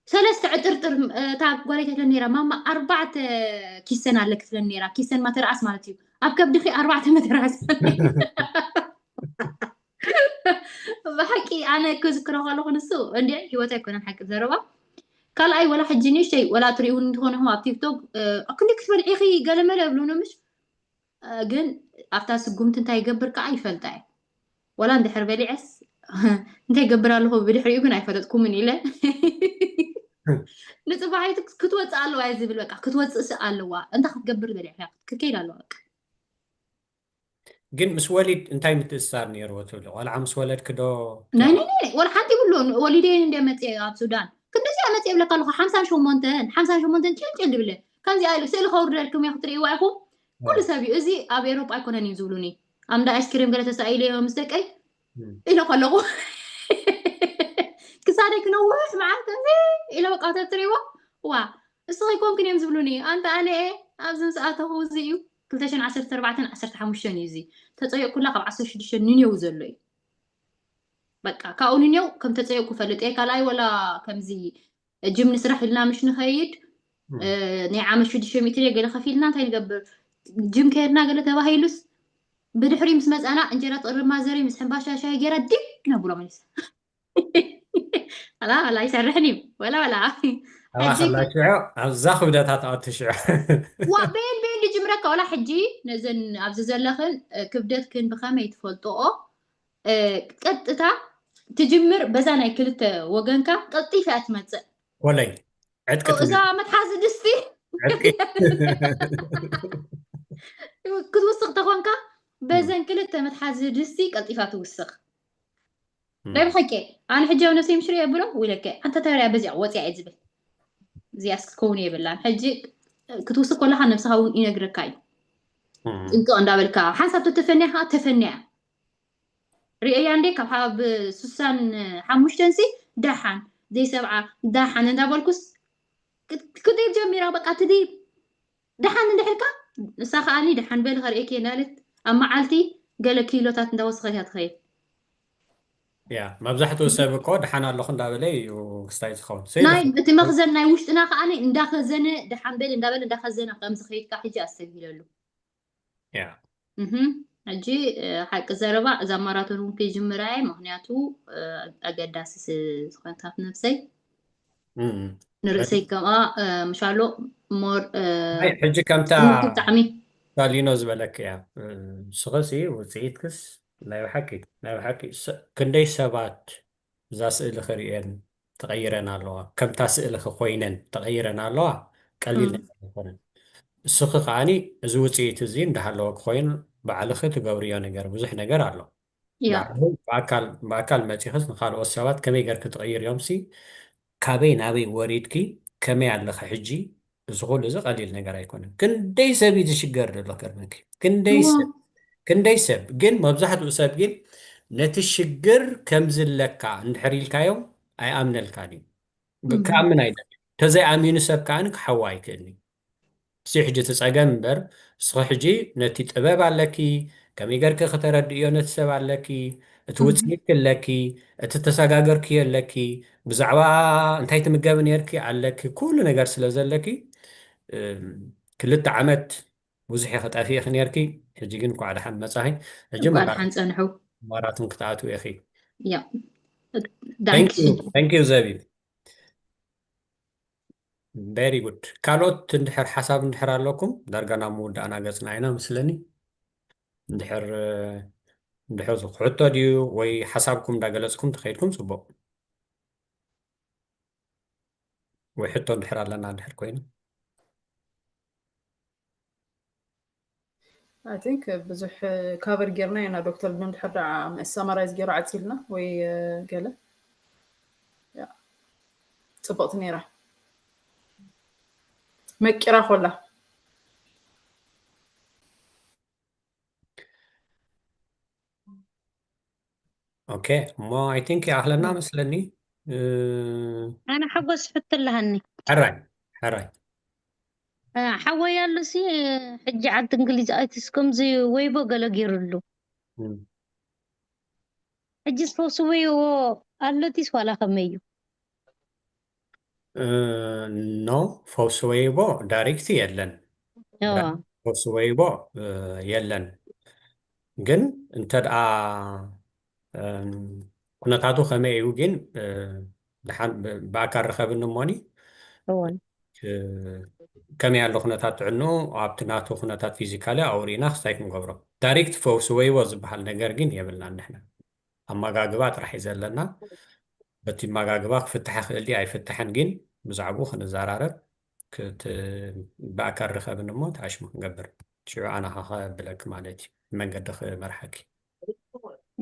ሰለስተ ዕጥርጥር እታ ጓለይ ትብለን ነራ ማማ ኣርባዕተ ኪሰን ኣለክ ትብለን ነራ ኪሰን ማተርኣስ ማለት እዩ ኣብ ከብድኺ ኣርባዕተ መተርኣስ ብሓቂ ኣነ ክዝክሮ ከለኹ ንሱ እንዲ ህይወት ኣይኮነን ሓቂ ዘረባ ካልኣይ ወላ ሕጂ ንእሽተይ ወላ ትሪእውን እንትኾነ ኢኹም ኣብ ቲክቶክ ክንዲ ክትበልዒኺ ገለመለ የብሉን ምሽ ግን ኣብታ ስጉምቲ እንታይ ይገብር ከዓ ይፈልጣ እየ ወላ እንድሕር በሊዐስ እንታይ ገብር ኣለኹ ብድሕሪኡ ግን ኣይፈለጥኩምን ኢለ ንፅባሒቱ ክትወፅእ ኣለዋ እየ ዝብል በቃ ክትወፅእስ ኣለዋ እንታይ ክትገብር በሊዕካ ክትከይድ ኣለዋ በቃ ግን ምስ ወሊድ እንታይ ምትእስሳር ነይርዎ ትብሊ ቆልዓ ምስ ወለድክ ዶ ናይ ናይ ናይ ወላ ሓንቲ ይብሉ ወሊደ እንደ መፅአ ኣብ ሱዳን ክንደዚኣ መፅአ ይብለካ ኣለኹ ሓምሳን ሸሞንተን ሓምሳን ሸሞንተን ጭልጭል ድብለ ከምዚኣ ኢሉ ስእሊ ከውርደልኩም እየ ክትርእይዋ ኢኹም ኩሉ ሰብ እዩ እዚ ኣብ ኤሮጳ ኣይኮነን እዩ ዝብሉኒ ኣምዳ ኣይስክሪም ገለ ተሳኢለ ምስ ደቀይ ኢለ ከለኹ ክሳደይ ክነውሕ መዓልቲ ኢለ በቃ ተትርእይዋ ዋ እስኺ ኮንክን እዮም ዝብሉኒ ኣንተ ኣነ እየ ኣብዚ ምስ ኣተኹ እዚ እዩ ክልተ ሽሕን ዓሰርተ ኣርባዕተን ዓሰርተ ሓሙሽተን እዩ እዚ ተፀየቅኩላ ካብ ዓሰርተ ሽዱሽተ ንኔው ዘሎ እዩ በቃ ካብኡ ንኔው ከም ተፀየቅኩ ፈልጥ እየ ካልኣይ ወላ ከምዚ ጅም ንስራሕ ኢልና ምሽ ንኸይድ እ፣ ናይ ዓመት ሽዱሽተ ሚእቲ ድየ ገለ ከፊልና እንታይ ንገብር? ጅም ከይድና ገለ ተባሂሉስ ብድሕሪ ምስ መጻና እንጀራ ትቕርብ ማዘረይ ምስ ሕምባሻ ሻሂ ገይራ ዲብ ነብሎ መሊሳ። ዋላ ዋላ ኣይሰርሕን እዩ። ዋላ ዋላ። ኣላ ሕጂ ከላ ሽዑ ኣብዛ ክብደታ ትኣቱ ሽዑ። ዋ ቤን ቤን ልጅምረካ ዋላ ሕጂ ነዘን ኣብዚ ዘለኽን እ፣ ክብደትክን ብኸመይ ትፈልጥኦ? እ፣ ቀጥታ ትጅምር በዛ ናይ ክልተ ወገንካ ቀልጢፋ እያ ትመጽእ። ወለይ ዕጥቂ እዛ ትብል። መትሓዚ ድስቲ ዕጥቂ። ክትውስኽ ተኾንካ በዘን ክልተ መትሓዚ ድስቲ ቀልጢፋ ትውስኽ። እም። ናይ ብሓቂ ኣነ ሕጂ ኣብ ነብሰይ ምሽሪ የብሎ ውለከ ኣንተ ተበርያ በዚኣ ወፅያ እየ ዝብል። እዚኣስ ክትከውን የብላን። ሕጂ ክትውስኽ ከለካ ነብስኻ እውን ይነግረካ እዩ። እም። ጥንቅቕ እንዳበልካ ሓንሳብ ተተፈንያ ከዓ ተፈንያ። ርእያ እንዴ ካብ ሓ- ብ ስሳን ሓሙሽተን ሲ ደሓን ዘይሰብዓ ደሓን እንዳበልኩስ ክት- ክትድይብ ጀሚራ። በቃ ትድይብ ደሓን እንድሕልካ ንሳ ከዓኒ ደሓን በሊ ከርእየኪ እንዳለት ኣብ መዓልቲ ገለ ኪሎታት እንዳወሰኸት እያ ትኸይድ። ያ መብዛሕትኡ ሰብ እኮ ደሓን ኣለኹ እንዳበለ እዩ ክስታይ ዝኸውን። ሰይ ናይ ይኹን። እቲ መኽዘን ናይ ውሽጥና ከዓኒ እንዳኸዘነ ደሓን በሊ እንዳበለ እንዳኸዘነ ከም ዝኸይድካ ሕጂ ኣስተብሂለሉ። ያ እህ፣ ሕጂ እ፣ ሓቂ ዘረባ እዛ ማራቶን እውን ክጅምራ እየ። ምኽንያቱ እ፣ ኣገዳሲ ስ- ዝኾነ ካብ ነብሰይ እም። ንርእሰይ ከምኣ እ፣ ምሻሎ ሞር እ፣ ኣይ ሕጂ ከምታ ትምህርቲ ብጣዕሚ ሳሊኖ ዝበለክ እያ። እ፣ ንስኽሲ ውፅኢትክስ ናይ ብሓቂ ናይ ብሓቂ ሰ- ክንደይ ሰባት እዛ ስእሊ ክርእየን ተቐይረን ኣለዋ፣ ከምታ ስእሊ ኮይነን ተቐይረን ኣለዋ። ቀሊል እም፣ ነገር ኣይኮነን። እስኺ ከዓኒ እዚ ውፅኢት እዚ እንዳሃለወ ክኮይን ባዕልኺ ትገብርዮ ነገር ብዙሕ ነገር ኣሎ። ያ ባዕልኺ ብኣካል ብኣካል መፂኽስ ንካልኦት ሰባት ከመይ ገርኪ ትቐይርዮም ሲ ካበይ ናበይ ወሪድኪ ከመይ ኣለኺ ሕጂ? እዚ ኩሉ እዚ ቀሊል ነገር ኣይኮነን። ክንደይ ሰብ እዩ ዝሽገር ዘሎ ከርመኪ ክንደይ እዎ ሰብ ክንደይ ሰብ ግን መብዛሕትኡ ሰብ ግን ነቲ ሽግር ከምዝለካ እንድሕር ኢልካዮም ኣይኣምነልካን እዩ። ብ- እም፣ ክኣምን ኣይደልን። ተዘይኣሚኑ ሰብ ከዓኒ ክሓዋ ኣይክእልን እዩ። እዚ ሕጂ እቲ ጸገም እምበር እስኺ ሕጂ ነቲ ጥበብ ኣለኪ፣ ከመይ ገርኪ ከተረድእዮ ነቲ ሰብ ኣለኪ፣ እቲ እም፣ ውጽኢትኪ ኣለኪ፣ እቲ ተሰጋገርክዮ ኣለኪ፣ ብዛዕባ እንታይ ትምገቢ ነርኪ ኣለኪ፣ ኩሉ ነገር ስለ ዘለኪ እም፣ ክልተ ዓመት ብዙሕ ኢኺ ጠፊእኺ ነርኪ። ሕጂ ግን እንኳዕ ደሓን መጻኺ። ሕጂ እንኳዕ ማራ- ደሓን ጸንሑ። ማራቶን ክትኣትዊ ኢኺ። ያ Thank you, ዳንክሽን። thank you ዘቢብ። Very good። ካልኦት እንድሕር ሓሳብ እንድሕር ኣለኩም ዳርጋ ናብ ምውዳእና ገጽና ኢና መስለኒ። እንድሕር እንድሕር ዝኽሕቶ ድዩ ወይ ሓሳብኩም እንዳገለጽኩም ተኸይድኩም ጽቡቕ። ወይ ሕቶ እንድሕር ኣለና እንድሕር ኮይኑ I think ብዙሕ ካቨር ጌርና ኢና ዶክተር ግን ድሕር ደኣ ሰማራይዝ ገይሩ ዓፂልና ወይ ገለ ያ፣ ፅብቕቲ ነይራ መቂራ ኮላ። ኦኬ እሞ I think ይኣኽለና መስለኒ። ኣነ ሓጎስ ሕቶ ኣለሃኒ። ሕራይ ሕራይ ሓወይ ኣሉሲ ሕጂ ዓዲ እንግሊዝ ኣይትስ ከምዚ ወይቦ ገለ ገይሩሉ ሕጂ ስፖርት ወይዎ ኣሎቲስ ዋላ ከመይ እዩ? ኖ ፈውሲ ወይቦ ዳይሬክት የለን። ፈውሲ ወይቦ የለን። ግን እንተ ደኣ ኩነታቱ ከመይ እዩ ግን ደሓን ብኣካል ርኸብኒ እሞኒ ከመይ ኣሎ ኩነታት ጥዕንኡ ኣብቲ ናቱ ኩነታት ፊዚካሊ ኣውሪና ክስታይ ክንገብሮ። ዳይሬክት ፈውሲ ወይቦ ዝበሃል ነገር ግን የብልናን ንሕና። ኣመጋግባ ጥራሕ እዩ ዘለና። በቲ ኣመጋግባ ክፍታሕ ይኽእል ድዩ ኣይፍታሕን ግን ብዛዕባኡ ክንዘራረብ ብኣካል ርኸብኒ እሞ ተኣሽሙ ክንገብር ሽዑ ኣነ ከብለኪ ማለት እዩ መንገዲ ክመርሓኪ።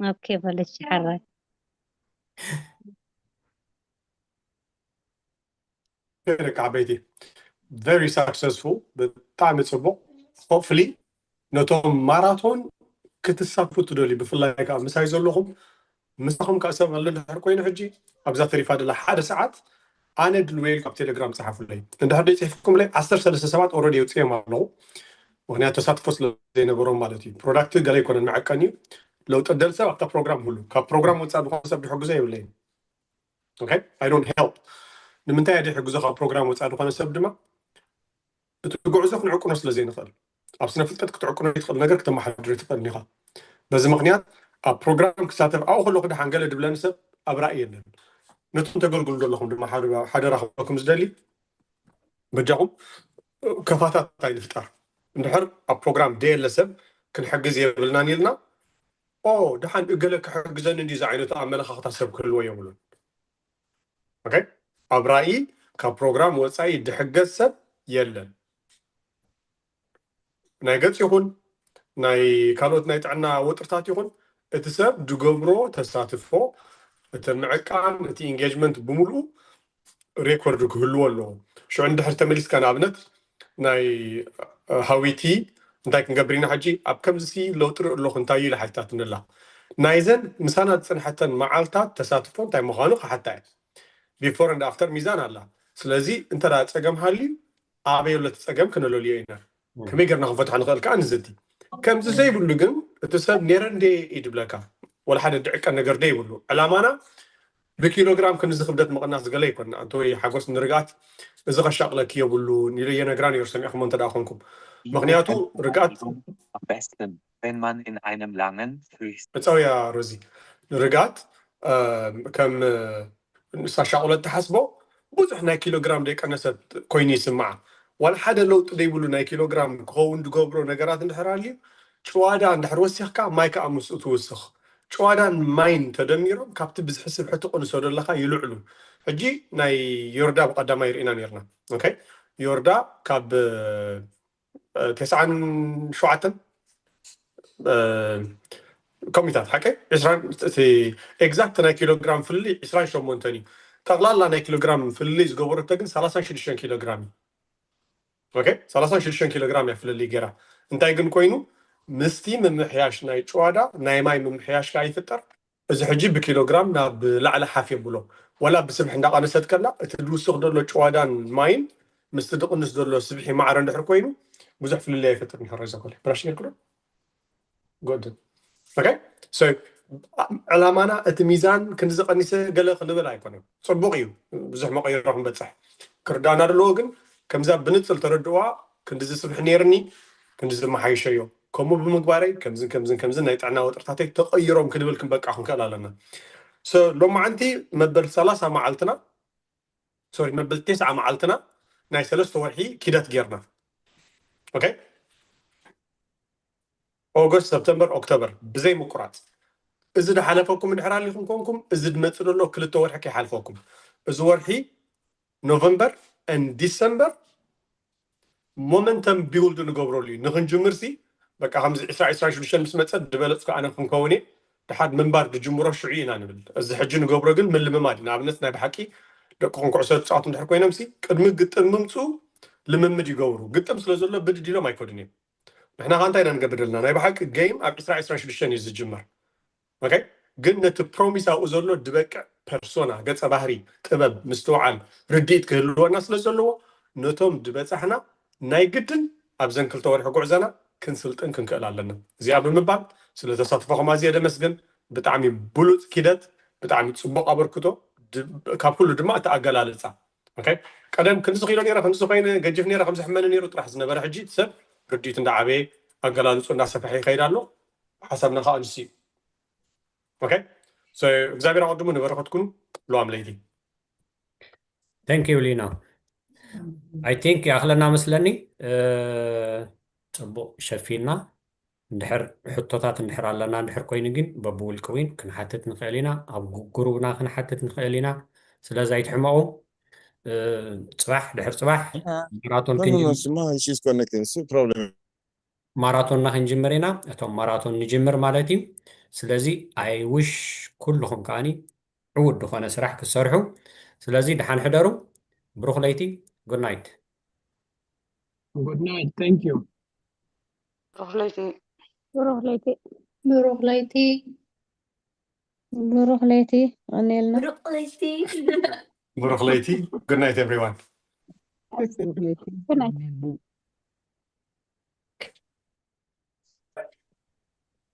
ኦኬ በለች ሓራይ ደቂ ዓበይቲ very successful ብጣዕሚ ፅቡቅ። Hopefully ነቶም ማራቶን ክትሳትፉ ትደልዩ ብፍላይ ከዓ ምሳይ ዘለኹም ምሳኹም ከዓ ሰብ ኣሎ እንድሕር ኮይኑ ሕጂ ኣብዛ ተሪፋ ደላ ሓደ ሰዓት ኣነ ድልወይል ካብ ቴሌግራም ፀሓፉለይ። እንድሕር ደይ ፅሒፍኩምለይ ዓሰርተ ሰለስተ ሰባት ኦረዲ የውፅኦም ኣለዉ። ምክንያቱ ተሳትፎ ስለ ዘይነበሮም ማለት እዩ። ፕሮዳክት ገለ ኣይኮነን መዐቀኒ እዩ። ለውጠደል ሰብ ኣብታ ፕሮግራም ሁሉ ካብ ፕሮግራም ወፃእ ዝኾነ ሰብ ድሕግዞ የብለይን። Okay? I don't help። ንምንታይ እየ ድሕግዞ ካብ ፕሮግራም ወፃእ ዝኾነ ሰብ ድማ እቲ ጉዕዞ ክንዕቅኖ ስለ ዘይንኽእል፣ ኣብ ስነ ፍልጠት ክትዕቅኖ ይትኽእል ነገር ክተመሓድሮ ይትኽእል ኢኻ። በዚ ምኽንያት ኣብ ፕሮግራም ክሳተፍ ኣብኡ ከለኹ ደሓን ገለ ድብለኒ ሰብ ኣብ ራእይ የለን። ነቶም ተገልግሉ ዘለኹም ድማ ሓደ- ሓደራ ክብለኩም ዝደሊ፣ በጃኹም ከፋታት ኣይንፍጠር። እንድሕር ኣብ ፕሮግራም ደየለ ሰብ ክንሕግዝ የብልናን ኢልና፣ ኦ ደሓን እገለ ክሕግዘኒ እንዲ ዝዓይነቱ ኣመለኻኽታ ሰብ ክህልዎ የብሉን። ኦኬ፣ ኣብ ራእይ ካብ ፕሮግራም ወፃኢ ድሕገዝ ሰብ የለን። ናይ ገፅ ይኹን ናይ ካልኦት ናይ ጥዕና ወጥርታት ይኹን እቲ ሰብ ድገብሮ ተሳትፎ፣ እቲ ምዕቃን እቲ ኢንጌጅመንት ብምሉኡ ሬኮርድ ክህልዎ ኣለዎ። ሽዑ እንድሕር ተመሊስካ ንኣብነት ናይ እ፣ ሃዊቲ እንታይ ክንገብር ኢና ሕጂ ኣብ ከምዚ ለውጢ ርኢ ኣለኹ እንታይ ኢለ ሓቲታትኒ ኣላ። ናይዘን ምሳና ዝፅንሐተን መዓልታት ተሳትፎ እንታይ ምዃኑ ክሓታ እየ። ቢፎር እንደ ኣፍተር ሚዛን ኣላ። ስለዚ እንተ ደኣ ጸገም ሃልዩ ኣበይ ኣሎ እቲ ጸገም ክነለልዮ ኢና። ከመይ ጌርና ክንፈትሖ ንኽእል ከኣ ንዝቲ። ከምዚ ዘይብሉ ግን እቲ ሰብ ኔረ እንደ እዩ ድብለካ። ወላ ሓደ ድዕቀን ነገር ደይብሉ። ዕላማና ብኪሎግራም ክንዚ ክብደት ምቕናስ ገለ ኣይኮንና። ኣንተ ወይ ሓጎስ ንርግኣት እዚ ከሻቕለኪ የብሉን ኢለ የነግራ ነይሩ ሰሚዕኹሞ እንተ ደኣ ኮንኩም። ምኽንያቱ ርግኣት Am besten, wenn man in einem langen Flüss መጻውያ ሮዚ ንርግኣት ከም ንሳ ሻቕሎ እትሓስቦ ብዙሕ ናይ ኪሎግራም ደይቀነሰት ኮይኑ ይስምዓ። ዋላ ሓደ ለውጢ ደይብሉ ናይ ኪሎግራም ክኸውን ዝገብሮ ነገራት እንድሕር ኣልዩ ጭዋዳ እንድሕር ወሲኽካ ማይ ከዓ ምስኡ ትውስኽ። ጭዋዳን ማይን ተደሚሮም ካብቲ ብዝሒ ስብሒ ትቕንሶ ዘለኻ ይልዕሉ። ሕጂ ናይ ዮርዳ ብቐዳማይ ርኢና ነርና። ኦኬ፣ ዮርዳ ካብ ተስዓን ሸውዓተን ከምኡታት ሓቀ ዕስራን እቲ ኤግዛክት ናይ ኪሎግራም ፍልልይ ዕስራን ሸሞንተን እዩ። ጠቕላላ ናይ ኪሎግራም ፍልልይ ዝገበረቶ ግን ሰላሳን ሽዱሽተን ኪሎግራም እዩ። ኦኬ፣ ሰላሳን ሽዱሽተን ኪሎግራም እያ ፍልልይ ገይራ። እንታይ ግን ኮይኑ ምስቲ ምምሕያሽ ናይ ጭዋዳ ናይ ማይ ምምሕያሽ ከዓ ይፍጠር። እዚ ሕጂ ብኪሎግራም ናብ ላዕሊ ሓፍ የብሎ። ዋላ ብስብሒ እንዳቐነሰት ከላ እቲ ዝውስኽ ዘሎ ጭዋዳን ማይን ምስቲ ዝቕንስ ዘሎ ስብሒ ማዕረ እንድሕር ኮይኑ ብዙሕ ፍልልይ ኣይፈጥርን። ሕራይ ዘኮለ ብራሽ ነርክዶ ጎድን ኦኬ። ዕላማና እቲ ሚዛን ክንዚ ቀኒሰ ገለ ክንብል ኣይኮነን። ፅቡቕ እዩ፣ ብዙሕ መቐይሮ ክንበፅሕ ክርዳና ዘለዎ ግን ከምዛ ብንፅል ተረድእዋ ክንድዚ ስብሒ ነይርኒ ክንድዚ መሓይሸዮ ከምኡ ብምግባረይ ከምዝን ከምዝን ከምዝን ናይ ጥዕና ወጥርታተይ ተቐይሮም ክንብል ክንበቃ ክንክእል ኣለና። ሎማዓንቲ መበል ሰላሳ መዓልትና ሶሪ መበል ተስዓ መዓልትና ናይ ሰለስተ ወርሒ ኪደት ጌርና። ኦኬ ኦገስት፣ ሰፕተምበር፣ ኦክቶበር ብዘይ ምቁራፅ። እዚ ዝሓለፈኩም እንድሕር ኣሊኹም ኮንኩም እዚ ዝመፅእ ዘሎ ክልተ ወርሒ ከይሓልፈኩም። እዚ ወርሒ ኖቨምበር ን ዲሰምበር ሞመንተም ቢውልድ ንገብረሉ እዩ። ንክንጅምር ሲ በቃ ከምዚ ዕስራ ዕስራ ሽዱሽተ ምስ መፀ ዝበለፅኩ ኣነ ክንከውን እየ። ድሓር ምንባር ዝጅምሮ ሽዑ ኢና ንብል። እዚ ሕጂ ንገብሮ ግን ምልምማድ እዩ። ንኣብነት ናይ ብሓቂ ደቅኹም ኩዕሶ ዝፃወቱ እንድሕር ኮይኖም ሲ ቅድሚ ግጥም ምምፅኡ ልምምድ ይገብሩ። ግጥም ስለ ዘሎ ብድድ ኢሎም ኣይከዱን እዮም። ንሕና ከ እንታይ ኢና ንገብር ዘለና? ናይ ብሓቂ ጌም ኣብ ዕስራ ዕስራ ሽዱሽተ እዩ ዝጅመር። ኦኬ ግን ነቲ ፕሮሚስ ኣብኡ ዘሎ ዝበቅዕ ፐርሶና፣ ገፀ ባህሪ፣ ጥበብ፣ ምስትውዓል፣ ርድኢት ክህልወና ስለ ዘለዎ ነቶም ዝበፃሕና ናይ ግድን ኣብዘን ክልተ ወርሒ ጉዕዘና ክንስልጥን ክንክእል ኣለና። እዚኣ ብምባል ስለ ተሳትፎኹም ኣዝየ ደመስግን። ብጣዕሚ ብሉፅ ኪደት፣ ብጣዕሚ ፅቡቕ ኣበርክቶ፣ ድ- ካብ ኩሉ ድማ እቲ ኣገላልፃ። ኦኬ ቀደም ክንዚ ኪሎ ነይረ፣ ከምዚ ኮይነ፣ ገጅፍ ነይረ፣ ከምዚ ሕመኒ ነይሩ ጥራሕ ዝነበረ ሕጂ እቲ ሰብ ርድኢት እንዳዓበየ ኣገላልፁ እንዳሰፈሐ ይኸይድ ኣሎ። ሓሳብና ከዓ ንሱ እዩ። ኦኬ እግዚኣብሔር ኣቐድሙ ንበረኸትኩም። ለዋም ለይቲ Thank you ሊና። I think ይኣኽለና መስለኒ። እ፣ ፅቡቕ ሸፊና። እንድሕር ሕቶታት እንድሕር ኣለና እንድሕር ኮይኑ ግን በብውልቂ እውን ክንሓትት ንኽእል ኢና። ኣብ ግሩብና ክንሓትት ንኽእል ኢና። ስለዚ ኣይትሕመቑ። እ፣ ፅባሕ ድሕር ፅባሕ ማራቶን No, no, ክንጅምር no, Sima, she's connecting. So problem. ማራቶንና ክንጅምር ኢና። እቶም ማራቶን ንጅምር ማለት እዩ። ስለዚ I wish ኩልኹም ከዓኒ ዕዉት ዝኾነ ስራሕ ክትሰርሑ። ስለዚ ደሓን ሕደሩ። ብሩኽ ለይቲ። Good night። Good night. Thank you. ብሩኽ ለይቲ። ብሩኽ ለይቲ። ብሩኽ ለይቲ። ብሩኽ ለይቲ። ቀኒልና። ብሩኽ ለይቲ። ብሩኽ ለይቲ። Good night everyone። ብሩኽ ለይቲ።